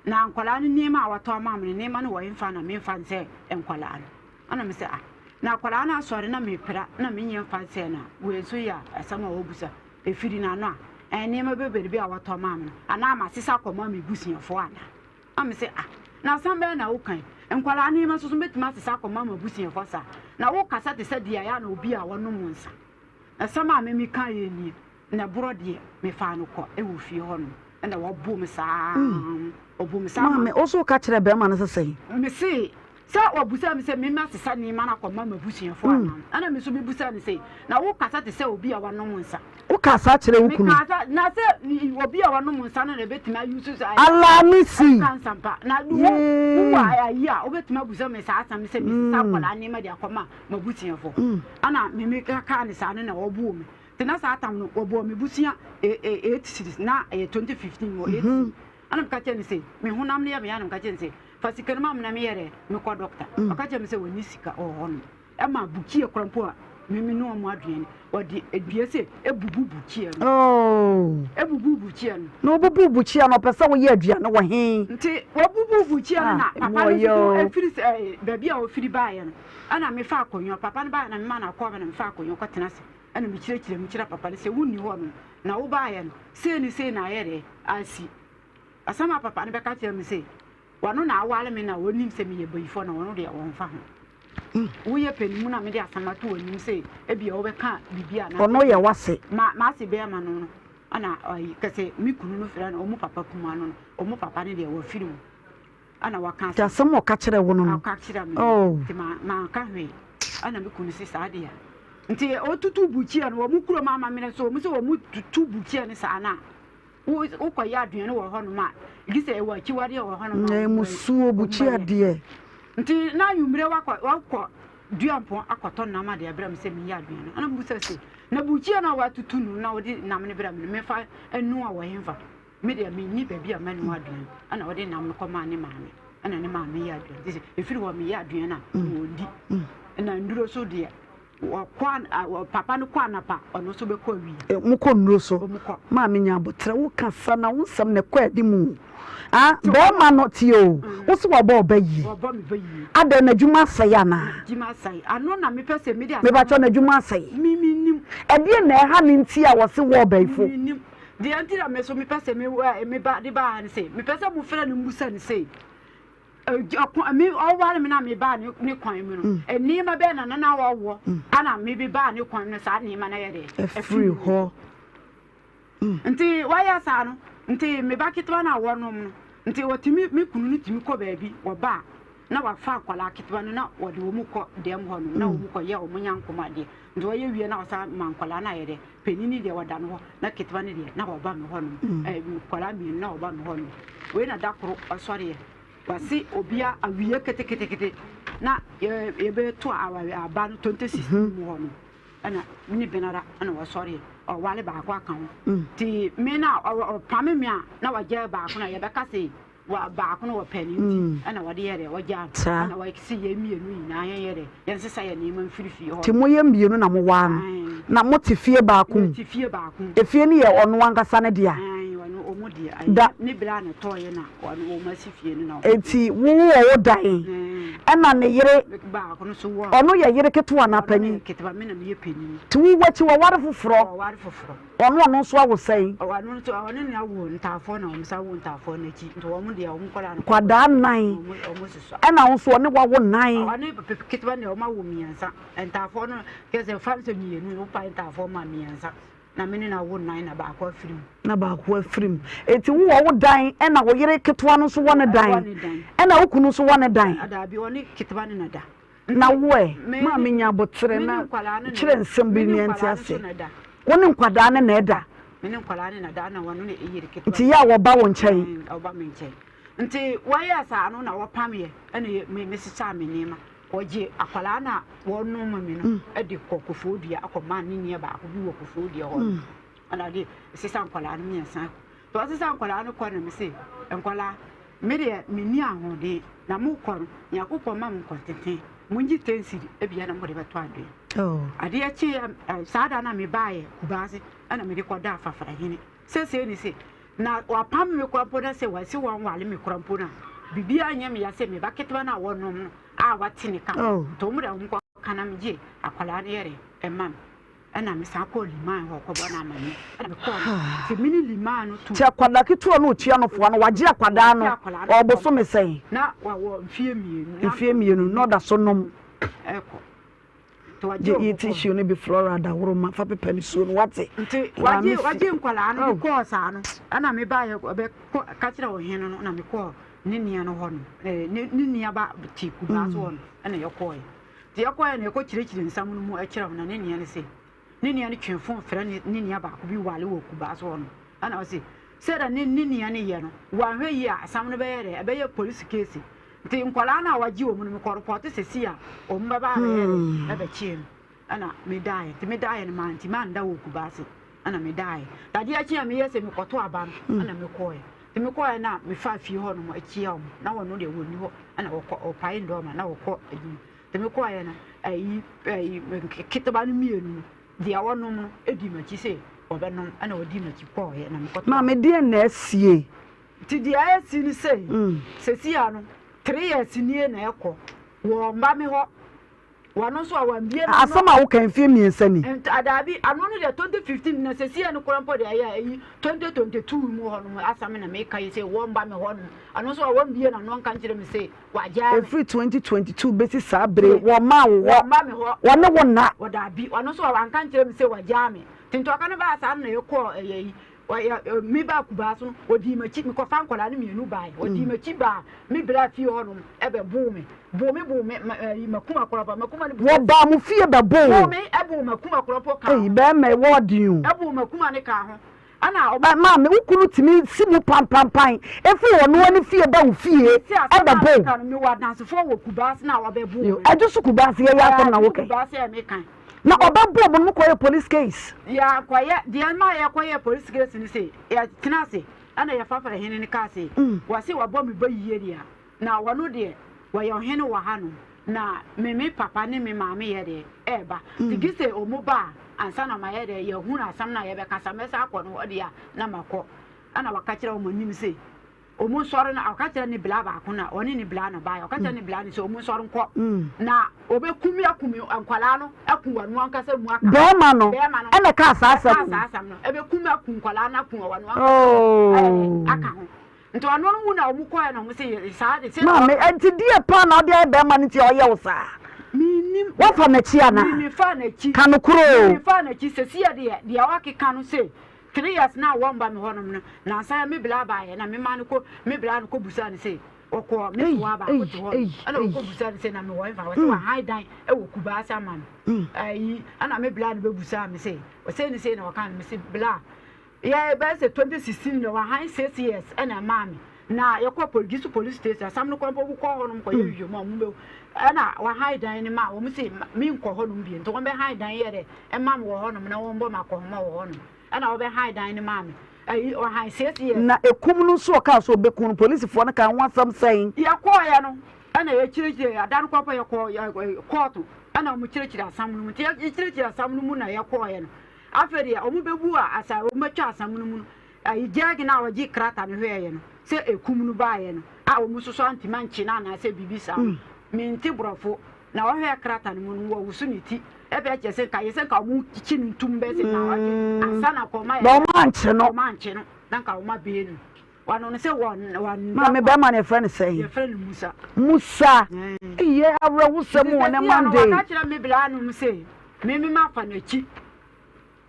na nkwadaa no nneɛma a wɔatɔ ama me no nneɛma no wɔ mfa na memfa nsɛ nkwadaa no. Ɛna me sɛ ah na akwadaa no asɔre na mepra na menyɛ mfa nsɛ no a wei nso yɛ asɛm a wɔbusa ɛfiri n'ano a nneɛma bebree bi a wɔatɔ ama me no anaa masesa akɔma me busuafoɔ anaa. Na mese, Ah, na asɛm bɛn na woka yi? Nkwadaa nneɛma nso so mɛtumi asesa akɔma m'abusuafoɔ saa? Na wokasa te sɛ deɛ ɛyɛ a na obi a ɔnom nsa. Asɛm a me mekaeɛ nie, na borɔ deɛ mefaa no kɔ wɔ fie hɔnom, ɛna wɔboo me saa, wɔboo me saa ma. Maame, wo nso woka kyerɛɛ barima no sɛ sɛn? Mese, Sɛ ɔbusaa me sɛ memma sesa nneɛma no akɔma m'abusuafoɔ anaa? Ɛna me nso mebusaa no sɛ, Na wokasa te sɛ obi a wanom nsa? Wokaa saa kyerɛɛ wo kunu? Mekaa saa, na sɛ obi a wanom nsa no na ɛbɛtumi ayusu saa Alamisi! ɛka nsampa. Na wo wowɔ ayi a, wobɛtumi abusa me saa asɛm sɛ mesesa akwadaa nneɛma de akɔma m'abusuafoɔ. Ɛna me mekaa no saa no na ɔboo me. Nti na saa tam no, wɔbɔɔ me busua 8 cedis, na ɛyɛ 2015 wɔ 8 cedis. Ɛna meka kyerɛɛ no sɛ, me honam no yɛ me ya, na meka kyerɛɛ no sɛ, Fa sika no ma me na meyɛ dɛ mekɔ dɔkta. Ɔka kyerɛɛ me sɛ wɔnni sika wɔ hɔnom. Ɛma bukyia koraa mpo a me menoa mu aduane no, wɔde dua sɛ ebubu bukyia no. Oh. Ebubu bukyia no. Na obubu bukyia no, ɔpɛ sɛ woyɛ aduane wɔ he? Nti wɔbubu bukyia no na papa no nso efiri sɛ baabi a ofiri baeɛ no, ɛna mefa akonnwa. Papa no baeɛ na mema no akɔaba na mefa akonnwa kɔtena ase. Ɛna mekyerɛkyerɛ mu kyerɛ papa no sɛ wonni hɔ no na wobaeɛ no, sei ne sei na ayɛ dɛ asi. Asɛm a papa no bɛka kyerɛ me sɛ, Ɔno na aware me na ɔnim sɛ meyɛ bayifoɔ na ɔno deɛ ɔmfa ho. Woyɛ panin mu na mede asɛm ato w'anim sɛ ebia wobɛka biribi a. Ɔno yɛ w'ase. Ma m'ase bɛrima no no ɛna ɔyi kɛsɛ me kunu no frɛ no ɔmo papa kumaa no no ɔmo papa no deɛ wafiri mu ɛna waka Nti asɛm a ɔka kyerɛ wo no no. Ɔka kyerɛ me Oh. nti ma manka hwee ɛna me kunu se saa deɛ nti ɔtutu bukyia no wɔn kurom amammerɛ so wɔn sɛ wɔn tutu bukyia no saa no a Wo wokɔyɛ aduane wɔ hɔnom a, gye sɛ ɛwɔ akyiwadeɛ wɔ hɔnom a. Na mmusuo, bukyiadeɛ. Nti na anwummerɛ wakɔ wakɔ Duampɔn akɔtɔ nam ade abrɛ me sɛ menyɛ aduane. Ɛna mebisa sɛ, na bukyia no a watutu no na wode nam no brɛ me no, memfa nnoa wɔ hefa? Me deɛ menni baabi a mɛnoa aduane. Ɛna ɔde nam no kɔmaa ne maame. Ɛna ne maame yɛ aduane. Nti sɛ ɛfiri hɔ meyɛ aduane a, wɔndi. Ɛna nnuro so deɛ, Wɔkɔ papa no kɔ anapa, ɔno nso bɛkɔ awia. Mokɔ nnuro so. Wɔkɔ. Maame nya aboterɛ, wo kasa na wo nsɛm na ɛkɔ anim o. Ah, bɛrima no tie o, wo se wabɔ wo ba yie. Wabɔ me ba yie. Adɛn, n'adwuma asɛe anaa? N'adwuma asɛe. Ano na mepɛ sɛ mede asɛm. Mepakyɛw, n'adwuma asɛe? Me, mennim. Ɛdeɛn na ɛha no nti a wɔse wɔ ɔbaifo? Mennim. Deɛ nti na me nso mepɛ sɛ me, me ba de ba ha ne sɛ, mepɛ sɛ mofrɛ no mmusa no sɛ, Me ɔware me na me baa ne ne kwan mu no mm. nneɛma bɛɛ na nana wɔwɔ mm. ana me bi baa ne kwan mu no saa nneɛma no yɛ dɛ ɛfiri hɔ mm. nti wɔyɛ saa no nti me ba ketewa no a wɔnom no nti wɔtumi me kunu no tumi kɔ baabi wɔba a na wafa akwadaa ketewa no na wɔde wɔn kɔ dɛm hɔ nom na wɔn kɔ yɛ wɔn nyankom adeɛ nti wɔyɛ wie na wɔsan ma nkwadaa no ayɛ dɛ panin no deɛ wɔda no hɔ na ketewa no deɛ na wɔba me hɔ nom ɛɛ nkwadaa mmienu na wɔba me hɔ nom wei na da koro ɔsɔreɛ Wɔse obia awie ketekete na yɛbɛto aba no 2016 mu hɔ no ɛna ne benara ɛna wɔsɔre ɔwale baako aka ho nti me na ɔpame me a na wagya baako na yɛbɛka se baako no wɔpɛ no nti ɛna wɔde yɛ dɛ wɔgya no ɛna wɔse yɛn mmienu nyinaa yɛnyɛ dɛ yɛnsesa yɛn nneɛma mfiri fie hɔ. Nti moyɛ mmienu na mowaa no na mote fie baako mu? Yɛte fie baako mu. Efie no yɛ ɔno ankasa ne dea? Aane, ɔno ɔmo dea. Da. Ne berɛ a na ɔtɔeɛ na ɔno ɔmo asi fie no na ɔmo. Enti wo wɔ wo dan ɛna ne yere. Baako no nso wɔ. Ɔno yɛ yere ketewa anaa panin? Ɔno yɛ ketewa, me na meyɛ panin. Nti wo w'akyi waware foforɔ? Ɔware foforɔ. Ɔno ɔno nso awo sɛn? Ɔno nso ɔne no awo ntaafoɔ na wɔn san wo ntaafoɔ no akyi nti wɔn deɛ wɔn nkwadaa no. Nkwadaa nnan. Wɔn soso. Ɛna wo nso ɔne wo awo nnan. Ɔne ketewa deɛ wɔn awo mmiɛnsa ntaafoɔ no kɛsɛ fa sɛ mmienu wopa ntaafoɔ ma mmiɛnsa. Na me ne no awo nnan na baako afiri mu. Na baako afiri mu. Enti wowɔ wo dan ɛna wo yere ketewa no nso wɔ ne dan. Ɛna wo kunu nso wɔ ne dan. Daabi, ɔne ketewa no na da. Na wo ɛ? Maame nya aboterɛ na kyerɛ nsɛm bi nea nte ase. Wo ne nkwadaa no na ɛda. Me ne nkwadaa no na da na wɔn ne yere ketewa. Nti yɛ a wɔba wo nkyɛn. Ɔba me nkyɛn. Nti wɔyɛɛ saa no na wɔpameɛ ɛna me sesaa me nneɛma. Wɔgye akwadaa no a wɔnom me no de kɔ Koforidua akɔma ne nua baako bi wɔ Koforidua hɔ no. Ɛna ɔde sesa nkwadaa no mmiɛnsa kɔ. Nti ɔsesa nkwadaa no kɔ na me se, nkwadaa, me deɛ menni ahoɔden na mokɔ no, Nyankopɔn ma mo nkɔntenten, mongye ten cedi ebia na mode bɛtɔ adeɛ. Adeɛ kyeeɛ saa da no a mebaeɛ Kumasi ɛna mede kɔdaa Fafrahene. Seesei ne se, na wɔapam me koraa mpo na sɛ wɔse wɔnware me koraa mpo no a, biribiara nyɛ me ya sɛ me ba ketewa no a wɔnom no a wɔate ne ka no. Nti wɔn deɛ wɔnkɔka na megye akwadaa no yɛre ma me. Ɛna mesan kɔɔ Liman hɔ kɔbɔ no amanneɛ. Ɛna mekɔɔ no, nti me ne Liman no tu. Nti akwadaa ketewa no ɔtua no foa no, wagye akwadaa no, ɔwɔ bosome sɛn? Na wawɔ mfeɛ mmienu. Mfeɛ mmienu, na ɔda so nom. Ɛkɔ. Gye yi tissue no bi Flora dahoroma fa pepa nisuo no wate. Nti wagye wagye nkwadaa no de kɔɔ saa no ɛna me ba yɛ ɔbɛ kɔ ka kyerɛ ɔhene no na me kɔɔ ne nua no hɔ no ɛɛ ne ne nua ba te kubaa so hɔ no ɛna yɛ kɔɔ yɛ nti yɛ kɔɔ yɛ na yɛ kɔ kyerɛkyerɛ nsɛm no mu ɛkyerɛ wɔn na ne nua no se ne nua no twe fon frɛ ne ne nua baako bi wale wɔ kubaa so hɔ no ɛna ɔse sɛdeɛ ne ne nua no yɛ no wanhwɛ yie a asɛm no bɛyɛ dɛ ɛbɛyɛ polisi case Nti nkwadaa no a wɔagye wɔn no, mekɔ repɔte sɛsi a wɔn bɛba abɛyɛ dɛ ɛbɛkyee no ɛna medaeɛ. Nti medaeɛ no mantumi anda wɔ Kumasi ɛna medaeɛ. Adeɛ kye a meyɛ sɛ mekɔto aba no ɛna mekɔeɛ. Nti mekɔeɛ no a mefaa fie hɔ nom akyia wɔn na wɔn deɛ wɔnni hɔ ɛna wɔkɔ wɔpae ndɔɔma na wɔkɔ adwuma. Nti mekɔeɛ no ayi ayi ketewa no mmienu no deɛ wɔnom no di m'akyi sɛ wɔbɛnom ɛna wɔdi m'akyi kɔeɛ na mekɔto. Maame deɛn na asie? Nti deɛ asi ne sei, seesei ara no, three years nie na ɛkɔ, wɔmma me hɔ, wɔno nso a wɔambie n'ano. Asɛm a woka mfeɛ mmiɛnsa ni. Nti daabi, ano no deɛ 2015 na seesei no koraa mpo deɛ ɛyɛ ayi 2022 mu hɔ nom asɛm na meka yi sɛ wɔmma me hɔ nom, ɛno nso a wɔambie n'ano anka nkyerɛ me sɛ wɔagyaa me. Ɛfiri 2022 bɛsi saa bere yi, wɔmmaa wo hɔ, Wɔmma me hɔ. wɔne wo nna. Wɔ daabi, ɔno nso a wanka nkyerɛ me sɛ wɔagyaa me. Nti ntɔkwa no baa saa no na yɛkɔɔ ɛyɛ yi. Ɔyɛ me baa Kubaa so no, ɔdii m'akyi. Mekɔfaa nkwadaa no mmienu baeɛ. Ɔdii m'akyi baa me braa fie hɔnom bɛboo me. Boo me boo me ma ɛyi m'akuma koraa mpo. M'akuma no bu. Wɔbaa mo fie bɛboo wo? Boo me boo m'akuma koraa mpo kaa ho. Ei bɛrima yi wɔɔden o. Ɛboo m'akuma no kaa ho. Ɛna ɔmo. Ɛ maame wo kunu tumi si mu pampampan efiri ɔno ara ne fie ba wo fie Mese asɛm a ɛbɛboo wo? meka no mewɔ adansefoɔ wɔ Kubaase no a wɔbɛboo me. Ɛdwo so Kubaase yɛyɛ asɛm na Ɛdwo so woka yi. Kubaase a meka yi. Na ɔbɛbɔɔ mo no mokɔyɛɛ police case? Yɛankɔyɛ, deɛ ɛmaa yɛkɔyɛɛ police case ne se, yɛtena ase ɛna yɛfrafra hene no kaa se, wɔse wɔabɔ me ba yie deɛ a, na wɔno deɛ wɔyɛ ɔhene wɔ ha nom, na me me papa ne me maame yɛ deɛ ɛɛba, nti gye sɛ wɔn ba a ansa na mayɛ deɛ yɛahunu asɛm no a yɛbɛkasa, mɛsan akɔ no hɔ deɛ a na makɔ, ɛna wɔka kyerɛ wɔn anim se, Ɔmo nsɔre no, ɔka kyerɛ ne bla baako na ɔne ne bla na baeɛ. Ɔka kyerɛ ne bla no sɛ ɔmo nsɔre nkɔ na ɔbɛku me aku me nkwadaa no aku wɔn ankasa mu aka. Bɛɛma no Bɛɛma no ɛna ɛkaa saa asɛm ɛkaa no. saa asɛm no. Ɛbɛku me aku nkwadaa no aku wɔn ankasa mu Oh. aka ho. Nti ɔno no mu na ɔmo kɔɛ na ɔmo se yɛ saa de sɛ na Maame, ɛnti deɛ paa na ɔde ayɛ bɛɛma no nti a ɔyɛ wo saa? Mennim. Woafa n'akyi anaa? Me mefaa n'akyi. Ka nokorɛ o. Me mefaa n'akyi. Sesia deɛ deɛ wakeka no se Three years na wɔmba me hɔnom no, nansa yi me bla baeɛ na me maa no kɔ me bla no kɔ busaa no se ɔkɔ me soa baako te hɔ no ɛna ɔkɔ busaa no se na me wɔ hefa ɔse wahan dan ɛwɔ Kubaase ama me ayi ɛna me bla no bɛ busaa me se ɔsei ne sei na ɔka no me se bla yɛ bɛyɛ sɛ 2016 na wahan six years ɛna ɛmaa me na yɛkɔ polisi police station asam no kɔ mpo wokɔ hɔnom kɔ yɛ nhwehwɛmu a wɔn bɛ ɛna wahan dan no ma wɔn se menkɔ hɔnom bio nti wɔn bɛ han dan yɛ dɛ ɛma me wɔ hɔnom na wɔn bɔ me akɔnhoma wɔ hɔnom ɛna wɔbɛ han dan no maa me ɛyi ɔhan six years. Na ekum no nso ɔkaa sɛ ɔbɛku no polisifoɔ no kaa ho asɛm sɛn? Yɛkɔɔeɛ no ɛna yɛkyerɛkyerɛ ada no kɔpɛ yɛkɔ kɔɔto ɛna wɔn kyerɛkyerɛ asɛm no mu nti yɛkyerɛkyerɛ asɛm no mu na yɛkɔɔeɛ no afei deɛ wɔn bɛbu a asa wɔn bɛtwa asɛm no mu no Ayi gyɛɛge no a ɔgye krata no hwɛeɛ no, sɛ ɛkum no baeɛ no a wɔn nso so antumi ankye no anaasɛ biribi saa no, mente borɔfo. Na ɔhwɛɛ krata no mu no, wɔwoso ne ti. Ɛbɛyɛ kyerɛ sɛ nka yɛ sɛ nka wɔkye no ntom bɛyɛ sɛ nnawɔtwe ansa na nka wɔayɛ Na wɔn ankye no. Wɔn ankye no, na nka wɔn abɛɛ no. Wɔano no sɛ wɔn wɔn. Maame bɛrima no yɛfrɛ no sɛn? Yɛfrɛ no Musa. Musa. Eyɛ awerɛhosɛm wɔ ne Nti sɛsi Monday. a no wɔka kyerɛ me bla nom sɛ me me mafa n'akyi.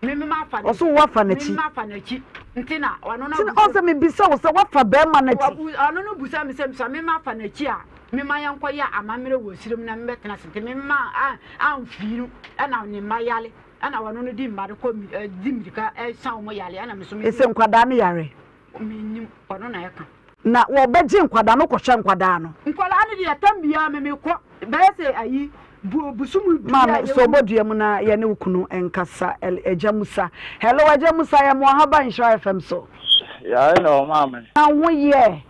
Ɔse wo wafa n'akyi. Nti na ɔn sɛ mebisa wo sɛ wafa bɛrima no akyi. Ɔno no busa me sɛ sɛ me mafa n'akyi a mema yɛnkɔ yɛ amammerɛ wɔ serem na mebɛtena ase nti me ma amfii no ɛna ne mma yale ɛna ɔno no di mma no kɔ di mirika ɛsa wɔn yale ɛna me so me. Ese nkwadaa no yare. Mennim, ɔno na ɛka. Na wɔbɛgye nkwadaa no kɔhwɛ nkwadaa no. Nkwadaa no deɛ tam biara me mekɔ bɛyɛ sɛ ayi bu bosom du a Maame, sɔ bɔdua mu na yɛne wo kunu nkasa, Agya Musa. Hello, Agya Musa, yɛ mo aha ba Nhyira FM so. Yɛayɛ na wɔ maame. Na wo yɛ?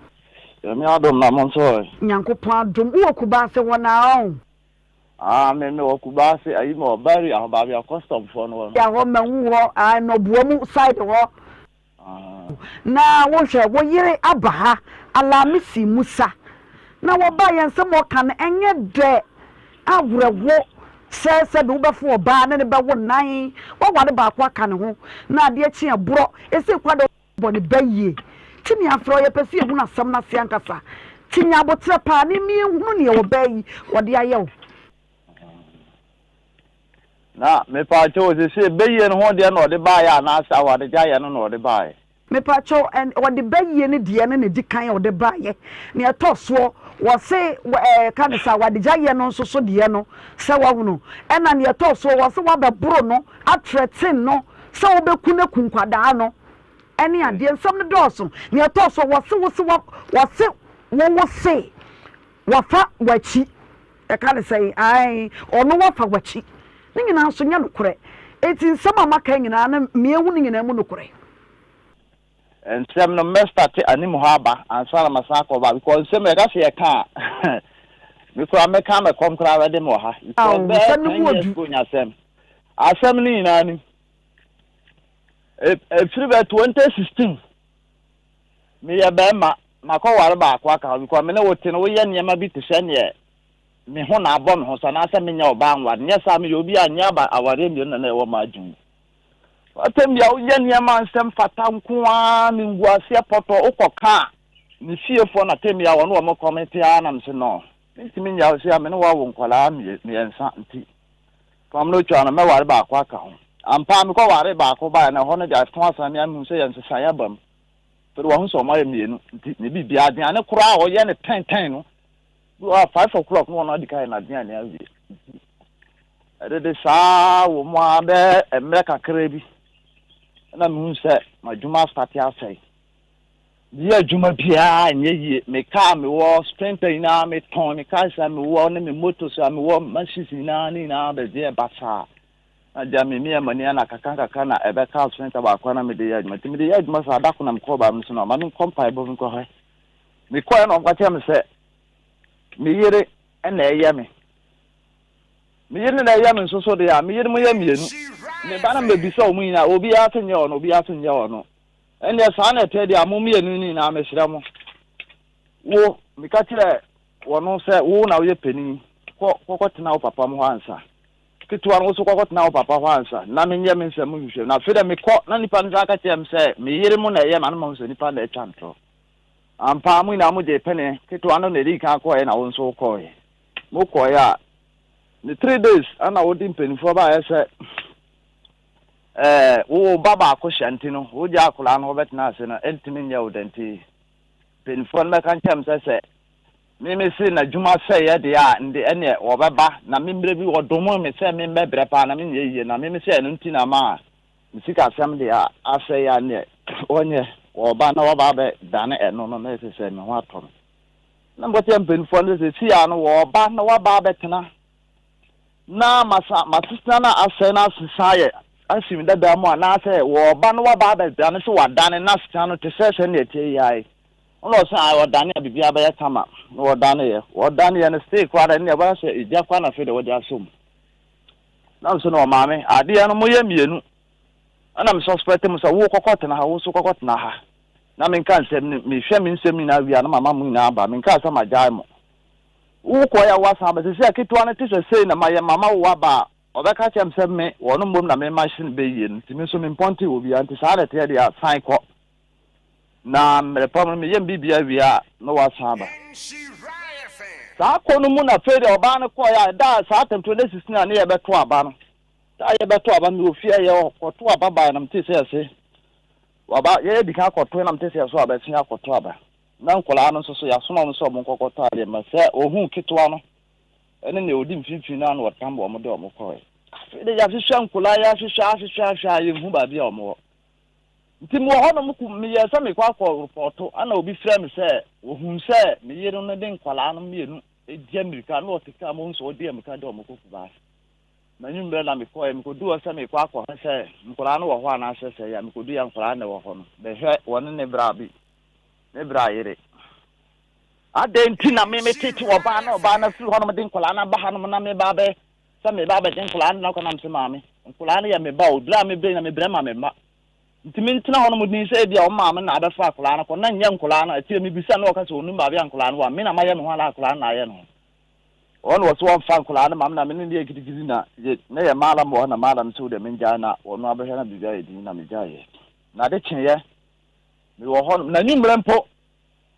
Nyame adom na mo nso ɛ? Nyankopɔn adom. Wowɔ Kubase hɔ naa ɔn? Ah, me me wɔ Kubase, ayi me wɔ Barrier hɔ, baabi a custom foɔ no wɔ no. Hɔ, mahu hɔ, ah, Nɔboa mu side hɔ. Na wo hwɛ, wo yere aba ha, Alamisi Musa, na wɔbaa yɛn nsɛm a ɔka no ɛnyɛ dɛ, awerɛho sɛ sɛbe wobɛfo ɔbaa ne no bɛwo nnan, waware baako aka ne ho, na adeɛ kye ɛborɔ, ɛsei koraa deɛ ɔbɔ ne ba yie. Ti nea afrɛ wo, yɛpɛ sɛ yɛhunu asɛm no ase ankasa. Ti nya aboterɛ paa ne yɛnhunu neɛ ɔbaa yi ɔde ayɛ wo. Na mepaakyɛw sese bɛyie no ho deɛ na ɔde baeɛ anaasɛ awaregyaeɛ no na ɔde baeɛ? Mepaakyɛw ɛn ɔde bɛyie no deɛ no na ɛdi kan a ɔde baeɛ. Nea ɛtɔ soɔ wɔse ɛɛ ka ne sɛ awaregyaeɛ no nso so deɛ no sɛ wahunu. Ɛna nea ɛtɔ soɔ wɔse wabɛboro no atrɛten no sɛ wobɛku no aku nkwadaa no ɛne adeɛ. Nsɛm no dɔɔso. Nea ɛtɔ soɔ wɔse wose wa wɔse wo wose Wafa w'akyi. Yɛka no sɛn? Ae, ɔno wafa w'akyi. Ne nyinaa nso nyɛ nokorɛ. Enti nsɛm a maka nyinaa no, meahu ne nyinaa mu nokorɛ. Nsɛm no mɛ starte anim hɔ aba ansa na masan akɔ ba because nsɛm yɛka sɛ yɛka a me koraa mɛka ama ɛkɔm koraa bɛde me wɔ ha because Ao, bɛyɛ nsɛm no ten mu years odu. ago nya asɛm asɛm no nyinaa ni ɛfiri bɛ 2016 Meyɛ barima, makɔware baako aka ho because me ne wo te no, woyɛ nneɛma bi te sɛ neɛ me ho na abɔ me ho so anaasɛ menyɛ ɔbaa nware. Nyɛ saa, meyɛ obi a nyɛ aba awareɛ mmienu na na ɛwɔ m'adwene mu. Ɔtɛm bia woyɛ nneɛma a nsɛm fata nko ara, menguaseɛ pɔtɔ, wokɔka a me fiefoɔ na tɛm bia wɔne wɔn kɔmete ara na mese no, mentumi nyɛ wo sɛ me ne wo awo nkwadaa mmiɛnsa nti fam no twa no mɛware baako aka ho. Ampa ara mekɔwaree baako baeɛ na ɛhɔ no deɛ ato asan me ara mehu sɛ yɛ nsesaeɛ aba mu. Afei de wahu sɛ wɔayɛ mmienu nti ne biribiara aduane koraa a ɔyɛ no tɛntɛn no bi wɔ hɔ a five o'clock na wɔn adi ka yɛ n'aduane awie nti ɛdede saa wɔ mu ara bɛyɛ mmerɛ kakra bi ɛna mehu sɛ m'adwuma asate asɛe meyɛ adwuma biara nyɛ yie me kaa mewɔ sprinter nyinaa metɔn me cars a mewɔ ne me motos a mewɔ machines nyinaa ne nyinaa bɛgye basaa Na gya me mia m'ani a na kakrankakra na ɛbɛka asopɛnta baako a na mede yɛ adwuma. Nti mede yɛ adwuma saa da ko na mekɔɔ baa me so no ma menkɔ mpaebɔ mu nkɔhwɛ. Mekɔɛ na wɔka kyerɛ me sɛ me yere na ɛyɛ me. Me yere na ɛyɛ me nso so deɛ a me yere mo yɛ mmienu. Me ba na mebisa wɔn nyinaa obiara se nyɛ ɔno obiara se nyɛ ɔno. Ɛnneɛ saa na ɛteɛ deɛ a mo mmienu no nyinaa mesrɛ mo. Wo meka kyerɛ wɔn sɛ wo na woyɛ panin kɔ kɔkɔtena wo papa mo hɔ ansa. Ketewa no, wo nso kɔkɔtena wo papa hɔ ansa, na menyɛ me nsɛm mu nhwehwɛmu. Na afei dɛ mekɔ, na nnipa no san ka kyerɛ me sɛ, me yere mo na ɛyɛ me a, na mahu sɛ nnipa na atwa ntorɔ. Ampa ara, mo nyinaa mogyee pene. Ketewa no na ɛdii kan kɔeɛ, na wo nso wokɔeɛ. Mokɔeɛ a, ne three days ɛna wode mpanimfoɔ baeɛ sɛ, ɛɛ, wo ba baako hyɛ nti no, wogya akwadaa no hɔ bɛtena ase no, ɛntumi nyɛ wo dɛ nti, mpanimfoɔ no bɛka nkyerɛ me sɛ sɛ Me me se n'adwuma sɛeɛ deɛ a, nde ɛneɛ wɔbɛba, na me mmerɛ bi wɔdomee me sɛ me mmɛbrɛ paa na menyɛ yie, na me me sɛ ɛno nti na ama me sikasɛm deɛ asɛe a, neɛ wɔnyɛ, wɔba na wɔba abɛ dane ɛno no na ɛsɛ sɛ me ho atɔ me. Na mekɔkyerɛ mpaninfoɔ no sɛ seesei ara no wɔba na wɔaba abɛtena na masa m'asetena no a asɛe no asesa ayɛ asi me dada mu anaasɛ wɔba na wɔaba abɛdane sɛ wɔadane n'asetena no te sɛ sɛdeɛ ɛteɛ yi ara yi. Nna ɔse ae ɔdane a biribiara bɛyɛ kama na wɔdaneeɛ. Wɔdaneeɛ no still koraa deɛ nna ɛbɛyɛ sɛ egya koraa na afei deɛ wɔde asɔ mu. Na mese no ɔmaame adeɛ no moyɛ mmienu ɛna me suspect mo sɛ wo kɔkɔ tena ha wo nso kɔkɔ tena ha na menka nsɛm no mehwɛ me nsɛm nyinaa wie a na mama mo nyinaa aba menkaa sɛ magyae mo. Wo kɔeɛ a woasan aba seesei a ketewa no te sɛ sei na mayɛ mama wo aba a ɔbɛka kyerɛ me sɛ me wɔn mmom na mema hyene bɛyie no nti me nso mempɔntee obiara nti saa na ɛteɛ deɛ a san kɔ. Na mmerɛ pa mu no, meyɛ me biribiara wie a, na wasan aba. Saa kɔ no mu na afei deɛ ɔbaa no kɔeɛ a, ɛda a saa atɛmtwerɛ no asisi no a ne yɛbɛto aba no. Da a yɛbɛto aba mewɔ fie a yɛkɔto aba baeɛ na metee sɛ yɛse waba yɛyɛ di kan akɔto na metee sɛ yɛso abɛsen akɔto aba. Na nkwadaa no nso so yɛasoma wɔn sɛ wɔn nkɔkɔtɔ adeɛ ma sɛ ohun ketewa no ɛne nea ɔdi mfimfini no a na wɔtam wɔn de wɔn kɔɛ. Afei de yɛahwehwɛ nkwadaa yɛahwehwɛ ahwehwɛ ahwehwɛ a yɛnhu baabi a wɔn wɔ. Nti mewɔ hɔ nom meyɛɛ sɛ mekɔ akɔ repɔto ɛna obi frɛ me sɛ ohun sɛ me yere no de nkwadaa no mmienu di amirika na ɔte kaa mu ohun sɛ ɔdi amirika de wɔn kɔ Kumasi. M'anwummerɛ na mekɔeɛ, mekɔduu hɔ sɛ merekɔ akɔhwɛ sɛ nkwadaa no wɔ hɔ anaasɛ sɛ yɛ a, mekɔduiɛ a nkwadaa no na ɛwɔ hɔ no, bɛhwɛ wɔne ne bra bi, ne bra yere. Adɛn nti na me metete ɔbaa na ɔbaa no afiri hɔnom de nkwadaa no aba hanom na meba abɛ sɛ meba abɛgye nkwadaa no na akɔ nam sɛ maame, nkwadaa no yɛ me ba o, berɛ a mebrɛ nyina mebrɛ ma me mma. Nti mentena hɔnom din sɛ ebia wɔn maame na abɛfa akwadaa no kɔ na nyɛ nkwadaa no, akyire mebisa na ɔka sɛ ɔnnim baabi a nkwadaa no wɔ a, me na mayɛ me ho anaa akwadaa no na ayɛ ne ho. Ɔno na ɔse wɔmfa nkwadaa no ma me na me ne no yɛ gidigidi na yɛ na yɛ maalam wɔ hɔ na maalam se wodeɛ mengyae na ɔno abɛhwɛ na biribi ayɛ din na megyaeɛ. Na ade kyeeɛ mewɔ hɔ nom na anwummerɛ mpo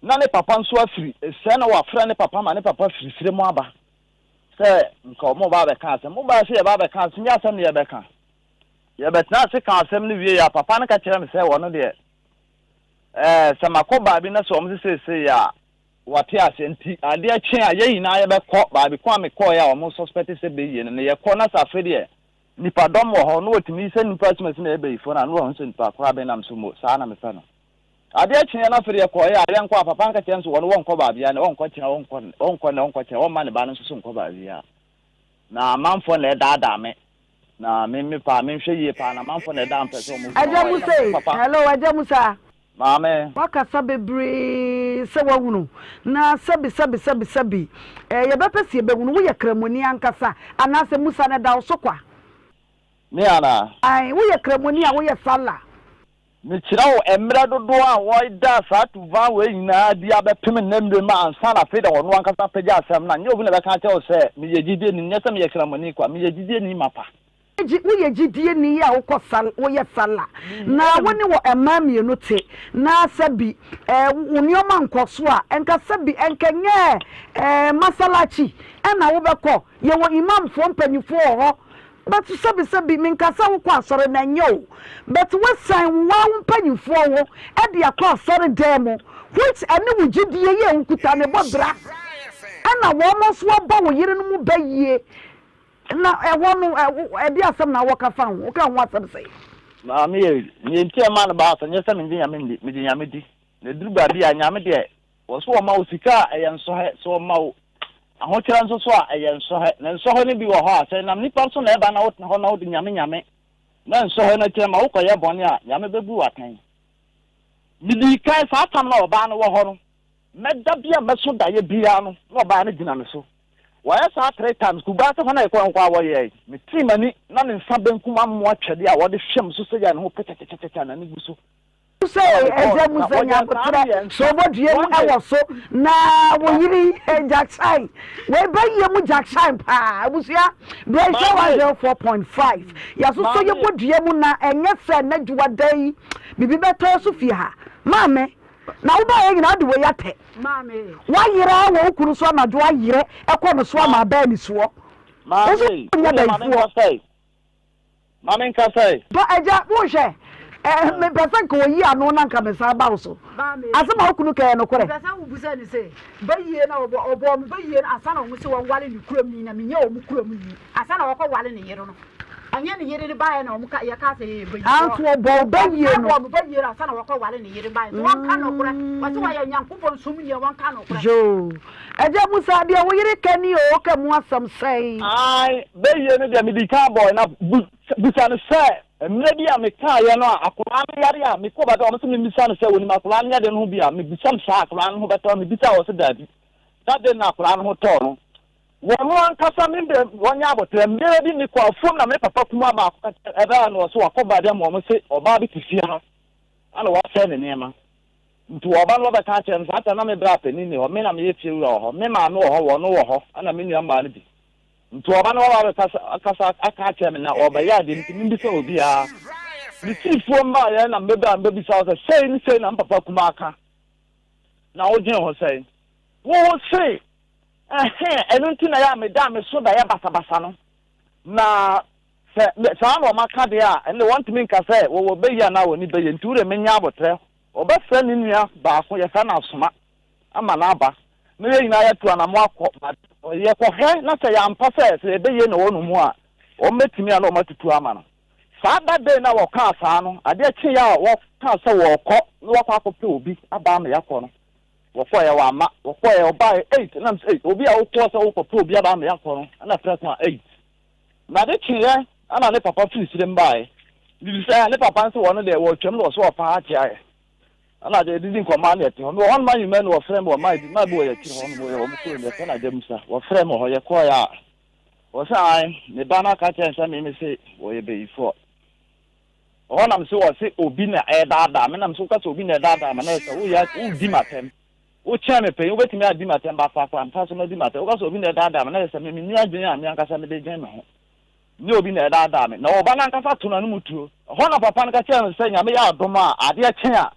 na ne papa nso afiri esɛ na wafrɛ ne papa ma ne papa firi serɛ mu aba sɛ nka wɔn ba abɛka asɛm. Mo baa sɛ yɛba abɛka asɛm nyɛ asɛm na yɛbɛka. Yɛbɛtena ase ka asɛm no wie a papa no ka kyerɛ me sɛ wɔno deɛ ɛɛ sɛ makɔ baabi na sɛ wɔn se seesei a Wɔate aseɛ nti adeɛ kye a yɛn nyinaa yɛbɛkɔ baabi ko a mekɔeɛ a wɔn suspect sɛ bɛyie no na yɛkɔ na sɛ afei deɛ nnipa dɔm wɔ hɔ na wɔtumi yi sɛ nnipa asumasi na ɛyɛ bayifoɔ no a na wɔahu sɛ nnipa korɔ abɛn nam so mo saa na mepɛ no. Adeɛ kyeeɛ na afei deɛ yɛkɔeɛ a yɛnkɔ a papa no ka kyerɛ no sɛ wɔn wɔnkɔ baabiara na wɔnkɔ kyena wɔnkɔ wɔnkɔ nnɛ wɔnkɔ kyena wɔmma ne ba no nso so nkɔ baabiara na amanfoɔ na ɛdaadaa me na me me paa menhwɛ yie paa na amanfoɔ na ɛdaa mpɛ sɛ wɔn Agya Musa ei, papa hello Agya Musa. Maame. Woakasa bebree sɛ woahunu, na sɛbi sɛbi sɛbi sɛbi eh, yɛbɛpɛ sɛ yɛbɛhunu, woyɛ Kramoni ankasa anaasɛ Musa no da wo so kwa? Me anaa? Ae, woyɛ Kramoni a woyɛ Sallah. Mekyerɛ wo mmerɛ dodoɔ a wɔdaa saa tuvan wei nyinaa adi abɛpem nnɛ mmerɛ mu ansa na afei deɛ ɔno ankasa apagya asɛm no a, nyɛ obi na ɛbɛka akyerɛ wo sɛ meyɛ gyidieni, nyɛ sɛ meyɛ Kramoni kwa, meyɛ gyidieni mapa. Gye, woyɛ gyidieni yi a wokɔ sal, woyɛ sala, na wo ne wɔ mmaa mmienu te, na sɛbi eh, wo nneɛma nkɔ so a, nka sɛbi nka nyɛ eh, masalachi ɛna wobɛkɔ, yɛwɔ imamfoɔ mpanimfoɔ wɔ hɔ, but sɛbi sɛbi menka sɛ wokɔ asɔre na ɛnyɛ o, but woasan wo waa wo mpanimfoɔ ho ɛde akɔ asɔre dan mu, which ɛne wo gyidie yi a wokuta no ɛbɔ bra, ɛna wɔn nso abɔ wo yerenom bayie. Na ɛhɔ no, ɛdeɛn asɛm na wɔka fa ho? Woka ho asɛm sɛn? Maame yɛ, nea nti a ɛmaa no baa saa, nyɛ sɛ mennye Nyame nni, megye Nyame di. Na ɛduru baabi a, Nyame deɛ, wɔ so ɔma wo sika a, ɛyɛ nsɔhɛ, sɛ ɔma wo ahokyerɛ nso so a, ɛyɛ nsɔhɛ. Na nsɔhɛ no bi wɔ hɔ a, sɛ ɛnam nnipa so na ɛba na wotena hɔ na wode Nyame Nyame, na nsɔhɛ no akyiri ma wokɔyɛ bɔne a, Nyame bɛbu wo atɛn. Medii kan, saa tam no a ɔbaa no wɔ hɔ no, mɛda bi a mɛso daeɛ biara no, na ɔbaa no gyina me so. Wɔayɛ saa three times, Kumasi hɔ na yɛkɔɔ nkɔ a wɔyɛe. Metee m'ani na ne nsa benkum amoa twɛdeɛ a wɔde hwɛ me so sɛgya ne ho pɛkyɛkyɛkyɛkyɛ a n'ani gu so. Sɛ Ɛna mekɔɔ agya no, mu na sɛ wɔyɛɛ saa nyaboterɛ mmiɛnsa. sɛ ɔbɔ dua mu One day. ɛwɔ so na wo yere Jack Shine wei bɛyɛ mu Jack Shine paa abusua brɛ nhyɛ Maame, 104.5 yɛasosɔ maame, yɛbɔ dua mu na ɛnyɛ sɛ n'adwuma da yi biribi bɛtɔ yɛ so fie ha maame na wobaeɛ nyinaa wode wei atɛ Woayera wɔ wo kunu so anadwo ayerɛ kɔ no so ama aba anisoɔ. Wo nso Maame, wonyɛ wodeɛ ma bayifoɔ. menkasa yi. Ma menkasa yi. Ba agya, wohwɛ, eh, mepɛ sɛ nka oyi ano na nka mesan ba wo so. Asɛm a wo kunu ka yɛ nokorɛ? Mepɛ sɛ wobisa no sɛ, bayie no a ɔbɔ, ɔbɔɔ me bayie no ansa na wɔn se wɔnware ne kurom ni na menyɛ wɔn kurom ni ansa na wɔkɔware ne yere no. Ɛnyɛ ne yere no baeɛ na wɔn ka, yɛkaa sɛ yɛyɛ bayifoɔ. Anso ɔbɔɔ wo bayie no. Ɔbɔɔ me bayie no ansa na wɔkɔware ne yere baeɛ. Nti wɔnka nokorɛ. Wɔse wɔyɛ Nyankopɔn som ni a wɔnka nokorɛ. Yoo. Agya Musa, deɛ wo yere ka ni o, woka mu asɛm sɛn? Ae, bayie no deɛ medii kan bɔɔe na bu, bisa no sɛ, mmerɛ bi a mekaeɛ no a akwadaa no yare a, mekɔɔ baabi a wɔn se memmisa no sɛ wɔnim akwadaa no yadeɛ no ho bi a, mebisa no saa akwadaa no ho bɛtɔ no, mebisaa ɔse daabi. Da den na akwadaa no ho tɔɔ no. Wɔn ankasa me mbrɛ wɔnyɛ aboterɛ. Mberɛ bi mekɔ afuom na me papa kumaa baako ka kyerɛ ɛbɛɛ na ɔse wakɔ baabi ama wɔn se ɔbaa bi te fie ha ana wasɛe ne nneɛma. Nti ɔba no wɔbɛka akyerɛ me saa ta na me bra panin ni hɔ, me na meyɛ fie wura wɔ hɔ, me maame wɔ hɔ, wɔno wɔ hɔ ɛna me nua mmaa no bi. Nti ɔba no wɔba bɛkasa akasa aka akyerɛ me na ɔbɛyɛ adeɛ nti membisa obiara. Mesii fuom baeɛ na mebɛbɛ a mebɛbisa wo sɛ sei ne sei na me papa kumaa ka na wodwene ho sɛn? Wo wo se Ɛhɛɛ, ɛno nti na ɛyɛ a meda a me so daeɛ basabasa no. Na Sɛ saa na wɔaka deɛ a, ɛnde wɔntumi nka sɛ wɔwɔ bayie anaa wɔnni bayie. Nti wo deɛ menya aboterɛ. Wɔbɛfrɛ ne nua baako, yɛfrɛ no Asoma, ama no aba, na yɛn nyinaa yɛatu anammɔn akɔ. But yɛkɔhwɛ na sɛ ɛyɛ ampa sɛ sɛ yɛbɛyie na ɛwɔ no mu a, wɔbɛtumi a na wɔatutu ama no. Saa that day no a wɔkaa saa no, adeɛ kyeeɛ a wɔkaa sɛ wɔrekɔ na wɔakɔ akɔpɛ obi aba ama yɛakɔ no, wɔkɔeɛ wɔamma. Wɔkɔeɛ wɔbaeɛ eight, ɛna mesɛ ei, obi a wokɔɔ sɛ wokɔpɛ obi aba ama yɛakɔ no, ɛna prɛko a eight. Na ade kyeeɛ ɛna ne papa firi serem baeɛ. Mebisaeɛ a ne papa nso wɔn deɛ wɔretwam na wɔso wɔpaa akyeaeɛ. Ɛna deɛ yɛdidi nkɔmmɔ a na yɛte hɔ. Mewɔ hɔ nom anwummerɛ na wɔfrɛ me wɔ maa bi, maa bi wɔ yɛn akyiri hɔ nom, wɔyɛ wɔn kurom, yɛfrɛ no Agyamusa. Wɔfrɛ me wɔ hɔ, yɛkɔeɛ a, Wɔse ae, me ba no aka kyerɛ no sɛ me mese wɔyɛ bayifoɔ. Ɛhɔ na mese wɔse obi na ɛredaadaa me, na mese woka sɛ obi na ɛredaadaa me na ɛsɛ woyɛ wodi m'atɛm. Wokyɛn me panyin, wobɛtumi adi m'atɛm ba faako a mfa so madi m'atɛm. Woka sɛ obi na ɛredaadaa me na ɛsɛ me menni adwene a me ankasa mede dwen me ho. Nyɛ obi na ɛredaadaa me. Na ɔba no ankasa to n'anom tuo. Ɛhɔ na papa no ka kyerɛɛ no sɛ Nyame yɛ adom a adeɛ kye a,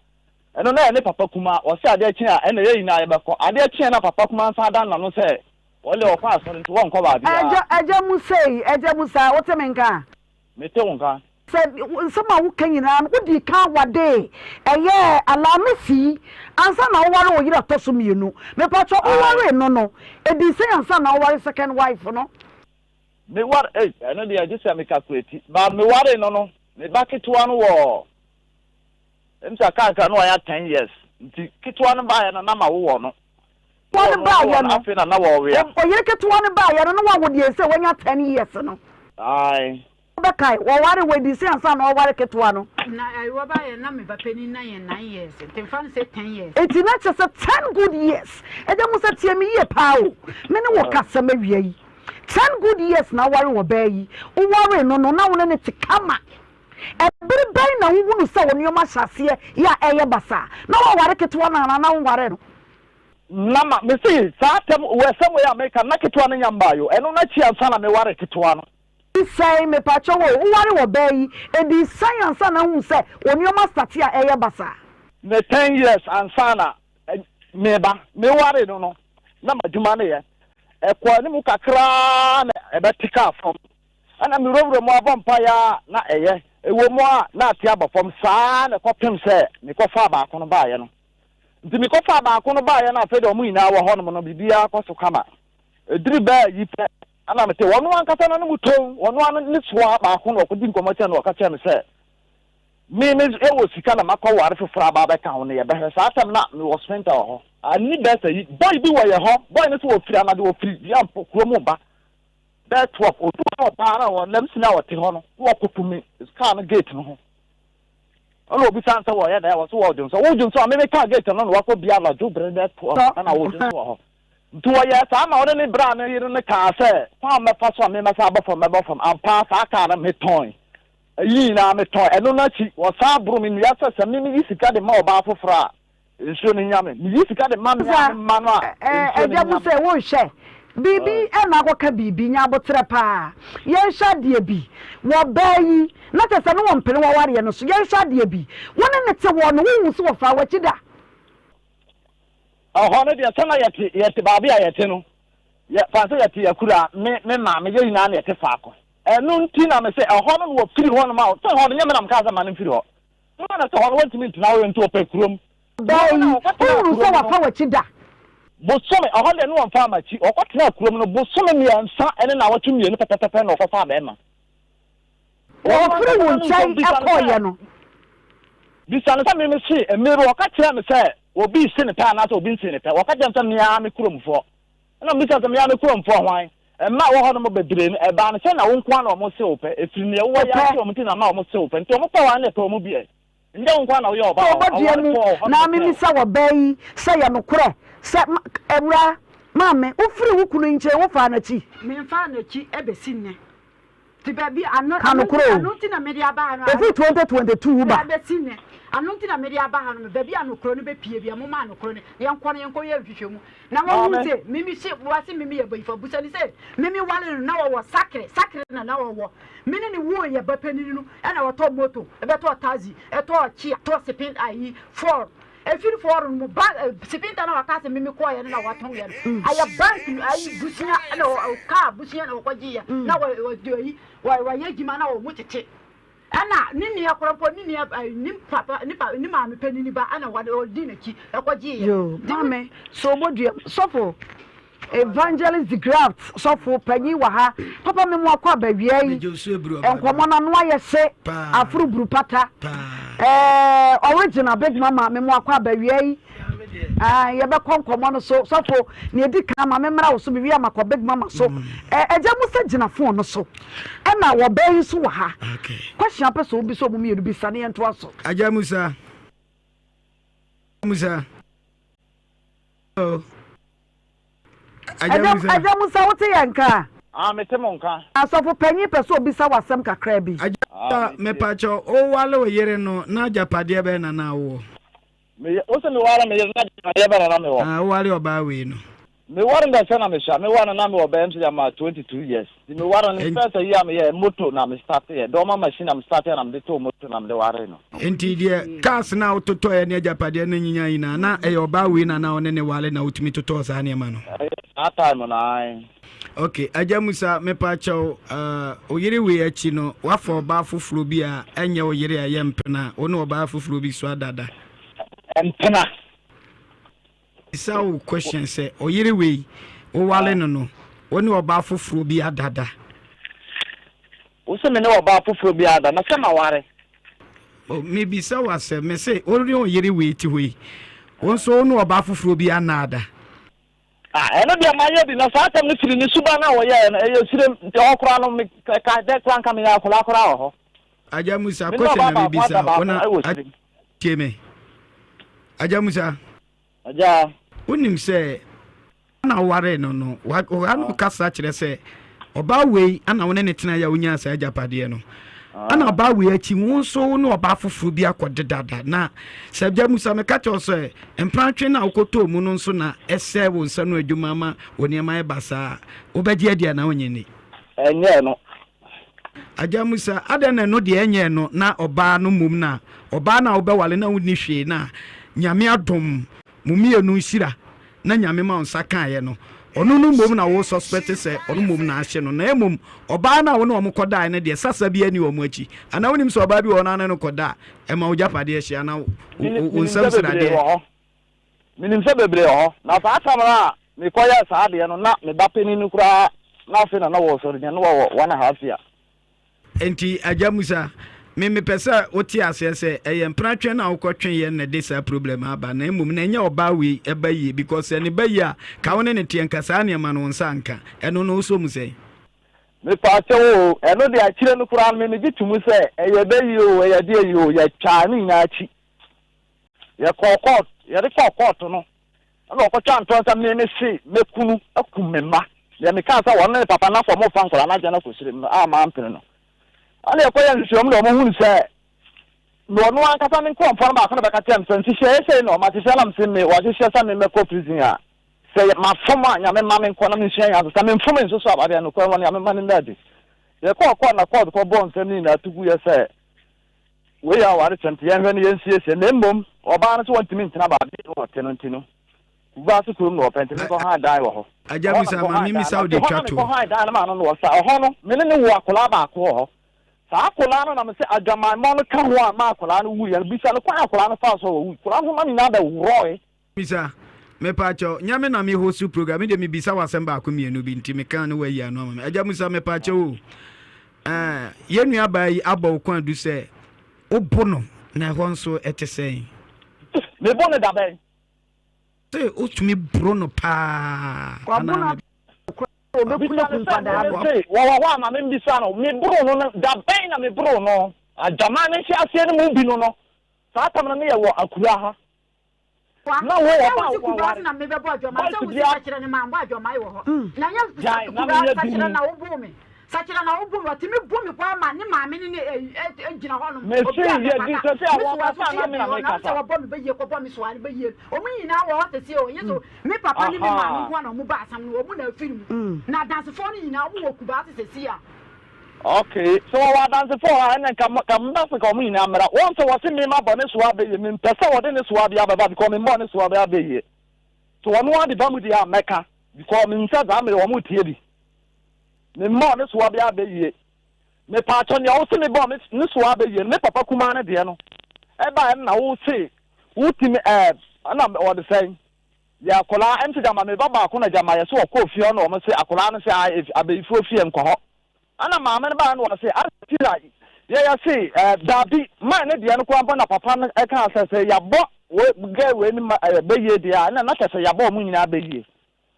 ɛno na ɛyɛ ne papa kumaa, ɔse adeɛ kye a ɛna yɛn nyinaa yɛbɛkɔ. Adeɛ kyeɛ na papa kumaa nsa adan n'ano sɛ Wɔn deɛ wɔkɔ asɔre nti wɔnkɔ baabiara. Agya, agya mu sei, agya mu saa, wote me nka a? Mete wo nka. Sɛ nsɛm a woka nyinaa no, wodii kan wadee, ɛyɛɛ Alamisi ansa na woware wo yere a ɔtɔ so mmienu. Mepakyɛ, wowaree no no, ɛdii sɛn ansa na woware second wife no? Me ware, ei, ɛno deɛ gye sɛ me calculate, but me waree no no, me ba ketewa no wɔ, ɛm sɛ kakra na wayɛ ten years, nti ketewa no baeɛ no na ma wowɔ no. Ketewa no baeɛ no, oyere ketewa no baeɛ no na wawo deɛ sɛ wanya ten years no. Ae. Wobɛkae, wɔware wɔadi sɛ ansa na ɔware ketewa no. Na wɔbaeɛ na me ba panin na yɛ nine years, nti mfa no sɛ ten years. Nti na kyerɛ sɛ ten good years. Agya Musa tie me yie paa o, me ne wo kasa mawia yi. Ten good years na aware ɔbaa yi, wowaree no no na wo ne no te kama. Bere bɛn na wuhunu sɛ wo nneɛma hyɛ aseɛ yɛ a ɛreyɛ basaa? Na woaware ketewa no anaa na wonwaree no? Na ma, mese, saa asɛm, wɔ asɛm wei a meka no, na ketewa no nya mmaeɛ o, ɛno no akyi ansa na mewaree ketewa no. Sɛn, mepakyɛw o, woware ɔbaa yi, edii sɛn ansa na wohuu sɛ wo nneɛma starte a ɛreyɛ basaa? Me ten years ansa na meba, mewaree no no, na m'adwuma no yɛ, ɛkɔɔ anim kakra na ɛbɛte kaa fam. Ɛnna mewurawura mu abɔ mpaeɛ a na ɛyɛ, ɛwɔ mu a na ate aba fam saa ara na ɛkɔpem sɛ mekɔfaa baako no baeɛ no. Nti mekɔfaa baako no baeɛ no afei deɛ wɔn nyinaa wɔ hɔnom no biribiara kɔ so kama. Ɛduru bɛɛ yi pɛ ɛna mete wɔn ankasa no anom tɔn, wɔn ano ne soa baako na ɔkɔdi nkɔmmɔ kyerɛ no ɔka kyerɛ me sɛ me me ɛwɔ sika na makɔ ware foforɔ aba abɛka ho no yɛbɛhwɛ. Saa asɛm na mewɔ sprinter wɔ hɔ. Anni bɛɛ sɛ yi, boy bi wɔ yɛ hɔ, boy no sɛ wɔfiri anadwo wɔfiri Wiampo kuro mu ba. Bɛyɛ 12, oduu hɔ ɔbaa no a ɔnam sini a ɔte hɔ no, na ɔkoto me kaa no gate no ho. Ɛna obisa no sɛ wɔyɛ dɛn a, wɔse wɔredwo nsɔ. Wodwo nsɔ a, me me kaa gate no na wakɔ bia anadwo bere bɛyɛ 12 ɛna wodwo nsɔ wɔ hɔ. Nti wɔyɛɛ saa ma ɔne ne bra no yere no kaa sɛ, kwan a mɛfa so a me mɛsan abɔ fam mɛbɔ fam. Ampa ara saa kaa no metɔn. Eyi nyinaa metɔn. Ɛno no akyi, wɔsan boro me nnua sɛ sɛ me meyi sika de ma ɔbaa foforɔ a, Nsuo no nya me. Meyi sika de ma me ara me mma no a, nsuo no Agya mu nya me. sɛ wonhwɛ biribi na akɔka biribi, nya aboterɛ paa. Yɛnhwɛ adeɛ bi, wɔ baa yi, na kyerɛ sɛ ne wɔmpene w'awareɛ no so. Yɛnhwɛ adeɛ bi, wo ne no te hɔ no, wonhu sɛ wɔfaa w'akyi da? Ɛhɔ no deɛ, sɛ na yɛte, yɛte baabi a yɛte no, yɛ, fa no sɛ yɛte akuraa, me, me maame, yɛn nyinaa na yɛte faako. Ɛno nti na mese ɛhɔ no na wɔfiri hɔnom a, sɛ ɛhɔ no, nyɛ me na mekaa sɛ ma no mfiri hɔ. Hwan na sɛ hɔ no wɔntumi ntena hɔ nti ɔpɛ kurom? Baa yi, wonhunu sɛ wafa w'akyi da. Bosome, ɛhɔ deɛ ne wɔmfaa m'akyi. Ɔkɔtenaa kurom no, bosome mmiɛnsa ne nnawɔtwe mmienu pɛpɛpɛpɛ na ɔkɔfaa bɛrima. Ɔfiri wo nkyɛn kɔeɛ no. Bisa no sɛ me mese, mmerɛ bi ɔka kyerɛɛ me sɛ obi rese ne pɛ anaasɛ obi nsee ne pɛ. Ɔka kyerɛɛ me sɛ me ara me kuromfoɔ. Ɛna mebisa sɛ, Me ara me kuromfoɔ hwan? Mmaa a ɛwɔ hɔnom bebree no, ɛbaa no sɛ na wo nko ara na wɔse wo pɛ, ɛfiri nea wowɔ yi ara nti wɔn nti na ama wɔse wo pɛ, nti wɔpɛ wo ara na ɛpɛ wɔn bi ɛ? Ɛnyɛ wo nko ara na woyɛ ɔbaa o, Ɔbɔdua mu awarefoɔ wɔ hɔnom na pɛ o. memisa wɔ baa yi sɛ yɛ nokorɛ sɛ ma awuraa maame wofiri wo kunu nkyɛn wofaa n'akyi? Memfaa n'akyi bɛsi nnɛ. Te baabi ano Ka nokorɛ o. ano nti na mede aba ha no. Ɛfiri 2022 wo ba. Bɛsi nnɛ. Ano nti na mede aba ha no. Baabi a nokorɛ no bɛpie bia momma nokorɛ no yɛnkɔ no yɛnkɔ yɛ nhwehwɛmu na wɔhu Maame. sɛ mimi hye wɔse mimi yɛ bayifo abusa ne sɛ mimi ware no na wɔwɔ sakre sakre na na wɔwɔ me ne ne woo yɛ ba panini no ɛna wɔtɔ moto ɛbɛtɔ taxi ɛtɔ kyia tɔ sepin ayi fɔr. Efiri fɔɔro no mu ba sipinta na waka sɛ mimi kɔɔyɛ no na watɔn yɛ no. Ayɛ bank ayi busua na kaa busua na wɔkɔgye yɛ na wɔ ayi wɔyɛ adwuma na wɔn tete. Ɛna ne nua korɔ mpo ne nua ne papa ne pa ne maame panyin ba ɛna wɔde ɔdi n'akyi ɛkɔgye yɛ. Yoo maame so obodua sɔfo evangelist de graft sɔfo panyin wɔ ha papa me mu akɔ abawia yi nkɔmɔ na no ayɛ se aforo buru pata ɛɛ original big mama me mu akɔ abawia yi ɛɛ yɛbɛkɔ nkɔmɔ no so sɔfo nea edi kan ma me mmra wo so me wi ama kɔ big mama so ɛɛ ɛgya mu sɛ gyina phone no so. Ɛna wɔbaa yi nso wɔ ha. Question apɛ sɛ obi sɛ ɔmo mmienu bisa ne yɛn to aso. Agya Musa. Musa. Oh. Agya Musa. Agya Musa wote yɛn nka? Ah, mete mo nka. Asɔfo panyin pɛ sɛ obisa wɔ asɛm kakra bi. Agya ah, mepakyɛ owale wo yere no na agyapadeɛ bɛn na na wowɔ? Me wo se meware me yere na agyapadeɛ bɛn na na mewɔ? Ah, woware ɔbaa wei no. Me ware no dɛ sɛ na mesua, me ware no na mewɔ bɛyɛ mfe ama 22 years. Nti me ware no ne first ayi a meyɛɛ moto na me start yɛ, dɔɔma machine na me start yɛ na mede too moto na mede waree no. Nti deɛ cars no a wototɔeɛ ne agyapadeɛ no nyinya nyinaa na ɛyɛ ɔbaa wei na na ɔne ne ware na wotumi totɔɔ saa nneɛma no? Ɛyɛ saa time no ae. Ok, Agya Musa, mepa kyɛw, uh, wo yere wei akyi no, woafa ɔbaa foforɔ bi a ɛnyɛ wo yere a ɛyɛ mpena a, wo ne ɔbaa foforɔ bi so adada? Mpena? Bisa wo question sɛ, ɔyere wei, wowale no no, wo ne ɔbaa foforɔ bi adada? Wo se me ne ɔbaa foforɔ bi ada, na sɛ maware. Oh, mebisa wo asɛm, me se, wo ne ɔyere wei te hɔ yi, wo nso wo ne ɔbaa foforɔ bi anna ada? Ah, ɛno deɛ mayɛ bi, na saa asɛm no firi ne suban a wɔyɛeɛ no, ɛyɛ sirem, nti ɛhɔ koraa no, me, ka, dɛ koraa nka meyɛ akwadaa koraa wɔ hɔ. Agya Musa, Me ne question ɔbaa na baako mebisa ada wo, baako na wɔ sirem. tie me. Agya Musa. Agya. Wonim sɛ na wowaree no no, w'ano kasa kyerɛ sɛ ɔbaa wei ana wo ne ne tenaeɛ a wonyaa saa agyapadeɛ no. Ana ɔbaa wei akyi wo nso wo ne ɔbaa foforɔ bi akɔde dada. Na sɛ Agya Musa meka kyerɛ wo sɛ mprantwe no a wokɔtɔɔ mu no nso na ɛsɛe wo nsa no adwuma ma wo nneɛma yɛ basaa a, wobɛgye adi anaa wonnye nni? Ɛnyɛɛ no. Agya Musa, adɛn na ɛno deɛ ɛnyɛ ɛno na ɔbaa no mmom na ɔbaa no a wobɛwale na wonni hwee na Nyame adom mo mmienu nhyira na Nyame ma wo nsa kaeɛ no ɔno no mmom na wo suspect sɛ ɔno mmom na ahye no na mmom ɔbaa no a wo ne wɔn kɔdaeɛ no deɛ sasa biara nni wɔn akyi anaa wonim sɛ ɔbaa bi wɔ hɔ na ne no kɔda a ɛma wo gyapadeɛ hye anaa wo Menim nsam sɛ bebree sradeɛ wɔ hɔ. Menim sɛ bebree wɔ hɔ. Na saa tam no a mekɔyɛɛ saa adeɛ no, na me ba panin no koraa, na afei na na ɔwɔ sɔre gyina, na wawɔ one and a half year. Enti Agya Musa, me mepɛ sɛ wote aseɛ sɛ ɛyɛ mpena twɛn a wokɔtweeɛ na ɛde saa problem aba na mmom na ɛnyɛ ɔbaa wei ɛba yie because sɛ ne ba yie a ka wo ne no teɛ nka saa nneɛma no wo nsa nka ɛno no wosɔ mu sɛn? Mepaakyɛw oo, ɛno deɛ akyire no koraa no me megye to mu sɛ ɛyɛ bɛ yie oo, ɛyɛ deɛ yie oo, yɛtwaa ne nyinaa akyi. Yɛkɔɔ kɔɔt, yɛde kɔɔ kɔɔto no, ɛna ɔkɔtwaa ntorɔ sɛ me mese mɛku no akum me mma. Deɛ mekaa sɛ ɔno ne ne papa na sɛ wɔrefa nkwadaa no agya no akɔ serem no a mampene no. Ɛna yɛkɔyɛɛ nhwehwɛmu na wɔhunu sɛ na ɔno ankasa ne nkurɔfoɔ no baako na bɛka kyerɛɛ me sɛ nhyehyɛeɛ sei na wɔahyehyɛ na mese me wɔahyehyɛ sɛ me mɛkɔ prison a sɛ mafom a Nyame mma menkɔ na mensua nyansa sɛ memfome nso so a adeɛ nokorɛ no Nyame mma no nna adi. Yɛkɔɔ kɔɔt na kɔɔt kɔbɔɔ nsɛm no nyinaa to guiɛ sɛ Wei yɛ aware kyɛm nti yɛnhwɛ na yɛnsiesie na mmom ɔbaa no sɛ wɔntumi ntena baabi a ɔte no nti no Kumasi kurom na ɔpɛ nti menkɔhan dan wɔ hɔ. Agya Ɛhɔ na Musa ma mekɔhan me dan misa no wo deɛ nti hɔ twa na toɔ. mekɔhan dan no maa no na ɔsa ɛhɔ no me ne no woo akwadaa baako wɔ hɔ. Saa akwadaa no na mese adwamammɔ no ka ho a ma akwadaa no wuiɛ no bisa no kwan a akwadaa no faa so a ɔwui. Akwadaa no honam nyinaa bɛworɔe. Bisa, Mepaakyɛw, nyɛ me na me host program, me deɛ mebisa wo asɛm baako mmienu bi nti meka ne wayi ano ama me. Agya Musa mepaakyɛw o, eh, yɛn nua baa yi abɔ wo kwan du sɛ wobo no na ɛhɔ nso ɛte sɛn? Mebo no da bɛn? Sɛ wotumi boro no paa anaa me. Bisa no sɛ, Mese, wɔwɔ hɔ a ma membisa no, meboro no no da bɛn na meboro no? Adwaman no nhyɛaseɛ no mu bi no no, saa tam no ne yɛwɔ akuraa ha. Na wo ɔba a woware voice bia gyae na menyɛ dinn. Mese yɛ di sɛsɛ a wɔkasa a na me na mekasa. Ahaa. Ok, sɛ wɔwɔ adansefo wɔ hɔ a, ɛnna nka ka mma sɛ ka wɔn nyinaa mmra. Wɔn sɛ wɔse me mabɔ ne soa abɛyie, mempɛ sɛ wɔde ne soa biara bɛba because memmɔɔ ne soa biara abɛyie. Sɛ wɔn ara de ba mu deɛ a, mɛka because menim sɛ saa mmerɛ wɔn retie bi. Memmɔɔ ne soa biara abɛyie. Mepaakyɛ nea wose mebɔɔ me ne soa abɛyie no, me papa kumaa no deɛ no ɛbaeɛ no na wose wotumi ɛɛ ɛna wɔde sɛn? Yɛ akwadaa ɛnti gyama me ba baako na gyama yɛse ɔkɔɔ fie hɔ na wɔn se akwadaa no se ae abayifoɔ fie nkɔ hɔ ɛna maame no baeɛ na wɔse adɛn nti na yɛ yɛse ɛɛ daabi man no deɛ no koraa mpo na papa no ɛkaa sɛ sɛ yabɔ wei girl wei no ma ɛɛ bɛyie deɛ a ɛna na kyɛ sɛ yabɔ wɔn nyinaa bɛyie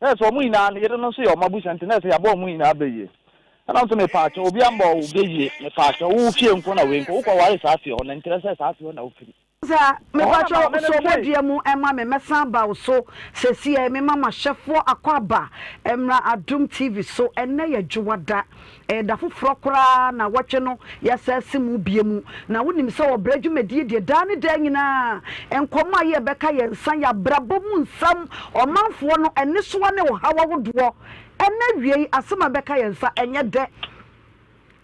na ɛsɛ wɔn nyinaa ne yere no nso yɛ wɔn abusua nti na ɛsɛ yabɔ wɔn nyinaa bɛyie ɛna nso mepaakyɛ obi ambɔ wo bɛyie mepaakyɛ wo fie nko na wei nko wokɔ ware saa fie hɔ na nkyerɛ sɛ saa fie hɔ na wofiri. Sɛ, Ɛhɔ na mepakyɛw, maame no sɔ tee. bɔdua mu ma me, mɛsan aba wo so seesei. Mema m'ahyɛfoɔ akwaaba mmra Adom TV so. Ɛnnɛ yɛ Dwoada. Ɛyɛ da foforɔ koraa nnawɔtwe no yɛasan asi mu bio mu. Na wonim sɛ ɔbrɛ dwumadie deɛ, daa ne daa nyinaa, nkɔmmɔ a yɛbɛka yɛn nsa, yɛn abrabɔ mu nsɛm, ɔmanfoɔ no nnesoa ne ɔhaw ahodoɔ. Ɛnnɛ awiei, asɛm a ɛbɛka yɛn nsa, ɛnyɛ dɛ.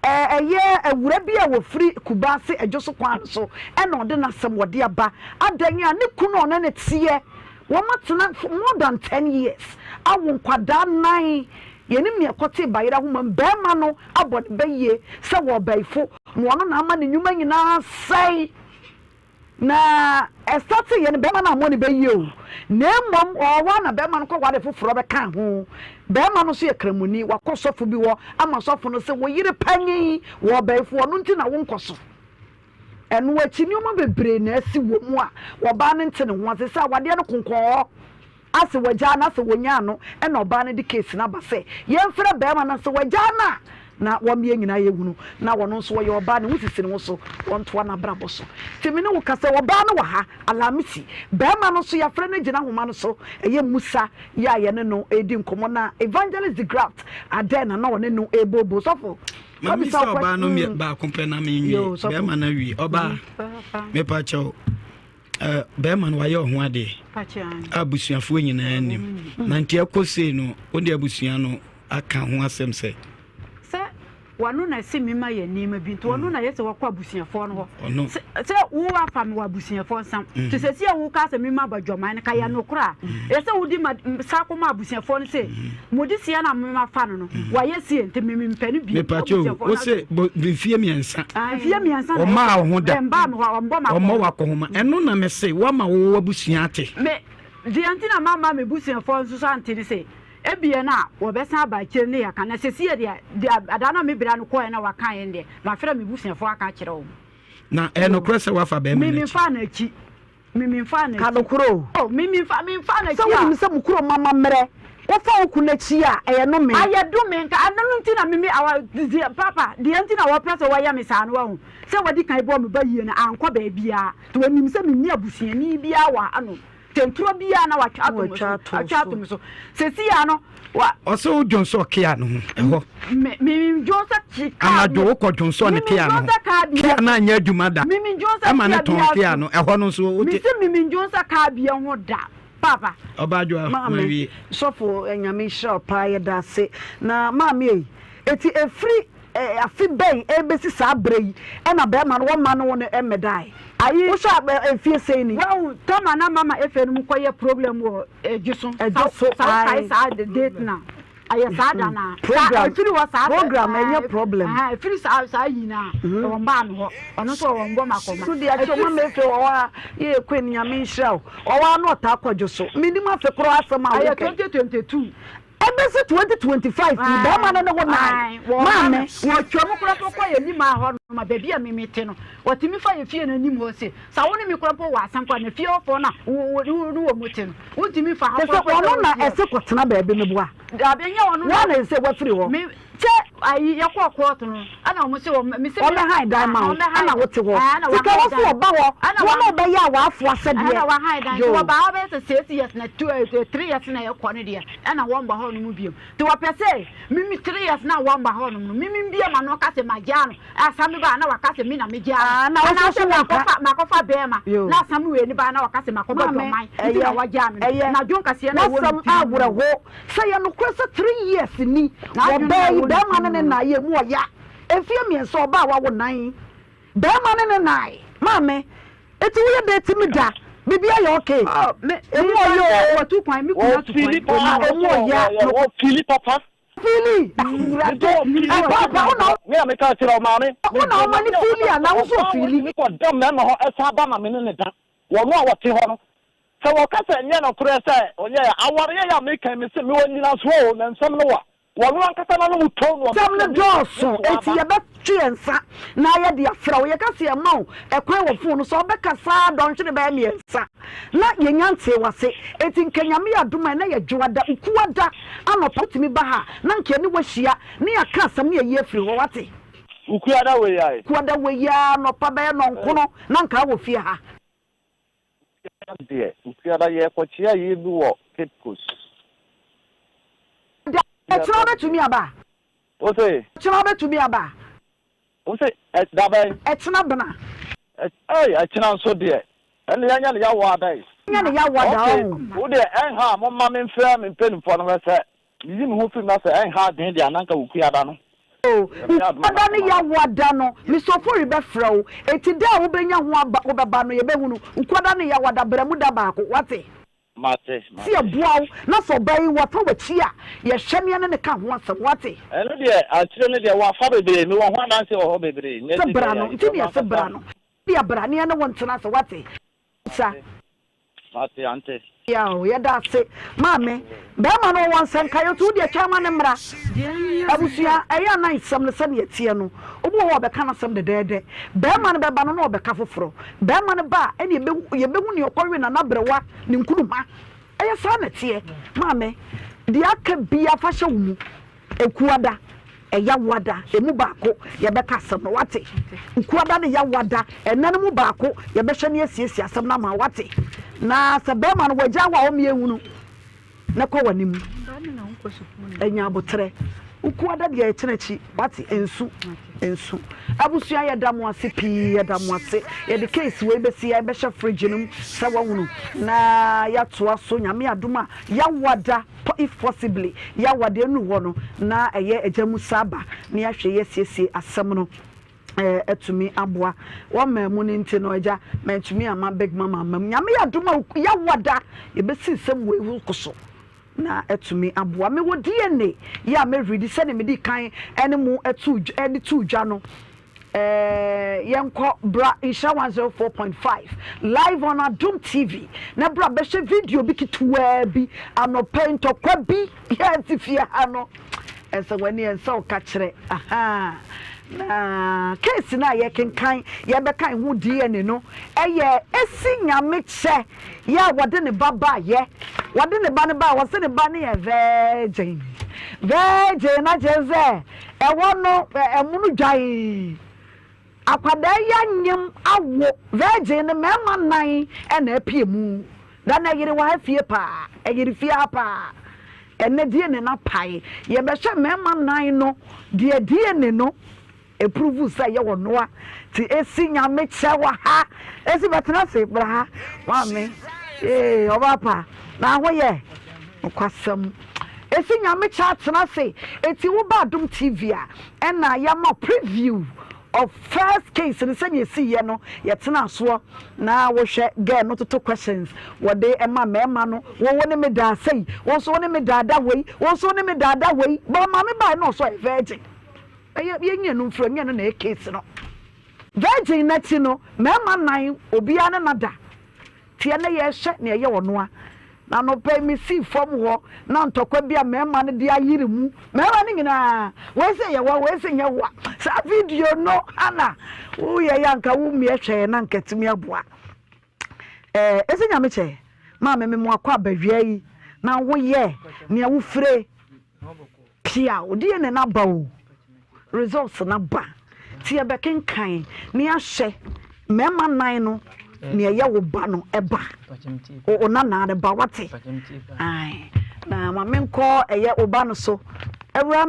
Ɛyɛ awura bi a wɔfiri Kubase Adwo so kwan no so na ɔde n'asɛm wɔde aba. Adɛn a ne kunu a ɔne no teɛ, wɔatena for more than ten years, awo nkwadaa nan, yɛnim nea ɛkɔtee bayerɛ ahoma mu, barima no abɔ ne ba yie sɛ wɔɔbaifo na ɔno na ama ne nnwuma nyinaa asɛe. Na ɛstartee yɛ no bɛɛma no ammɔ ne bɛ yie o, na mmom ɔwɔ hɔ a na bɛɛma no kɔ ware foforɔ bɛka ho. Bɛɛma no nso yɛ kramoni, wakɔ sɔfo bi hɔ ama sɔfo no se wo yere panyin wɔ ɔbɛɛfo ɔno nti na wonkɔ so. Ɛno akyi nnoɔma bebree na asi wɔ mu a ɔbaa no nte ne ho ase sɛ awadeɛ no konkɔn hɔ. Ase wagyaa no asɛ wɔnyaa no ɛna ɔbaa no de case no aba sɛ yɛnfrɛ bɛɛma no sɛ wagyaa no a na wɔn yɛn nyinaa yɛhunu na wɔno nso wɔyɛ ɔbaa ne ho sisi ne ho so wɔntoa n'abrabɔ so nti me ne wo kasa yi ɔbaa no wɔ ha Alamisi bɛɛma no nso yɛafrɛ no agyina ahoma no so ɛyɛ Musa yɛ a yɛne no redi nkɔmmɔ na Evangelist de Graft Adɛn na na ɔne no rebooboo sɔfo Ma wabisa misa wo ɔbaa no mm. baako pɛ na menwie Yoo sɔfo bɛɛma no awie ɔbaa mepa kyɛw Bɛrima no wayɛ ɔho adeɛ a abusuafoɔ nyinaa nim na nti ɛkɔ sei no wode abusua no aka ho asɛm sɛ. Sɛ wɔno na ɛse me ma yɛ nneɛma bi nti ɔno na yɛ sɛ wɔkɔ abusuafoɔ no hɔ sɛ wo afa me wɔ abusuafoɔ nsam nti sɛ si a woka sɛ me ma ba dwaman no ka yɛ nokorɛ a ɛyɛ sɛ wodi ma saa kɔma abusuafoɔ no sɛ mode sia na me ma fa no no wayɛ sie nti me mempɛ no bio. Mepatwo wo se mfie mmiɛnsa. Mfie mmiɛnsa na ɔmaa wo ho da. Ɛmbaa me hɔ a ɔmbɔ ma. Ɔmmɔ w'akɔnhoma. Ɛno na me se woama wo abusua ate. Me deɛ nti na mamma me busuafoɔ nso so ante ne se ebia na wɔbɛsan aba akyire ne yɛaka na sesie deɛ deɛ ada na me bra no kɔɛ na wakaeɛ no deɛ mafrɛ me busuafoɔ aka akyerɛ wɔn. Na ɛyɛ nokorɛ sɛ woafa bɛrima no akyi? Me memfaa no akyi. Me memfaa n'akyi. Ka nokorɛ o. Oh, me memfa memfaa n'akyi a. Sɛ wonim sɛ mo kurom amammerɛ, wofa wo kunu akyi a, ɛyɛ nnome. Ayɛ dome nka, ɛno no nti na me me awa deɛ papa, deɛ nti na wɔpɛ sɛ wɔyɛ me saa no wahu, sɛ wɔadi kan bɔɔ me ba yie no ankɔ baabiara, nti wɔnim sɛ menni abusuani biara wɔ hanom, nti ntorɔ biara na wɔatwa ato me so, atwa ato me so, seesei ara no wa. Ɔsɛ wo dwonsɔ kea no ho ɛhɔ. Me me dwonsɔ ki kaa. Anadwo wokɔ dwonsɔ ne kea no ho. Kea no anyɛ adwuma da. Me me dwonsɔ Ɛma ne tɔn kea no ɛhɔ no nso wote. Me se me me dwonsɔ kaa bia ho da papa. Ɔbaa dwoa ma Maame wie. sɔfo nyame nhyira wo paa yɛda ase na maame ei eti efiri afe bɛn ɛbɛsi saa berɛ yi ɛna bɛrima no wɔmma ne wo no mmɛdae Ayi. Wohwɛ a mfie sɛn ni. Wahu tama na mama efe no mu kɔyɛ problem wɔ Edwo so. Edwo so Sa wo kae saa date na ɛyɛ saa da na. Program Efiri hɔ saa. Program ɛnyɛ problem. Efiri saa saa yi na wɔn baa mi hɔ ɔno nso wɔn bɔ ma kɔma. So deɛ akyɛ ɔma mefe wɔ hɔ a yɛ queen nyame nhyira wo ɔwɔ a na ɔtaa kɔ dwo so menim afe korɔ asɛm a Ɛyɛ wokɛ. 2022. Ɛbɛsi 2025 yi bɛrima no ne wo nan maame. Wɔtwa mu koraa mpo kɔ yɛn anim a hɔ nom a baabi a me mete no wɔtumi fa yɛn fie no anim hɔ se sa wo ne me koraa mpo wɔ asɛm koraa na fie hɔfoɔ no a wo wo ne wɔn te no wontumi fa ha Te sɛ koraa mpo sɛ ɔno na wo fie. ɛse kɔtena baabi meboa. Dabi ɛnyɛ ɔno na. Woa na ɛsɛ wafiri hɔ. Me kyɛ ayi yɛkɔɔ kɔɔto no ɛna wɔn se wɔn me se. Ɔbɛhan dan ma wo ɛna wote hɔ. Sika wɔ so ɔba hɔ wɔn a ɔbɛyɛ a w'afoa sɛdeɛ. Ɛna wahan dan nti wɔba hɔ bɛyɛ sɛ 6 years na 2 3 years na yɛkɔ no deɛ ɛna wɔn ba hɔ nom biom nti wɔpɛ sɛ mimi 3 years na wɔn ba hɔ nom no mimi mbie ma no ka sɛ magyaa no asame ba na waka sɛ me na megyaa no anaasɛ makɔfa makɔfa bɛrima na asame wei ne ba na waka sɛ makɔbɔ dwɔman nti na wɔgyaa me no na dwon kaseɛ na ɛwɔ ne Wasɛm awerɛho sɛ yɛ nokorɛ sɛ 3 years ni wɔbaa yi bɛrima no ne na yɛ mu ɔya. Mfeɛ mmiɛnsa ɔbaa wawo nan. Bɛɛma ne ne nae. Maame, eti woyɛ dɛn tumi da? Biribi ayɛ okay. Oh, me, Emu me ɔyɛ sɛ oo. wɔtu kwan, me kunu atu Wɔfili kwan. paa, Ah, emu wɔsɛ ɔya. wɔyɛ, wɔfili papa. Fili, Mede Awurade. wɔfili Eh, paapa, wo na papa. Me a meka kyerɛ wo maame, wo na mede woma ne m'ani a fili ɔka anaa sɛ wo nso ɔbaa ofili? wɔtumi kɔda mmarima hɔ ɛsan ba ma me ne ne da. Wɔn a wɔte hɔ no, sɛ wɔka sɛ ɛnyɛ nokorɛ sɛ ɔnyɛɛ a, awareɛ yi a meka yi, mese mewɔ nnyinasoɔ o, na nsɛm no wa. Wɔno ankasa n'anom too no ɔka Nsɛm no kyerɛɛ me dɔɔso, ne enti toa ba. yɛbɛtwe yɛn nsa na yɛde afrɛ wo. Yɛka sɛ yɛma wo ɛkwan wɔ fon no so a, wobɛkasa ara dɔnhwere bɛyɛ mmiɛnsa na yɛnnya ntee w'ase. Enti nka Nyame yɛ adom a, ɛnnɛ yɛ Dwoada, Ukuada anɔpa wotumi ba ha a, na nka yɛne wo ahyia na yɛaka asɛm na yɛayi afiri hɔ. Woate? Ukuada wei ara yi. Ukuada wei ara anɔpa bɛyɛ nnɔnkono na nka wɔ fie ha. Ukuada deɛ, Ukuada yɛrekɔkyea yie bi wɔ Cape Coast. Da, ɛkyena wobɛtumi aba? Wo se? Ɛkyena wobɛtumi aba? Wo se, ɛ, da bɛn? Ɛkyena bena. Ɛ, ei, ɛkyena nso deɛ, ɛnde yɛnyɛ no yawoa da yi. Yɛnyɛ no yawoa da, Ok, ɔho. wo deɛ, ɛnha a, momma memfrɛ me mpanimfoɔ no nhwɛ sɛ meyi me ho firi mu na sɛ ɛnha adwene deɛ a, na anka Wukuada no. O, Wukuada ne yawoa da no, Mister Ofori bɛfrɛ wo. Enti da a wobɛnya ho aba, wobɛba no, yɛbɛhunu. Wukuada ne yawoa da, bra mu da baako, woate? Mate, Sɛ mate. yɛboa wo na sɛ ɔbaa yi wafa w'akyi a, yɛhwɛ ne yɛne no ka ho asɛm. Woate? Ɛno deɛ, akyire no deɛ, wafa bebree. Mewɔ ho adanseɛ wɔ hɔ bebree. Nyɛ Sɛ sɛ bra deɛ no, yɛayɛ nti nti na ɔno yɛse bra ankasa. no. Deɛ bra ne yɛne wo ntena ase. Woate? Sa. Mate, mate, ante. Yaw, yɛda ase. Maame, bɛrima no ɔwɔ nsɛnkaeɛ nti wo deɛ twɛn ma no mmra. Abusua, ɛyɛ a na nsɛm no sɛdeɛ ɛteɛ no, obi wɔ hɔ a ɔbɛka n'asɛm dɛdɛɛdɛ. Bɛrima no bɛba no na ɔbɛka foforɔ. Bɛrima no ba a, ɛne yɛbɛhu, yɛbɛhu nea ɔkɔwe Nana Aberewa ne nkuruma. Ɛyɛ saa na ɛteɛ. Maame, deɛ aka biara fa hyɛ wo mu. Ekuada, Ɛyawada, emu baako yɛbɛka asɛm no, woate? Ukuada ne Yawada, ɛnna no mu baako yɛbɛhwɛ na yɛasiesie asɛm no ama wo, woate? Na sɛ bɛrima no wagyaa wo a ɔmmea nhunu na kɔ w'anim. Nya aboterɛ. Ukuada deɛ ɛkyena akyi, woate? Nsu, nsu. Abusua yɛda mo ase pii, yɛda mo ase. Yɛde case wei bɛsi ha, yɛbɛhyɛ fridge no mu sɛ woahunu na yɛatoa so. Nyame adom a, Yawada. If possibly, Yawa deɛ ɛnuru hɔ no na ɛyɛ agya mu saa ba na yɛahwɛ yɛ asiesie asɛm no atumi aboa wɔn mmaa mu no nti no agya mantumi amma big mama amma mu. Nyame yɛ adom a Yawa da yɛbɛsi nsɛm wei ho koso na atumi aboa. Mewɔ DNA yɛ a mɛredi sɛdeɛ medi kan ɛne mo ɛto ɛde to dwa no. Eh, yɛnkɔ bra Nhyira 104.5 live on Adom TV na bra bɛhwɛ video bi ketewaa bi anɔpa yi ntɔkwa bi yɛte fie ha no ɛsɛ w'ani ɛnsɛ wo ka kyerɛ aha na case no a yɛkenkan yɛbɛkan ho DNA no ɛyɛ esi nyame kyɛ yɛ a wɔde ne ba baayɛ wɔde ne ba no baa wɔse ne ba no yɛ virgin virgin na kyerɛ sɛ Ɛhɔ no, ɛmono dwae. Akwadaa yi anyem awo virgin no mmarima nan na apue mu. Da no ɛyere wɔ ha fie paa, ɛyere fie ha paa. Ɛnɛ DNA no apae. Yɛbɛhwɛ mmarima nan no deɛ DNA no ɛpuruvu sɛ ɛyɛ ɔnoa. Ti esi nyame kyɛ wɔ ha. Esi bɛtena ase bra ha. Maame, ee ɔbaa pa, na ho yɛ nokwasɛm. Esi nyame kyɛ atena ase. Eti wo ba Adom TV a, ɛna yɛama preview of first case no sɛnea esi yɛ no, yɛtena soɔ na wohwɛ girl no toto questions wɔde ɛma mmarima no, wo wo ne me daa sei, wo nso wo ne me daa da wei, wo nso wo ne me daa da wei, but maame bae na ɔsɔ ɔyɛ virgin. Ɛyɛ yɛnyɛ no mfiri ɛnyɛ no na ɛyɛ case no. Virgin no akyi no, mmarima nan obiara ne no ada. Teɛ na yɛrehyɛ nea ɛyɛ ɔnoa. Na anɔpa yi mesii fam hɔ na ntɔkwa bi a mmarima no de ayere mu. Mmarima no nyinaa, wei se ɛyɛ wa, wei se nyɛ wa. Saa video no, Hannah, woyɛ yɛ anka wo mmea hwɛɛ na anka atumi aboa. Ɛɛ, ese nyame kyɛ, maame me mo akɔ abawia yi na woyɛ nea wofire. Pia o, DNA no aba o, results no aba nti yɛbɛkenkan na yɛahwɛ mmarima nan no nea ɛyɛ wo ba no ɛba, wo nanaa no ba, wate? Ae, na ma menkɔ ɛyɛ wo ba no so. Awura.